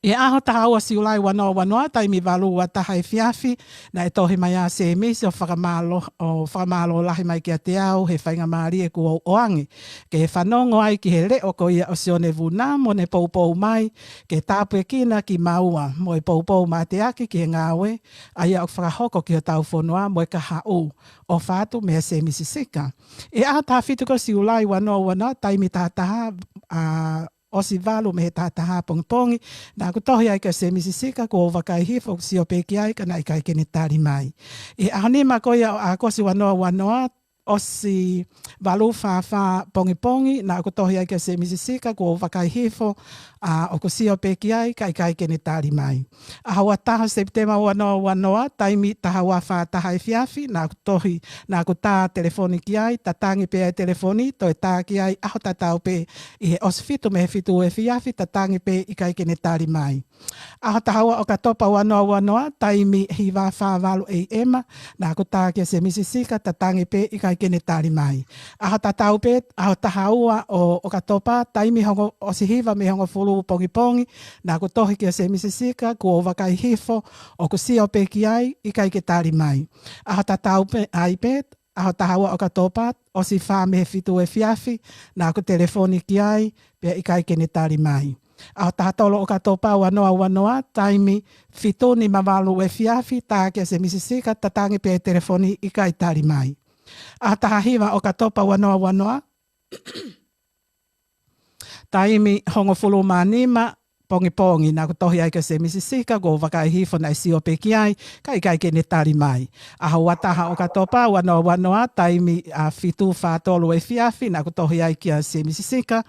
ʻI he ʻaho taha ua Siulai ua noa ua noa, taimi valu ua taha efiafi, naʻe tohi mai ʻa Semisi ʻo fakamālō, ʻo fakamālō lahi mai kiate au he faingamālie kuo u ʻoange ke fanongo ai ki he leʻo ko ia ʻo Sione Vuna mo ne poupou mai ke tāpuekina kimaua mo e poupou mateaki ki he ngāue ʻa ia ʻoku fakahoko ki hotau fonua mo e kahaʻu. ʻOfa atu meia Semisi Sika. ʻI he ʻaho taha fitu ko Siulai ua noa ua noa, taimi taha taha, ʻa, ʻosi valu mei he taha taha pongipongi, naʻa ku tohi ai kia Semisi Sika, kuo u vakai hifo ʻoku sio pē ki ai ka naʻe ʻikai ke ne tali mai. ʻI he ʻaho nima ko ia ʻo ʻAokosi ua noa ua noa, ʻosi valu fā fā pongipongi, naʻa ku tohi ai kia Semisi Sika, kuo u vakai hifo, ʻa, ʻoku sio pē ki ai ka ʻikai ke ne tali mai. ʻAho ua taha Sepitema ua noa ua noa, taimi taha ua fā taha efiafi, naʻa ku tohi, naʻa ku tā telefoni ki ai, tatangi pē ʻa e telefoni, toe tā ki ai, ʻaho tatau pē, ʻi he ʻosi fitu mei he fitu efiafi, tatangi pē ʻikai ke ne tali mai. ʻAho taha ua ʻOkatopa ua noa ua noa, taimi hiva fā valu A M, naʻa ku tā kia Semisi Sika, tatangi pē ʻikai ke ne tali mai. ʻAho tatau pē, ʻaho taha ua ʻo ʻOkatopa, taimi hongo, ʻosi hiva mei he hongofulu pongipongi, naʻa ku tohi kia Semisi Sika, kuo u vakai hifo ʻoku sio pē ki ai, ʻikai ke tali mai. ʻAho tatau pē, ai pē, ʻaho taha ua ʻOkatopa, ʻosi fā mei he fitu efiafi, naʻa ku telefoni ki ai, pea ʻikai ke ne tali mai. ʻAho taha tolu ʻOkatopa ua noa ua noa, taimi fitu nima valu efiafi, tā kia Semisi Sika, tatangi pē ʻa e telefoni, ʻikai tali mai. ʻAho taha hiva ʻOkatopa ua noa ua noa, taimi hongofulu mā nima pongipongi, naʻa ku tohi ai kia Semisi Sika, kuo u vakai hifo naʻe sio pē ki ai, ka ʻikai ke ne tali mai. ʻAho ua taha ʻOkatopa ua noa ua noa, taimi, ʻa, fitu fā tolu efiafi, naʻa ku tohi ai kia Semisi Sika,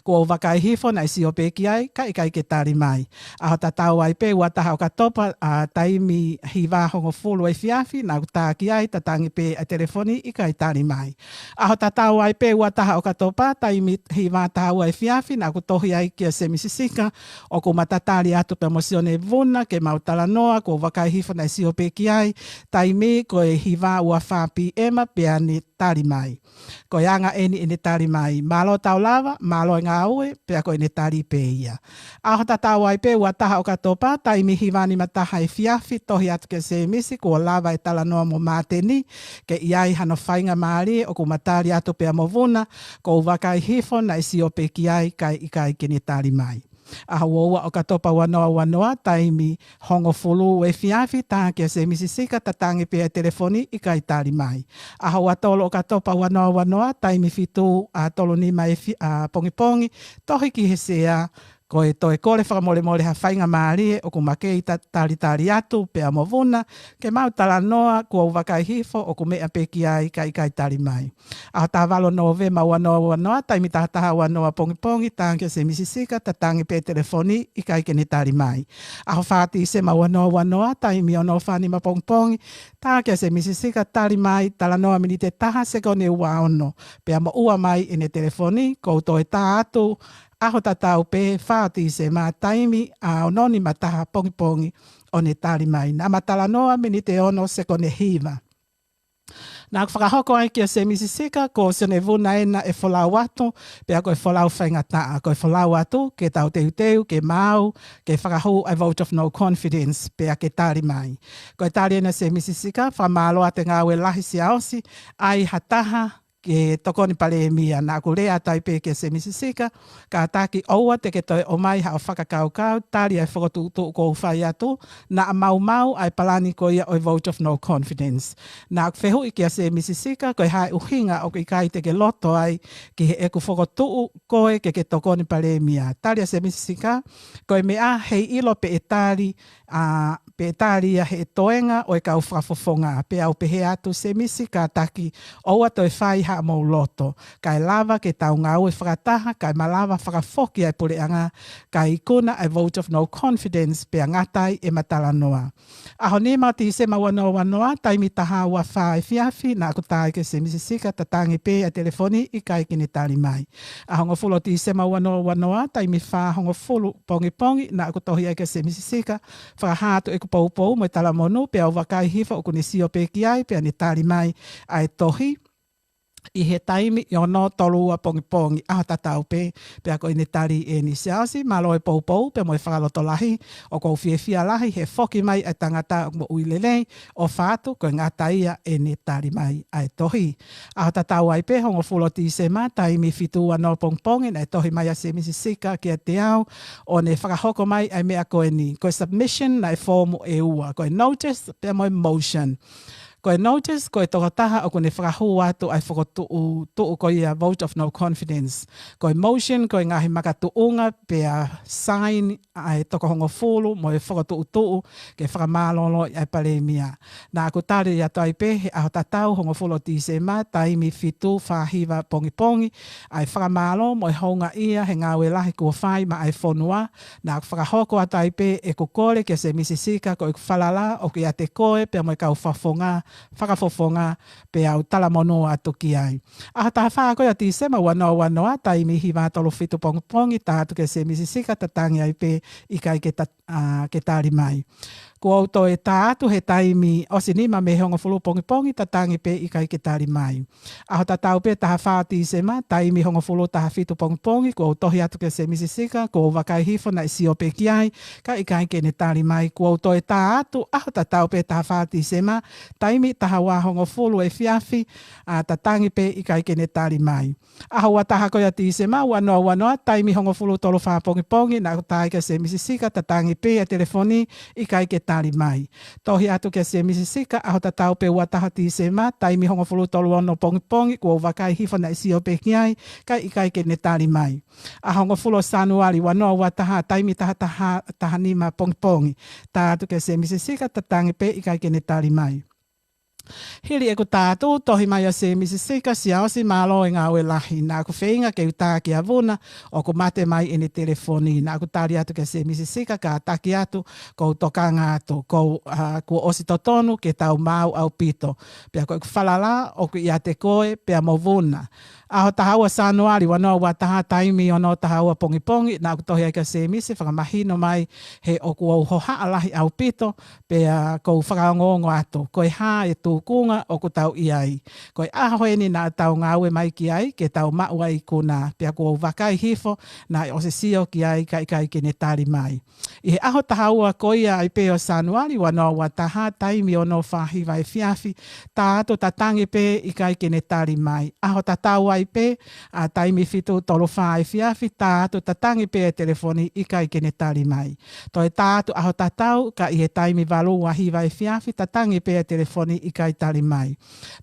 kuo u vakai hifo naʻe sio pē ki ai, ka ʻikai ke tali mai. ʻAho tatau ai pē ua taha ʻOkatopa, ʻa, taimi hiva hongofulu efiafi, naʻa ku tā ki ai, tatangi pē ʻa e telefoni, ʻikai tali mai. ʻAho tatau ai pē ua taha ʻOkatopa, taimi hiva taha ua efiafi, naʻa ku tohi ai kia Semisi Sika, ʻoku ma tatali atu pea mo Sione Vuna ke mau talanoa, kuo u vakai hifo naʻe sio pē ki ai, taimi ko e hiva ua fā P M pea ne tali mai. Ko e anga eni ʻene tali mai. Mālō tau lava, mālō e ngāue, pea ko ʻene tali pē ia. ʻAho tatau ai pē ua taha ʻOkatopa, taimi hiva nima taha efiafi, tohi atu kia Semisi, kuo lava e talanoa mo Māteni, ke ʻi ai hano faingamālie, ʻoku ma tali atu pea mo Vuna, kuo u vakai hifo naʻe sio pē ki ai, ka ʻikai ke ne tali mai. ʻAho ua ua ʻOkatopa ua noa ua noa, taimi hongofulu efiafi, tā kia Semisi Sika, tatangi pē ʻa e telefoni, ʻikai tali mai. ʻAho ua tolu ʻOkatopa ua noa ua noa, taimi fitu ʻa tolu nima efi-, ʻa pongipongi, tohi ki he sea, Ko e toe kole fakamolemole ha faingamālie ʻoku ma kei ta-, talitali atu pea mo Vuna, ke mau talanoa, kuo u vakai hifo ʻoku meʻa pē ki ai kae ʻikai tali mai. ʻAho taha valu Nōvema ua noa ua noa, taimi taha taha ua noa pongipongi, tā kia Semisi Sika, tatangi pē telefoni, ʻikai ke ne tali mai. ʻAho fā Tīsema ua noa ua noa, taimi ono fā nima pongipongi, tā kia Semisi Sika, tali mai, talanoa miniti ʻe taha sekoni ua ono, pea moʻua mai ʻene telefoni, kuo u toe tā atu, ʻaho tatau pē, fā Tīsema, taimi ʻa ono nima taha pongipongi, ʻo ne tali mai. Naʻa ma talanoa miniti ʻe ono sekoni ʻe hiva. Naʻa ku fakahoko ai kia Semisi Sika, ko Sione Vuna ena ʻe folau atu, pea ko e folau faingataʻa, ko e folau atu, ke tau teuteu, ke maau, ke fakahū ʻa e vote of no confidence, pea ke tali mai. Ko e tali ena Semisi Sika, fakamālō atu e ngāue lahi Siaosi, ʻai ha taha, ke tokoni palēmia. Naʻa ku lea atu ai pē kia Semisi Sika, kātaki ʻoua te ke toe ʻomai haʻo fakakaukau, tali ʻa e fokotuʻutuʻu kuo u fai atu, naʻa maumau ʻa e palani ko ia ʻo e vote of no confidence. Naʻa ku fehuʻi kia Semisi Sika, ko e hā e ʻuhinga ʻoku ʻikai te ke loto ai, ki heʻeku fokotuʻu koe ke ke tokoni palēmia. Tali ʻa Semisi Sika, ko e meʻa heiʻilo pe ʻe tali, ʻa, pe ʻe tali ia he toenga ʻo e kau fakafofonga, pea u pehē atu Semisi kātaki ʻoua toe fai haʻamou loto, kae lava ke tau ngāue fakataha, kae malava fakafoki ʻa e puleʻanga, kae ikuna ʻa e vote of no confidence, pea ngata ai ʻema talanoa. ʻAho nima Tīsema ua noa ua noa, taimi taha ua fā efiafi, naʻa ku tā ai kia Semisi Sika, tatangi pē ʻa e telefoni, ʻikai ke ne tali mai. ʻAho hongofulu Tīsema ua noa ua noa, taimi fā hongofulu pongipongi, naʻa ku tohi ai kia Semisi Sika, fakahā atu ʻeku poupou mo e talamonū, pea u vakai hifo ʻoku ne sio pē ki ai, pea ne tali mai ʻa e tohi ʻi he taimi ʻe ono tolu ua pongipongi, ʻaho tatau pē, pea ko ʻene tali eni. Siaosi, mālō e poupou, pea mo e fakalotolahi, ʻoku ou fiefia lahi he foki mai ʻa e tangata ʻoku moʻui lelei, ʻofa atu, ko e ngata ia ʻene tali mai ʻa e tohi. ʻAho tatau ai pē, hongofulu Tīsema, taimi fitu ua noa pongipongi, naʻe tohi mai ʻa Semisi Sika kiate au, ʻo ne fakahoko mai ʻa e meʻa ko eni. Ko e submission naʻe foomu ʻe ua, ko e notice, pea mo e motion. Ko e notice, ko e tokotaha ʻoku ne fakahū atu ʻa e fokotuʻutuʻu ko ia vote of no confidence. Ko e motion, ko e ngaahi makatuʻunga pea sign ʻa e toko hongofulu mo e fokotuʻutuʻu ke fakamālōlō ʻa e palēmia. Naʻa ku tali atu ai pē he ʻaho tatau hongofulu Tīsema, taimi fitu fā hiva pongipongi, ʻa e fakamālō mo e houngaʻia he ngāue lahi kuo fai maʻa e fonua. Naʻa ku fakahoko atu ai pē ʻeku kole kia Semisi Sika ko ʻeku falala ʻoku ʻiate koe pea mo e kau fafonga, fakafofonga, pea u talamonū atu ki ai. ʻAho taha fā ko ia Tīsema ua noa ua noa, taimi hiva tolu fitu pongipongi, tā atu kia Semisi Sika, tatangi ai pē ʻikai ke ta-, ʻa, ke tali mai. Kuo u toe tā atu he taimi ʻosi nima mei he hongofulu pongipongi, tatangi pē ʻikai ke tali mai. ʻAho tatau pē taha fā Tīsema, taimi hongofulu taha fitu pongipongi, kuo u tohi atu kia Semisi Sika, kuo u vakai hifo naʻe sio pē ki ai, kae ʻikai ke ne tali mai. Kuo u toe tā atu, ʻaho tatau pē taha fā Tīsema, taimi taha ua hongofulu efiafi, ʻa, tatangi pē ʻikai ke ne tali mai. ʻAho ua taha ko ia Tīsema, ua noa ua noa, taimi hongofulu tolu fā pongipongi, naʻa ku tā ai kia Semisi Sika, tatangi pē ʻa e telefoni, ʻikai ke tali mai. Tohi atu kia Semisi Sika, ʻaho tatau pē ua taha Tīsema, taimi hongofulu tolu ono pongipongi, kuo u vakai hifo naʻe sio pē ki ai, kae ʻikai ke ne tali mai. ʻAho hongofulu Sānuali ua noa ua taha, taimi taha taha, taha nima pongipongi, tā atu kia Semisi Sika, tatangi pē ʻikai ke ne tali mai. Hili ʻeku tā atu, tohi mai ʻa Semisi Sika, Siaosi, mālō e ngāue lahi. Naʻa ku feinga ke u tā kia Vuna, ʻoku mate mai ʻene telefoni. Naʻa ku tali atu kia Semisi Sika, kātaki atu, kuo u tokanga atu, kuo, ʻa, kuo ʻosi totonu ke tau maau ʻaupito. Pea ko ʻeku falala ʻoku ʻiate koe pea mo Vuna. ʻAho taha ua Sānuali ua noa ua taha, taimi ono taha ua pongipongi, naʻa ku tohi ai kia Semisi, fakamahino mai he ʻoku ou hohaʻa lahi ʻaupito, pea ʻoku ou fakaongoongo atu, ko e hā e tūkunga ʻoku tau ʻi ai. Ko e ʻaho eni naʻa tau ngāue mai ki ai, ke tau maʻu ai ikuna, pea kuo u vakai hifo, naʻe ʻosi sio ki ai kae ʻikai ke ne tali mai. ʻI he ʻaho taha ua ko ia ai pē ʻo Sānuali ua noa ua taha, taimi ono fā hiva efiafi, tā atu, tatangi pē ʻikai ke ne tali mai. ʻAho tatau ai ai pē, ʻa taimi fitu tolu fā efiafi, tā atu, tatangi pē e telefoni, ʻikai ke ne tali mai. Toe tā atu ʻaho tatau, ka ʻi he taimi valu ua hiva efiafi, tatangi pē e telefoni, ʻikai tali mai.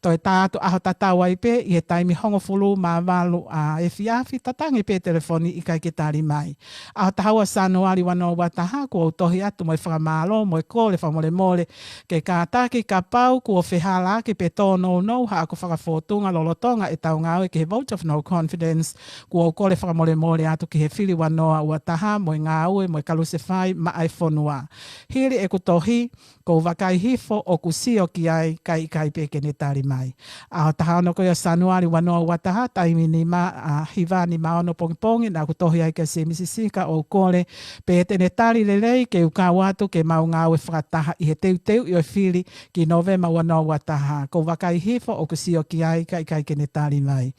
Toe tā atu ʻaho tatau ai pē, ʻi he taimi hongofulu mā valu ʻa efiafi, tatangi pē e telefoni, ʻikai ke tali mai. ʻAho taha ua Sānuali ua noa ua taha, kuo u tohi atu mo e fakamālō, mo e kole fakamolemole, ke kātaki kapau kuo fehālaaki pe tōnounou haʻaku fakafōtunga lolotonga ʻetau ngāue ki he Vote of No Confidence, kuo u kole fakamolemole atu ki he fili ua noa ua taha mo e ngāue mo e kalusefai maʻa e fonua. Hili ʻeku tohi, kou vakai hifo ʻoku sio ki ai, kae ʻikai pē ke ne tali mai. ʻAho taha ono ko ia Sānuali ua noa ua taha, taimi nima, ʻa, hiva nima ono pongipongi, naʻá ku tohi ai kia Semisi Sika ʻo kole pe te ne tali lelei ke u kau atu ke mau ngāue fakataha ʻi he teuteuʻi ʻo e fili ki Nōvema ua noa ua taha. Kou vakai hifo ʻoku sio ki ai, kae ʻikai ke ne tali mai.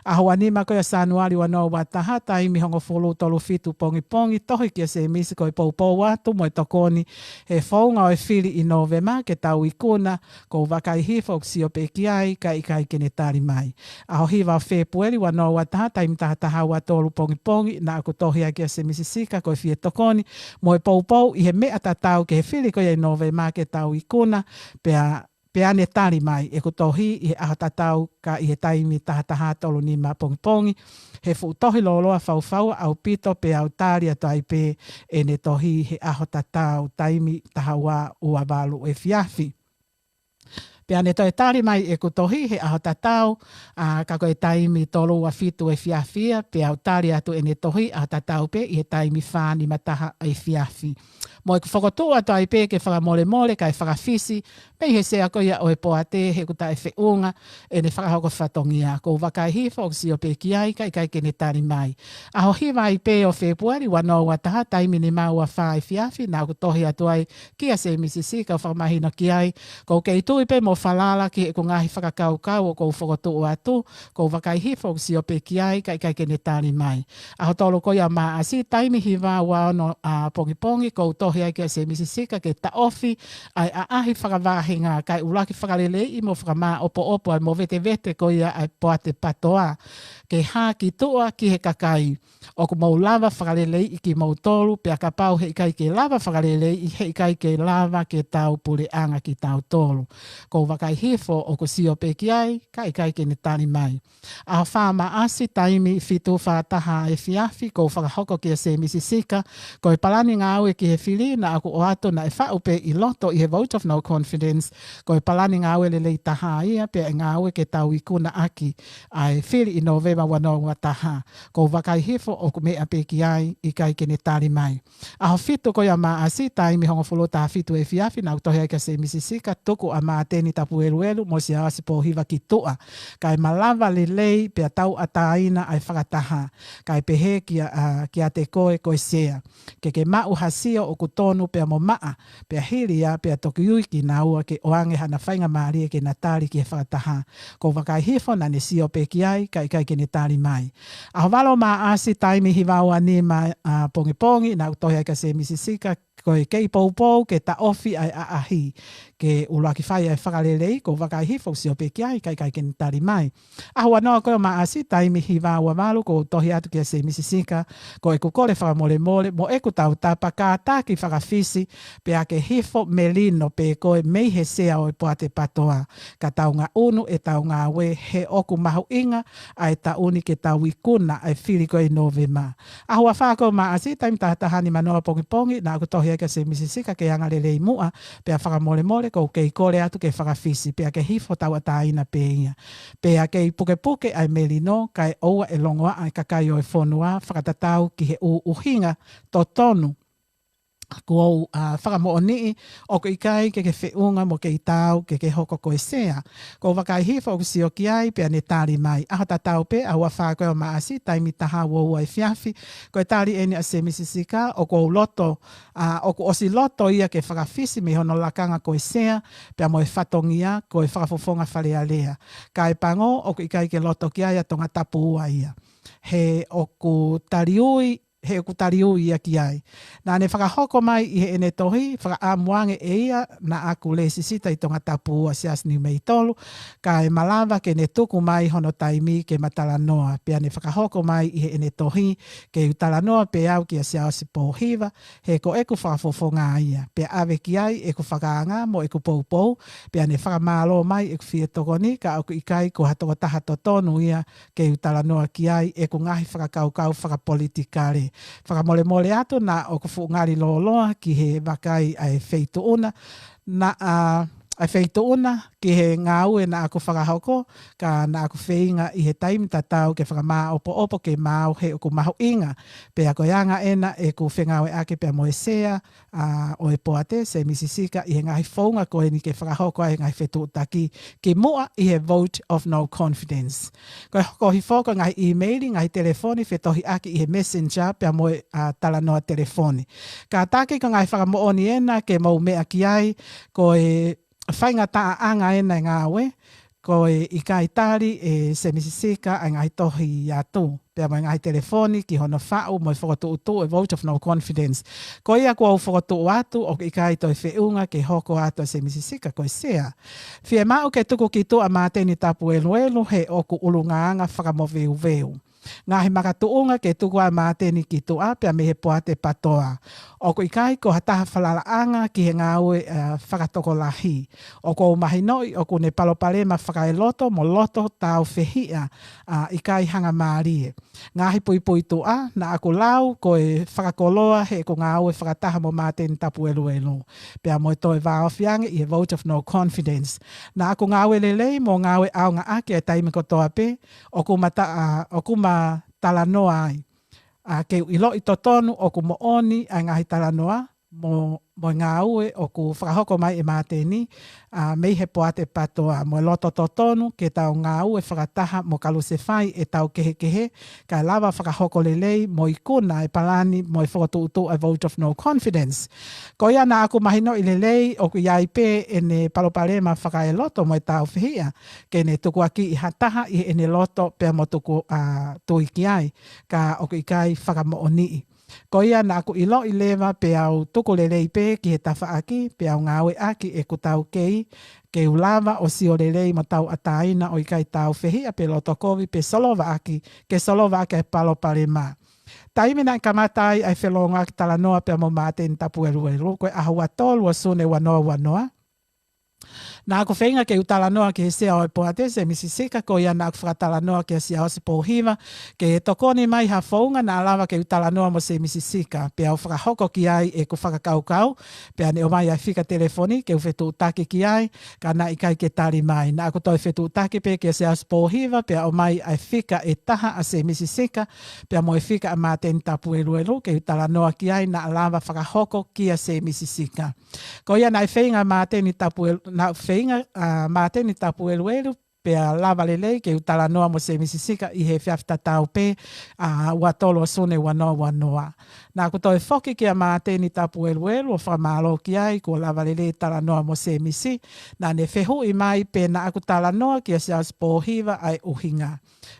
ʻAho ua nima ko ia Sānuali ua noa ua taha, taimi hongofulu tolu fitu pongipongi, tohi kia Semisi ko e poupou atu mo e tokoni he founga ʻo e fili ʻi Nōvema ke tau ikuna, kou vakai hifo ʻoku sio pē ki ai, kae ʻikai ke ne tali mai. ʻAho hiva ʻo Fēpueli ua noa ua taha, taimi taha taha ua tolu pongipongi, naʻá ku tohi ai kia Semisi Sika ko e fie tokoni mo e poupou ʻi he meʻa tatau ki he fili ko ia ʻi Nōvema ke tau ikuna, pea, pea ne tali mai ʻeku tohi ʻi he ʻaho tatau, ka ʻi he taimi taha taha tolu nima pongipongi, he fuʻu tohi lōloa faufaua ʻaupito, pea u tali atu ai pē ʻene tohi he ʻaho tatau, taimi taha ua ua valu efiafi. Pea ne toe tali mai ʻeku tohi he ʻaho tatau, ʻa, ka ko e taimi tolu ua fitu efiafi ia, pea u tali atu ʻene tohi ʻaho tatau pē ʻi he taimi fā nima taha efiafi. Mo ʻeku fokotuʻu atu ai pē ke fakamolemole kae fakafisi mei he sea ko ia ʻo e poate, he ʻoku taʻefeʻunga ʻene fakahoko fatongia. Kou vakai hifo ʻoku sio pē ki ai, kae ʻikai ke ne tali mai. ʻAho hiva ai pē ʻo Fēpueli ua noa ua taha, taimi nima ua fā efiafi, naʻá ku tohi atu ai kia Semisi Sika ʻo fakamahino ki ai, kou kei tui pē mo falala ki heʻeku ngaahi fakakaukau ʻoku ou fokotuʻu atu, kou vakai hifo ʻoku sio pē ki ai, kae ʻikai ke ne tali mai. ʻAho tolu ko ia Maʻasi, taimi hiva ua ono, ʻa, pongipongi, kou tohi ai kia Semisi Sika ke taʻofi ʻa e ʻaʻahi fakavahenga, kae ʻuluaki fakaleleiʻi mo fakamāʻopoʻopo ʻa e movetevete ko ia ʻa e poate PATOA, ke hā ki tuʻa ki he kakai. ʻOku mou lava fakaleleiʻi kimoutolu, pea kapau heʻikai ke lava fakaleleiʻi, heʻikai ke lava ke tau puleʻanga kitautolu. Kou vakai hifo ʻoku sio pē ki ai, kae ʻikai ke ne tali mai. ʻAho fā Maʻasi, taimi fitu fā taha efiafi, kou fakahoko kia Semisi Sika ko e palani ngāue ki he fili naʻá ku ʻoatu naʻe faʻu pē ʻi loto ʻi he Vote of No Confidence ko e palani ngāue lelei taha ia, pea ʻe ngāue ke tau ikuna ʻaki ʻa e fili ʻi Nōvema ua noa ua taha. Kou vakai hifo ʻoku meʻa pē ki ai, ʻikai ke ne tali mai. ʻAho fitu ko ia Maʻasi, taimi hongofulu taha fitu efiafi, naʻá ku tohi ai kia Semisi Sika, tuku ʻa Māteni Tapueluelu mo Siaosi Pōhiva ki tuʻa, kae malava lelei pea tauʻatāina ʻa e fakataha, kae pehē kia, ʻa, kiate koe ko e sea, ke ke maʻu ha sio ʻoku tonu pea mo maʻa, pea hili ia pea toki ui kinaua ke ʻoange hana faingamālie ke na tali ki he fakataha. Kou vakai hifo naʻá ne sio pē ki ai, kae ʻikai ke ne tali mai. ʻAho valu Maʻasi, taimi hiva ua nima, ʻa, pongipongi, naʻá ku tohi ai kia Semisi Sika ko e kei poupou ke taʻofi ʻa e ʻaʻahi, ke ʻuluaki fai ʻa e fakalelei, kou vakai hifo ʻoku sio pē ki ai, kae ʻikai ke ne tali mai. ʻAho ua noa ko ia Maʻasi, taimi hiva ua valu, kou tohi atu kia Semisi Sika ko ʻeku kole fakamolemole mo ʻeku tautapa, kātaki fakafisi pea ke hifo melino pē koe mei he sea ʻo e poate PATOA, ka tau ngaʻunu ʻetau ngāue, he ʻoku mahuʻinga ʻa e taʻu ni ke tau ikuna ʻa e fili ko ia ʻi Nōvema. ʻAho ua fā ko ia Maʻasi, taimi taha taha nima noa pongipongi, naʻá ku tohi ai kia Semisi Sika ke anga lelei muʻa pea fakamolemole, kou kei kole atu ke fakafisi pea ke hifo tauʻatāina pē ia, pea kei pukepuke ʻa e melino, kae ʻoua ʻe longoaʻa ʻa e kakai ʻo e fonua, fakatatau ki he ʻū ʻuhinga totonu kuó u, ʻa, fakamoʻoniʻi ʻoku ʻikai ke ke feʻunga mo kei taau ke ke hoko ko e sea. Kou vakai hifo ʻoku sio ki ai, pea ne tali mai. ʻAho tatau pē, ʻaho ua fā ko ia Maʻasi, taimi taha ua ua efiafi, ko e tali ʻeni ʻa Semisi Sika, ʻoku ou loto, ʻa, ʻoku ʻosi loto ia ke fakafisi mei hono lakanga ko e sea pea mo e fatongia ko e fakafofonga Fale Alea. Kae pango, ʻoku ʻikai ke loto ki ai ʻa Tongatapu ua ia, he ʻoku taliui he ʻoku taliui ia ki ai. Naʻa ne fakahoko mai ʻi heʻene tohi, fakaʻamu ange ʻe ia naʻa ku lēsisita ʻi Tongatapu ua Siasi Niu Mei Tolu, kae malava ke ne tuku mai hono taimi ke ma talanoa. Pea ne fakahoko mai ʻi heʻene tohi, ke u talanoa pē au kia Siaosi Pōhiva, he ko ʻeku fakafofonga ia. Pea ʻave ki ai ʻeku fakaanga mo ʻeku poupou, pea ne fakamālō mai ʻeku fie tokoni, ka ʻoku ʻikai ko ha tokotaha totonu ia ke u talanoa ki ai ʻeku ngaahi fakakaukau fakapolitikale. Fakamolemole atu naʻa ʻoku fuʻu ngali lōloa ki he vakai ʻa e feituʻuna, naʻa, ʻa e feituʻuna ki he ngāue naʻa ku fakahoko, ka naʻa ku feinga ʻi he taimi tatau ke fakamāʻopoʻopo ke maau he ʻoku mahuʻinga. Pea ko e anga ena ʻeku fengāueʻaki pea mo e Sea, ʻa, ʻo e Poate, Semisi Sika, ʻi he ngaahi founga ko eni ke fakahoko ai e ngaahi fetuʻutaki ki muʻa ʻi he vote of no confidence. Ko e hoko hifo ko e ngaahi ʻīmeili, ngaahi telefoni, fetohiʻaki ʻi he messenger pea mo e, ʻa, talanoa telefoni. Kātaki ko e ngaahi fakamoʻoni ena ke mou meʻa ki ai, ko e faingataʻaʻanga ena e ngāue, ko e ʻikai tali ʻe Semisi Sika ʻa e ngaahi tohi atu, pea mo e ngaahi telefoni ki hono faʻu mo e fokotuʻutuʻu e vote of no confidence. Ko ia kuo u fokotuʻu atu, ʻoku ʻikai toe feʻunga ke hoko atu ʻa Semisi Sika ko e Sea. Fiemaʻu ke tuku ki tuʻa Māteni Tapueluelu he ʻoku ʻulungaanga fakamoveuveu. Ngaahi makatuʻunga ke tuku ʻa Māteni ki tuʻa pea mei he Poate Patoa. ʻOku ʻikai ko ha taha falalaʻanga ki he ngāue, ʻa, fakatokolahi. ʻOku ou mahinoʻi ʻoku ne palopalema fakaeloto mo loto tāufehiʻa, ʻa, ʻikai hangamālie. Ngaahi puipuituʻa, naʻa ku lau ko e fakakoloa he ʻeku ngāue fakataha mo Māteni Tapueluelu. Pea mo e toe vāofi ange ʻi he vote of no confidence. Naʻa ku ngāue lelei mo ngāue ʻaongaʻaki ʻa e taimi kotoa pē, ʻoku ma ta-, ʻa, ʻoku ma talanoa ai. ʻA, ke u ʻiloʻi totonu ʻoku moʻoni ʻa e ngaahi talanoa, mo, mo e ngāue ʻoku fakahoko mai ʻe Māteni, ʻa, mei he Poate Patoa, mo e loto totonu ke tau ngāue fakataha mo kalusefai ʻetau kehekehe, kae lava fakahoko lelei mo ikuna e palani mo e fokotuʻutuʻu ʻa e vote of no confidence. Ko ia naʻa ku mahinoʻi lelei, ʻoku ʻi ai pē ʻene palopalema fakaeloto mo e tāufehiʻa, ke ne tukuakiʻi ha taha ʻi heʻene loto pea mo tuku, ʻa, tui ki ai, ka ʻoku ʻikai fakamoʻoniʻi. Ko ia naʻa ku ʻiloʻi leva pea u tuku lelei pē ki he tafaʻaki, pea u ngāueʻaki ʻeku taukei, ke u lava ʻo sio lelei mo tauʻatāina ʻo ʻikai tāufehiʻa pe loto kovi pe solovaʻaki, ke solovaʻaki ʻa e palopalema. Taimi naʻe kamata ai ʻa e felōngoaki talanoa pea mo Māteni Tapueluelu, ko e ʻaho ua tolu ʻo Sune ua noa ua noa. Naʻa ku feinga ke u talanoa ki he Sea ʻo e Poate, Semisi Sika, ko ia naʻa ku fakatalanoa kia Siaosi Pōhiva, ke tokoni mai ha founga naʻa lava ke u talanoa mo Semisi Sika, pea u fakahoko ki ai ʻeku fakakaukau, pea ne ʻomai ʻa e fika telefoni ke u fetuʻutaki ki ai, ka naʻe ʻikai ke tali mai. Naʻa ku toe fetuʻutaki pē kia Siaosi Pōhiva, pea ʻomai ʻa e fika ʻe taha ʻa Semisi Sika, pea mo e fika ʻa Māteni Tapueluelu, ke u talanoa ki ai naʻa lava fakahoko kia Semisi Sika. Ko ia naʻe feinga Māteni Tapuelu-, naʻe feinga, ʻa, Māteni Tapueluelu, pea lava lelei ke u talanoa mo Semisi Sika ʻi he efiafi tatau pē, ʻa, ua tolu ʻo Sune ua noa ua noa. Naʻa ku toe foki kia Māteni Tapueluelu ʻo fakamālō ki ai, kuo lava lelei talanoa mo Semisi, naʻa ne fehuʻi mai pe naʻa ku talanoa kia Siaosi Pōhiva ʻa e ʻuhinga.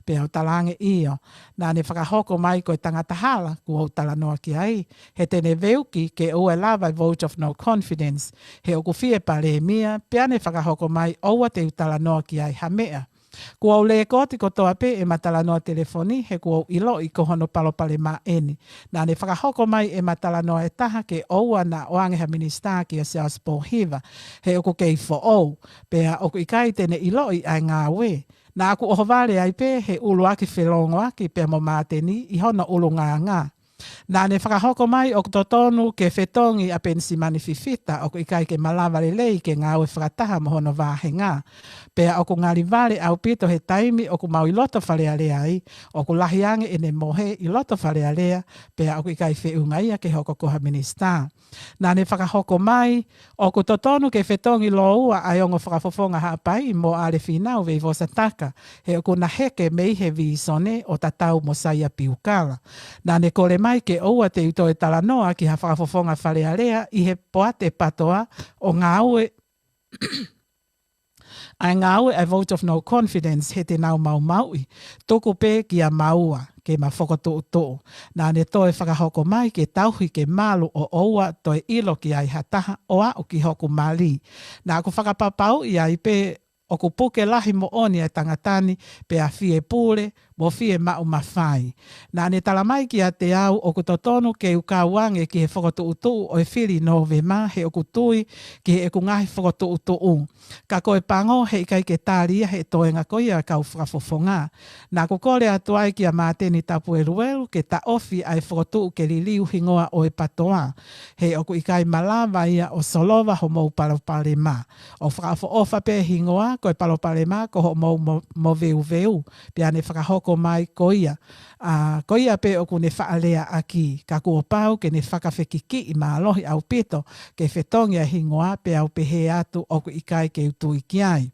Pea u talaange ʻio, naʻa ne fakahoko mai ko e tangata hala kuo u talanoa ki ai, he te ne veuki ke ʻoua ʻe lava e vote of no confidence, he ʻoku fie palēmia, pea ne fakahoko mai ʻoua te u talanoa ki ai ha meʻa. Kuo u lēkooti kotoa pē ʻema talanoa telefoni, he kuo u ʻiloʻi ko hono palopalema eni. Naʻa ne fakahoko mai ʻema talanoa ʻe taha ke ʻoua naʻa ʻoange ha minisitā kia Siaosi Pōhiva, he ʻoku kei foʻou, pea ʻoku ʻikai te ne ʻiloʻi ʻa e ngāue. Naʻa ku ʻohovale ai pē he ʻuluaki felōngoaki pea mo Māteni ʻi hono ʻulungaanga. Naʻa ne fakahoko mai ʻoku totonu ke fetongi ʻa Penisimani Fifita, ʻoku ʻikai ke malava lelei ke ngāue fakataha mo hono vāhenga. Pea ʻoku ngali vale ʻaupito he taimi ʻoku mau ʻi loto Fale Alea ai, ʻoku lahi ange ʻene mohe ʻi loto Fale Alea, pea ʻoku ʻikai feʻunga ia ke hoko ko ha minisitā. Naʻa ne fakahoko mai, ʻoku totonu ke fetongi lōua ʻa e ongo fakafofonga Haʻapai mo ʻAle Fīnau Veivosa Taka, he ʻoku na heke mei he vīsone ʻo tatau mo Saia Piukala. Naʻa ne kole mai ke ʻoua te u toe talanoa ki ha fakafofonga Fale Alea ʻi he Poate Patoa ʻo ngāue ʻa e ngāue ʻa e vote of no confidence he te nau maumauʻi, tuku pē kia maua ke ma fokotuʻutuʻu. Naʻa ne toe fakahoko mai ke tauhi ke malu ʻo ʻoua toe ʻilo ki ai ha taha ʻo aʻu ki hoku mali. Naʻa ku fakapapauʻi ai pē ʻoku puke lahi moʻoni ʻa e tangata ni pea fie pule mo fie maʻu mafai. Naʻa ne tala mai kiate au ʻoku totonu ke u kau ange ki he fokotuʻutuʻu ʻo e fili Nōvema he ʻoku tui ki heʻeku ngaahi fokotuʻutuʻu. Ka ko e pango he ʻikai ke tali ia he toenga ko ia kau fakafofonga. Naʻa ku kole atu ai kia Māteni Tapueluelu ke taʻofi ʻa e fokotuʻu ke liliu hingoa ʻo e patoa. He ʻoku ʻikai malava ia ʻo solova homou palopalema. ʻO fakaʻofoʻofa pē hingoa ko e palopalema ko hoʻomou mo, moveuveu. Pea ne fakahoko mai ko ia. ʻA, ko ia pē ʻoku ne faʻaleaʻaki, ka kuo pau ke ne fakafekikiʻi mālohi ʻaupito ke fetongi ʻa e hingoa pea u pehē atu ʻoku ʻikai ke u tui ki ai.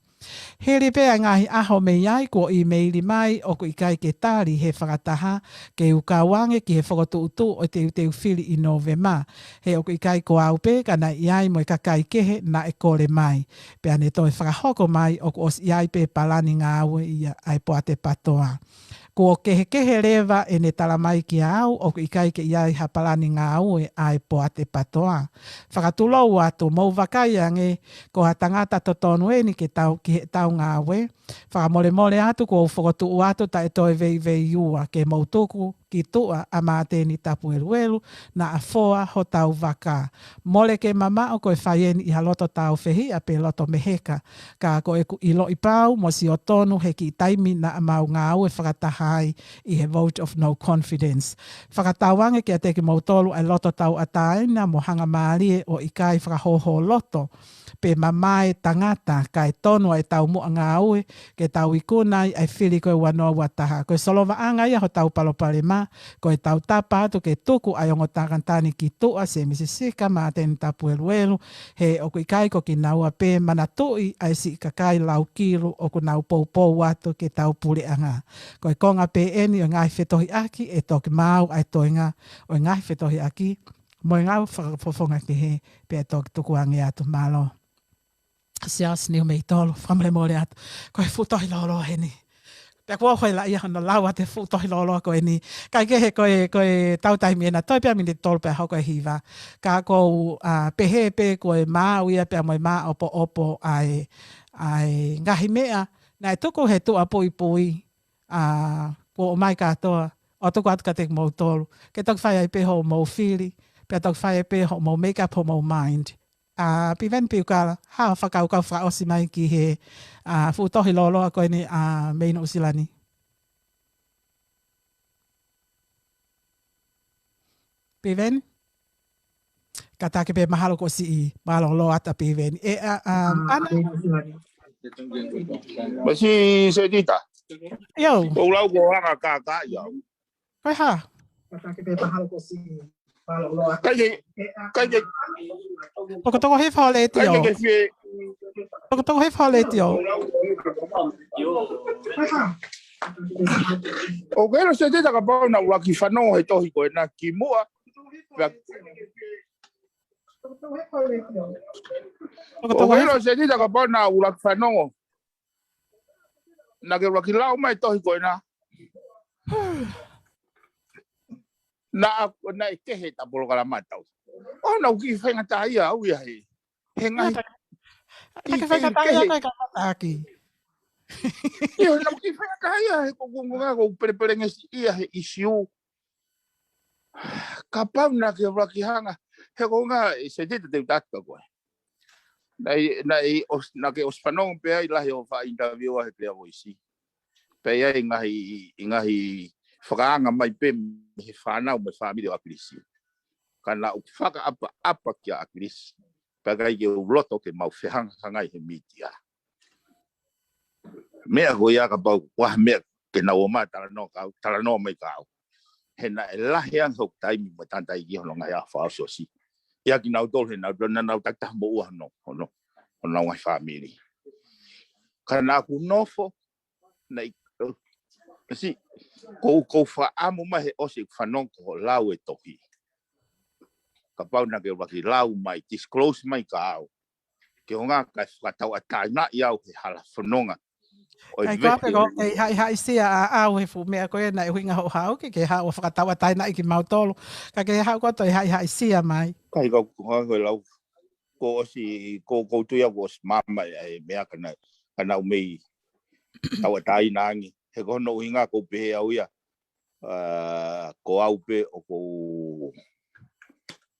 Hili pē ʻa e ngaahi ʻaho mei ai kuo ʻīmeili mai ʻoku ʻikai ke tali he fakataha ke u kau ange ki he fokotuʻutuʻu ʻo e teuteu fili ʻi Nōvema. He ʻoku ʻikai ko au pē ka naʻe ʻi ai mo e kakai kehe naʻe kole mai. Pea ne toe fakahoko mai ʻoku ʻosi ʻi ai pē palani ngāue ia ʻa e poate patoa. Kuo kehekehe leva ʻene tala mai kia au ʻoku ʻikai ke ʻi ai ha palani ngāue ʻa e poate patoa. Fakatulou atu mou vakai ange ko ha tangata totonu eni ke tau ki heʻetau ngāue. Fakamolemole atu kuo u fokotuʻu atu taʻe toe veiveiua ke mou tuku ki tuʻa ʻa Māteni Tapueluelu naʻa foa hotau vaka. Mole ke mamaʻo ko e fai eni ʻi ha loto tāufehiʻa pe loto meheka. Ka ko ʻeku ʻiloʻi pau mo sio tonu he kiʻi taimi naʻa mau ngāue fakataha ai ʻi he vote of no confidence. Fakatauange kiate kimoutolu ʻa e loto tauʻatāina mo hangamālie ʻo ʻikai fakahōhōloto pe mamae tangata kae tonu ʻa e taumuʻa ngāue ke tau ikuna ai ʻa e fili ko e ua noa ua taha. Ko e solovaʻanga ia hotau palopalema, ko e tau tapa atu ke tuku ʻa e ongo tangata ni ki tuʻa, Semisi Sika, Māteni Tapueluelu, he ʻoku ʻikai ko kinaua pē, manatuʻi ʻa e siʻi kakai laukilu ʻoku nau poupou atu ke tau puleʻanga. Ko e konga pē eni ʻo e ngaahi fetohiʻaki ʻe toki maau ʻa e toenga ʻo e ngaahi fetohiʻaki mo e ngaahi fakafofonga kehe pea toki tukuange atu. Mālō. Siasi Niu mei tolu, fakamolemole atu. Ko e fuʻu tohi lōloa heni. Pea kuo hoi la ia hono lau atu e fuʻu tohi lōloa ko eni. Kae kehe ko e, ko e tau taimi ena, toe pea miniti tolu pea hoko e hiva. Ka ʻoku ou, ʻa, pehē pē ko e maau ia pea mo e māʻopoʻopo ʻa e, ʻa e ngaahi meʻa naʻe tuku he tuʻa puipui, ʻa, kuo ʻomai kātoa ʻo tuku atu kiate kimoutolu ke toki fai ai pē hoʻomou fili, pea toki fai ai pē hoʻomou make up homou mind. ʻA, Piveni Piukala, ha fakakaukau fakaʻosi mai ki he, ʻa, fuʻu tohi lōloa ko eni, ʻa, mei Nuʻusila ni. Piveni? Kātaki pē mahalo kuo siʻi mālōlō atu ʻa Piveni. ʻE, ʻa, ʻa, ʻAna? Masi Setita. ʻIo. Ko e lau ko e anga kākā ia. Ko e hā? Kai ke, kai ke, Tokotoko hifo ho letiō. Kai ke fie. Tokotoko hifo ho letiō. ʻOku ʻilo Setita kapau naʻa ku ʻuluaki fanongo he tohi ko ena kimuʻa. Pea, ʻOku ʻilo Setita kapau naʻa ku ʻuluaki fanongo. Naʻa ke ʻuluaki lau mai tohi ko ena. Naʻa, naʻe kehe ʻeta polokalama tau. ʻO naʻa ku kiʻi faingataʻaʻia au ia he. He ngaahi. Naʻa ke faingataʻaʻia ko e kamataʻaki. ʻIo, naʻa ku kiʻi faingataʻaʻia he ko e konga ko e pelepelengesi ia he ʻisiū. Kapau naʻa ke ʻuluaki hanga, he ko e konga ʻe Setita te u tala atu kia koe. Naʻe, naʻe ʻos-, naʻa ke ʻosi fanongo pē ai lahi ʻo fai interview he Clear Voice. Pea ʻi ai ngaahi, ngaahi fakaanga mai pē mei he fānau mo e fāmili ʻo ʻAkilisi. Ka naʻa ku fakaʻapaʻapa kia ʻAkilisi. Pea ʻikai ke u loto ke mau fehangahangai he mītia. Meʻa ko ia kapau, ʻoku ʻi ai ha meʻa ke nau ō mai talanoa kau, talanoa mai kau. He naʻe lahi ange hoku taimi mo e tangataʻeiki hono ngaahi ʻaho fakaʻosiʻosi. ʻIa kinautolu he naʻa nau, naʻa nau takitaha moʻua hono, hono, hono ngaahi fāmili. Ka naʻa ku nofo, naʻe, ʻosi, ko u, ko u fakaʻamu mai he ʻosi ʻeku fanongo ko hoʻo lau e tohi. Kapau naʻa ke ʻuluaki lau mai, disclose mai kia au. ke hanga ʻo fakatauʻatāinaʻi au he hala fononga. ʻOi, kae ko e pē ko e haʻihaʻisia ʻaʻau he fuʻu meʻa ko ē naʻe ʻuhinga hoʻo haʻu ki, ke haʻu ʻo fakatauʻatāinaʻi kimautolu. Ka ke haʻu koe ʻo toe haʻihaʻisia mai. Kae ko, ko, ko e lau, ko ʻosi, ko, ko u tui au ko ʻosi māmā ʻa e meʻa ka naʻa, ka naʻa ku mei tauʻatāina ange. He ko hono ʻuhinga ko u pehē au ia, ʻa, ko au pē ʻoku ou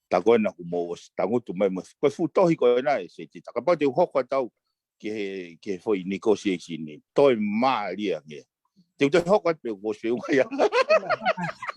tā ko ena kuo mou ʻosi tangutu mai mo e, ko e fuʻu tohi ko ena ʻe Setita. Kapau te u hoko atu au ki he, ki he foʻi negotiation ni, toe mālie ange. Te u toe hoko atu pē kuo ʻosi feʻunga ia.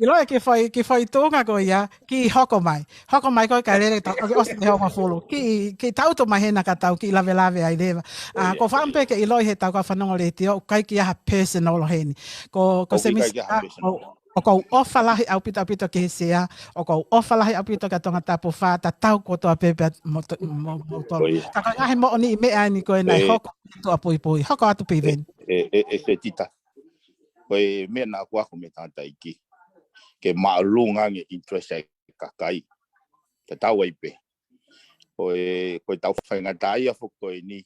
ʻIloʻi ki he foʻi, ki he foʻi tuʻunga ko ia, kiʻi hoko mai. Hoko mai koe kae lele tau, ʻoku ʻosi ʻi he hongofulu. Kiʻi, kiʻi tangutu mai hena ka tau kiʻi lavelave ai leva. ʻA, ʻIo. Ko e fakaʻamu pē ke ʻiloʻi he tau kau fanongo letiō, ʻoku ʻikai ke ʻi ai ha personal heni. Ko, ko ʻOku ʻikai ke ʻi ai ha Semisi, personal. ʻo, ʻoku ou ʻofa lahi ʻaupito ʻaupito ki he Sea, ʻoku ou ʻofa lahi ʻaupito kia Tongatapu fā, tatau kotoa pē pea mo, mo, mo, mo, Ko ia. Ka ko e ngaahi moʻoniʻi meʻa eni ko ē naʻe ʻE, hoko atu ʻa puipui. Hoko atu Piveni. ʻE, ʻe, ʻe Setita. Ko e meʻa naʻa ku ako mei he tangataʻeiki. Ke māʻolunga ange interest ʻa e kakai. Tatau ai pē. Ko e, ko e tau faingataʻaʻia foki ko eni.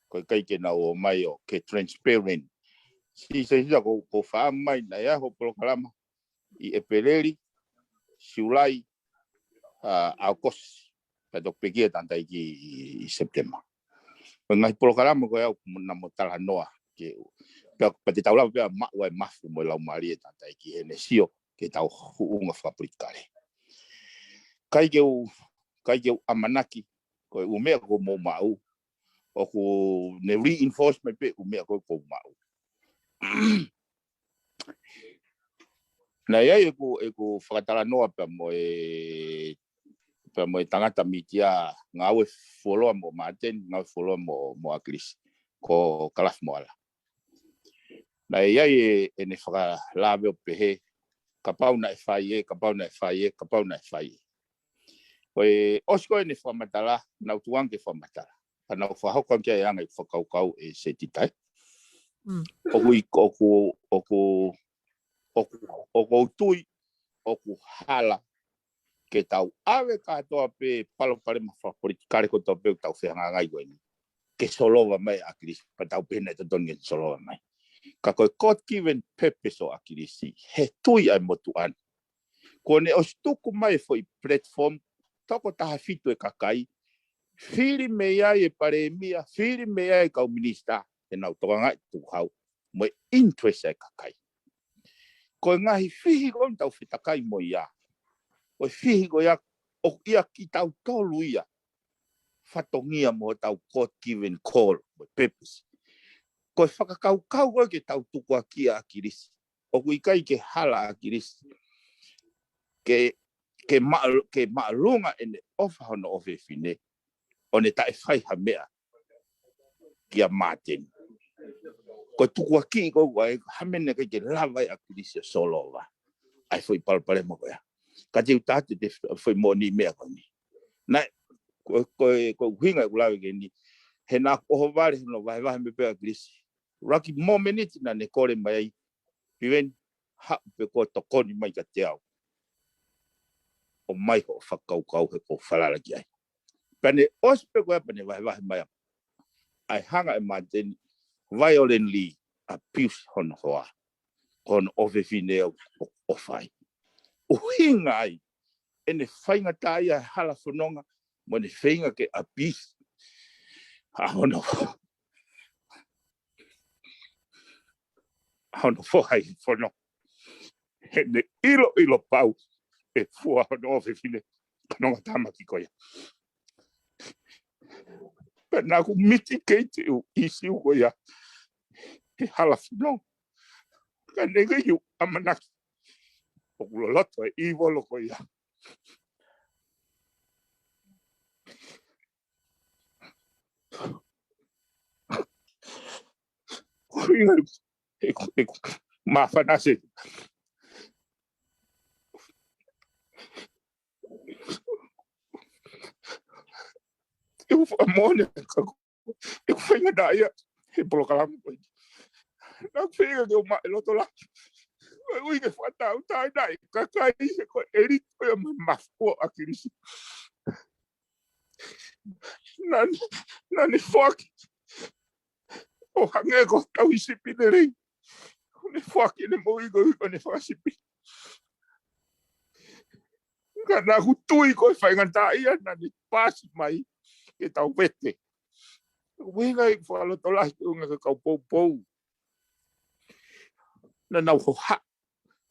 Ko e ʻikai ke nau ō mai ʻo ke transparent. Siʻi Setita ko, ko e fakaʻamu mai naʻe ʻi ai hoʻo polokalama ʻi ʻEpeleli, Siulai, ʻa, ʻAokosi, pea toki pekia e tangataʻeiki ʻi, ʻi Sepitema. Ko e ngaahi polokalama ko ia ʻoku mo, naʻa mo talanoa ke, pea, pea te tau lava pē ʻo maʻu ai e mafu mo e laumālie e tangataʻeiki heʻene sio ki he tau huʻunga fakapolitikale. ʻIkai ke u, ʻikai ke u ʻamanaki, ko e ʻū meʻa kuo mou maʻu, ʻoku ne reinforce mai pē e ʻū meʻa ko ē kuo u maʻu. Naʻe ʻi ai ʻeku, ʻeku fakatalanoa pea mo e, pea mo e tangata mītia, ngāue fuoloa mo Māteni, ngāue fuoloa mo, mo ʻAkilisi, ko Kalafi Moala. Naʻe ʻi ai e, ʻene fakalave ʻo pehē, kapau naʻe fai ē, kapau naʻe fai ē, kapau naʻe fai ē. Ko e ʻosi ko ē ʻene fakamatala, naʻa ku tuʻu ange ke fakamatala. Ka naʻa ku fakahoko ange ki ai e anga ʻeku fakakaukau ʻe Setita. Mm. ʻOku ʻi, ʻoku, ʻoku, ʻoku, ʻoku ou tui, ʻoku hala ke tau ʻave kātoa pē palopalema fakapolitikale kotoa pē ʻoku tau fehangahangai ko eni. Ke solova mai ʻa ʻAkilisi, pea tau pehē naʻe totonu ke solova mai. Ka ko e God-given purpose ʻo ʻAkilisi, he tui ʻa e motuʻa ni. Kuo ne ʻosi tuku mai e foʻi platform, toko taha fitu e kakai, fili mei ai e palēmia, fili mei ai e kau minisitā, ke nau tokangaʻi e tukuhau, mo e interest ʻa e kakai. Ko e ngaahi fihi ko ē ʻoku tau fetakai mo ia, ko e fihi ko ia, ʻoku ʻia kitautolu ia, fatongia mo hotau God-given call, mo e purpose. Ko e fakakaukau ko ē ke tau tukuakiʻi ʻa ʻAkilisi. ʻOku ʻikai ke hala ʻa ʻAkilisi. Ke, ke maʻa-, ke māʻolunga ʻene ʻofa hono ʻofefine, ʻo ne taʻe fai ha meʻa kia Māteni. Ko e tukuakiʻi ko ē, ha meʻa naʻe ʻikai ke lava ai ʻa ʻAkilisi ʻo solova ʻa e foʻi palopalema ko ia. Ka te u tā atu e foʻi moʻoniʻi meʻa ko eni. Naʻe, ko, ko, ko e ʻuhinga ʻeku lave ki heni, he naʻa ku ʻohovale hono vahevahe mai pē ʻa ʻAkilisi. Ua kiʻi momeniti naʻa ne kole mai ai, Piveni, haʻu pē koe ʻo tokoni mai kiate au. ʻOmai hoʻo fakakaukau he ʻoku ou falala ki ai. Pea ne ʻosi pē ko ia pea ne vahevahe mai ʻa e hanga ʻe Māteni violently abuse hono hoa. Ko hono ʻofefine ʻoku ʻofa ai. ʻUhinga ai, ʻene faingataʻaʻia he hala fononga, mo ʻene feinga ke abuse ʻa hono, ʻa hono foha ʻi he fononga. Heʻene ʻiloʻilo pau e fua hono ʻofefine, ka nonga tāmaki ko ia. Pea naʻa ku mitigate e ʻū ʻīsiu ko ia he hala fononga. Ka naʻe ʻikai ke u ʻamanaki ʻoku loloto e ʻīvolo ko ia. Ko e ʻuhinga ʻeku, ʻeku, ʻeku māfana se. ʻEku fakamoʻoni ka ko e ʻeku faingataʻaʻia he polokalama ko eni. Naʻa ku feinga ke u maʻu e loto lahi. Ko e ʻuhinga ke fakatauʻatāinaʻi e kakai he ko e ʻelito ia mo e mafu ʻo ʻAkilisi. Naʻa ne, naʻa ne foaki ʻo hangē ko e tauhi sipi lelei. Naʻa ne foaki ʻene moʻui ko e ʻuhi ko ʻene fakasipi. Ka naʻa ku tui ko e faingataʻaʻia naʻa ne paasi mai ke tau vete. Ko e ʻuhinga ia ʻoku fakalotolahi ke unga ke kau poupou. Naʻa nau hoha.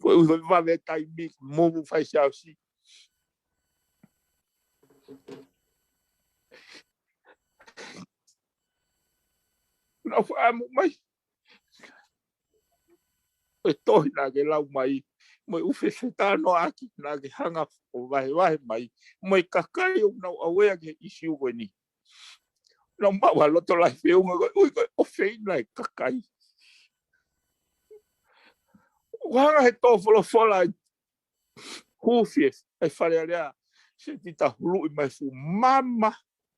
Ko e ʻuhi ko e vave taimi mo mu fai siasi. Naʻa ku faʻamu mai. Ko e tohi naʻa ke lau mai. Mo e ʻū fefetalanoaʻaki naʻa ke hanga ʻo vahevahe mai. Mo e kakai ʻoku nau aware ki he ʻisiū ko eni. Nau maʻu ha lotolahi feʻunga ko e ʻuhi ko e ʻofeina e kakai. ʻO hanga he tō folofola ai. Hufi e, ʻa e Fale Alea, Setita, huluʻi mai fuʻu mama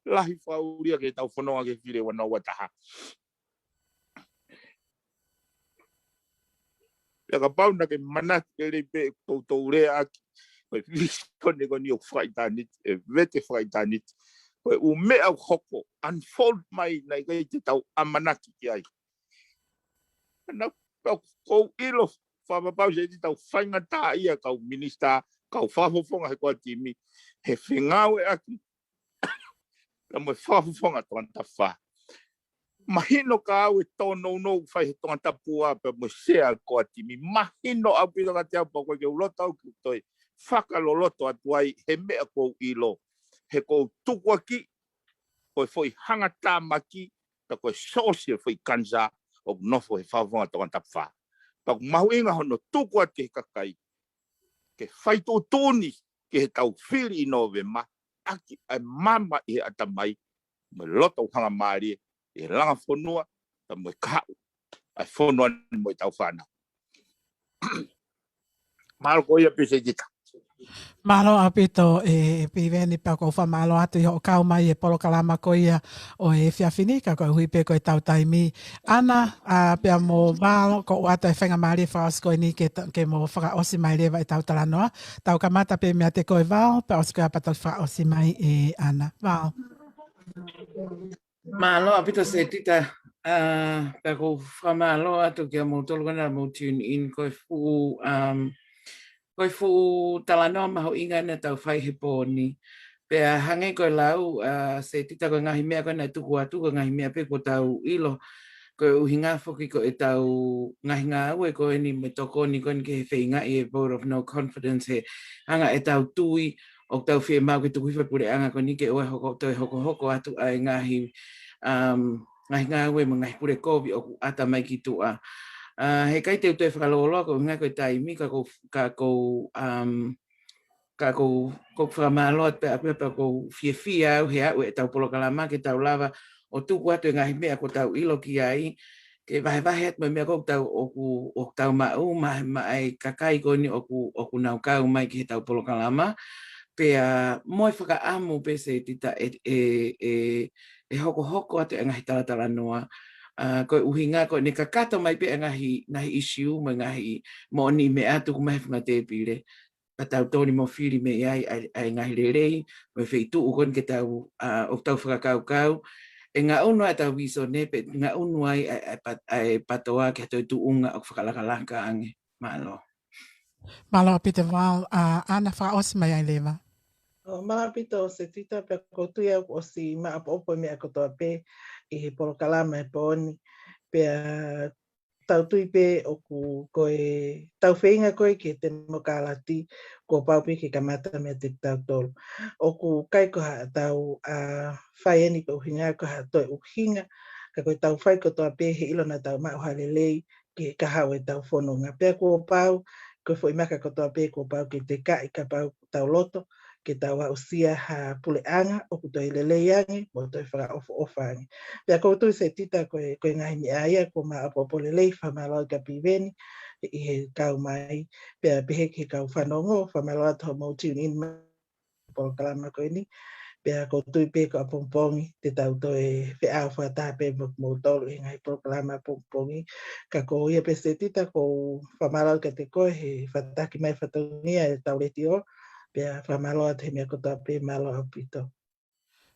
lahi fakaʻulia ke tau fononga ki he fili ʻe ua noa ua taha. Pea kapau naʻa ke manatu lelei pē ʻoku toutou leaʻaki, ko e visone ko eni ʻoku fakaʻitāniti, ʻe vete fakaʻitāniti, ko e ʻū meʻa ʻoku hoko, unfold mai naʻe ʻikai te tau ʻamanaki ki ai. Naʻa ʻoku ou ʻilo fakapapau Setita ʻoku faingataʻaʻia kau minisitā, kau fakafofonga he koa timi, he fengāueʻaki, pea mo e fakafofonga Tongatapu fā. Mahino ka au e tōnounou fai he Tongatapu ua pea mo e sea koa timi. Mahino ʻaupito kiate au pea ko e ke u loto au ke toe fakaloloto atu ai he meʻa ʻoku ou ʻilo. He ʻoku ou tukuakiʻi ko e foʻi hangatāmaki, pea ko e source e foʻi kanisā ʻoku nofo he fakafofonga Tongatapu fā. Pea ʻoku mahuʻinga hono tuku atu ki he kakai, ke fai tuʻutuʻuni ki he tau fili ʻi Nōvema, ʻaki ʻa e mama ʻi he ʻatamai, mo e loto ʻoku hangamālie, ʻi he langa fonua, pea mo e kahaʻu ʻa e fonua ni mo e tau fānau. Mālō ko ia pē Setita. Mālō ʻaupito e Piveni pea ʻoku ou fakamālō atu ʻi hoʻo kau mai he polokalama ko ia ʻo e efiafi ni ka koeʻuhi pē ko e tau taimi. ʻAna, ʻa, pea mo Val, ko e ʻoatu e faingamālie fakaʻosi ko eni ke ta-, ke mo fakaʻosi mai leva e tau talanoa. Tau kamata pē meiate koe Val, pea ʻosi ko ia pea toki fakaʻosi mai ʻe ʻAna. Val. Mālō ʻaupito Setita, ʻa, pea ʻoku ou fakamālō atu kia moutolu ko ena mou tune in ko e fuʻu, um, ko e fuʻu talanoa mahuʻinga naʻa tau fai he pō ni. Pea hangē ko e lau, ʻa, Setita ko e ngaahi meʻa ko ena tuku atu, ko e ngaahi meʻa pē ʻoku tau ʻilo, ko e ʻuhinga foki ko e tau ngaahi ngāue ko eni mo e tokoni ko eni ki he feingaʻi e vote of no confidence he anga e tau tui, ʻoku tau fiemaʻu ke tuku hifo e puleʻanga ko eni ke ʻoua ʻe hoko, toe hokohoko atu ʻa e ngaahi, um, ngaahi ngāue mo e ngaahi pule kovi ʻoku ʻata mai ki tuʻa. ʻA, he ʻikai te u toe fakalōloa ko e ʻuhinga ko e taimi ka ʻoku, ka ʻoku, um, ka ʻoku, ʻoku ou fakamālō atu pē ʻaupito pea ʻoku ou fiefia au he ʻaʻu e tau polokalama ke tau lava ʻo tuku atu e ngaahi meʻa ʻoku tau ʻilo ki ai, ke vahevahe atu mo e meʻa ʻoku tau, ʻoku, ʻoku tau maʻu, ma, ma e kakai ko eni ʻoku, ʻoku nau kau mai ki he tau polokalama. Pea mo e fakaʻamu pē Setita ʻe, ʻe, ʻe, ʻe hokohoko atu e ngaahi talatalanoa. ʻA, ko e ʻuhinga ko ʻene kakato mai pē e ngaahi, ngaahi issue mo e ngaahi moʻoniʻi meʻa tuku mai he funga tēpile. Pea tau toli mo fili mei ai ʻa e, ʻa e ngaahi lelei, mo e feituʻu ko eni ke tau, ʻa, ʻoku tau fakakaukau, ʻe ngaʻunu ai ʻa e tau visone, pea ngaʻunu ai ʻa e, ʻa e pat-, ʻa e PATOA ki ha toe tuʻunga ʻoku fakalakalaka ange. Mālō. Mālō ʻaupito Val, ʻa, ʻAna fakaʻosi mai ai leva. ʻO, mālō ʻaupito Setita pea ʻoku ou tui au kuo ʻosi maʻopoʻopo e meʻa kotoa pē ʻi he polokalama he pō ni. Pea tau tui pē ʻoku ko e tau feinga ko ē ki he temokalati kuo pau pē ke kamata meiate kitautolu. ʻOku ʻikai ko ha tau, ʻa, fai eni ko e ʻuhinga ko ha toe ʻuhinga, ka ko e tau fai kotoa pē he ʻilo naʻa tau maʻu ha lelei ki he kahaʻu e tau fononga. Pea kuo pau, ko e foʻi maka kotoa pē kuo pau ke tekaʻi kapau tau loto, ke tau aʻusia ha puleʻanga ʻoku toe lelei ange, mo toe fakaʻofoʻofa ange. Pea ʻoku ou tui Setita ko e, ko e ngaahi meʻa ia kuo maʻopoʻopo lelei, fakamālō kia Piveni, ʻi he kau mai, pea pehē ki he kau fanongo, fakamālō atu hoʻomou tune in mai polokalama ko eni. Pea ʻoku ou tui pē ko ʻapongipongi te tau toe feʻao fakataha pē mo moutolu ʻi he ngaahi polokalama ʻapongipongi. Ka ko ia pē Setita ʻoku ou fakamālō kiate koe he fakataki mai fatongia e tau letiō. Pea fakamālō atu he meʻa kotoa pē, mālō ʻaupito.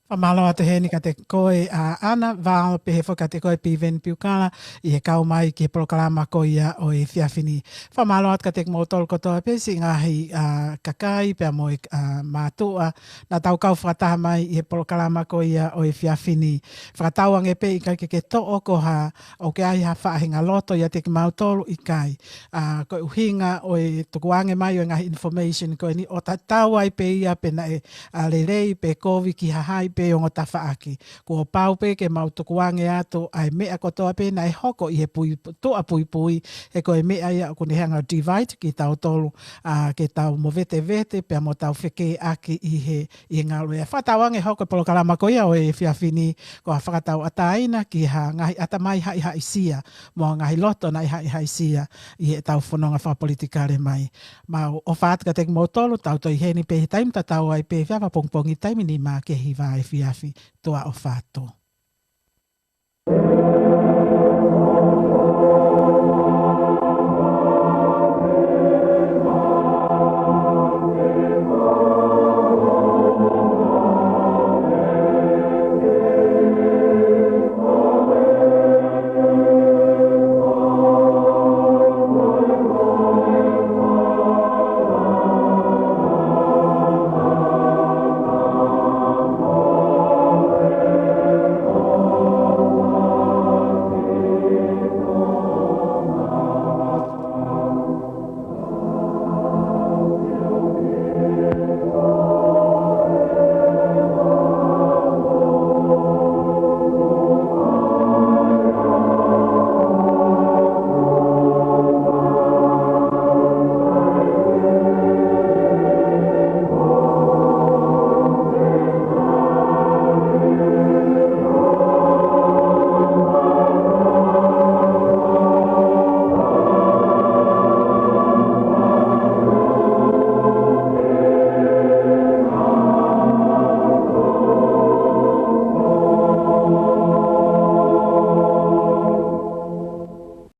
Fakamālō atu heni kiate koe ʻa ʻAna Val, pehē foki kiate koe Piveni Piukala, ʻi he kau mai ki he polokalama ko ia ʻo e efiafi ni. Fakamālō atu kiate kimoutolu kotoa pē siʻi ngaahi, ʻa, kakai pea mo e, ʻa, mātuʻa naʻa tau kau fakataha mai ʻi he polokalama ko ia ʻo e efiafi ni. Fakatauange pē ʻikai ke ke toʻo ko ha, ʻoku ke ʻai ha faʻahinga loto ʻiate kimautolu, ʻikai. ʻA, ko e ʻuhinga ʻo e tukuange mai ʻo e ngaahi information ko eni ʻo tatau ai pē ia pe naʻe, ʻa, lelei pe kovi ki ha hai pe ongo tafaʻaki. Kuo pau pē ke mau tukuange atu ʻa e meʻa kotoa pē naʻe hoko ʻi he pui, tuʻa puipui, he ko e meʻa ia ʻoku ne hanga divide kitautolu, ʻa, ke tau movetevete pea mo tau fekeʻaki ʻi he, ʻi he ngaluʻea. Fakatauange hoko e polokalama ko ia ʻo e efiafi ni ko ha fakatauʻatāina ki ha ngaahi ʻatamai haʻihaʻisia mo ha ngaahi loto naʻe haʻihaʻisia ʻi heʻetau fononga fakapolitikale mai. Mau ʻofa atu kiate kimoutolu, tau toe ʻi heni pē he taimi tatau ai pē he efiafi pongipongi, taimi nima ki he hiva efiafi. Tuʻa ʻofa atu.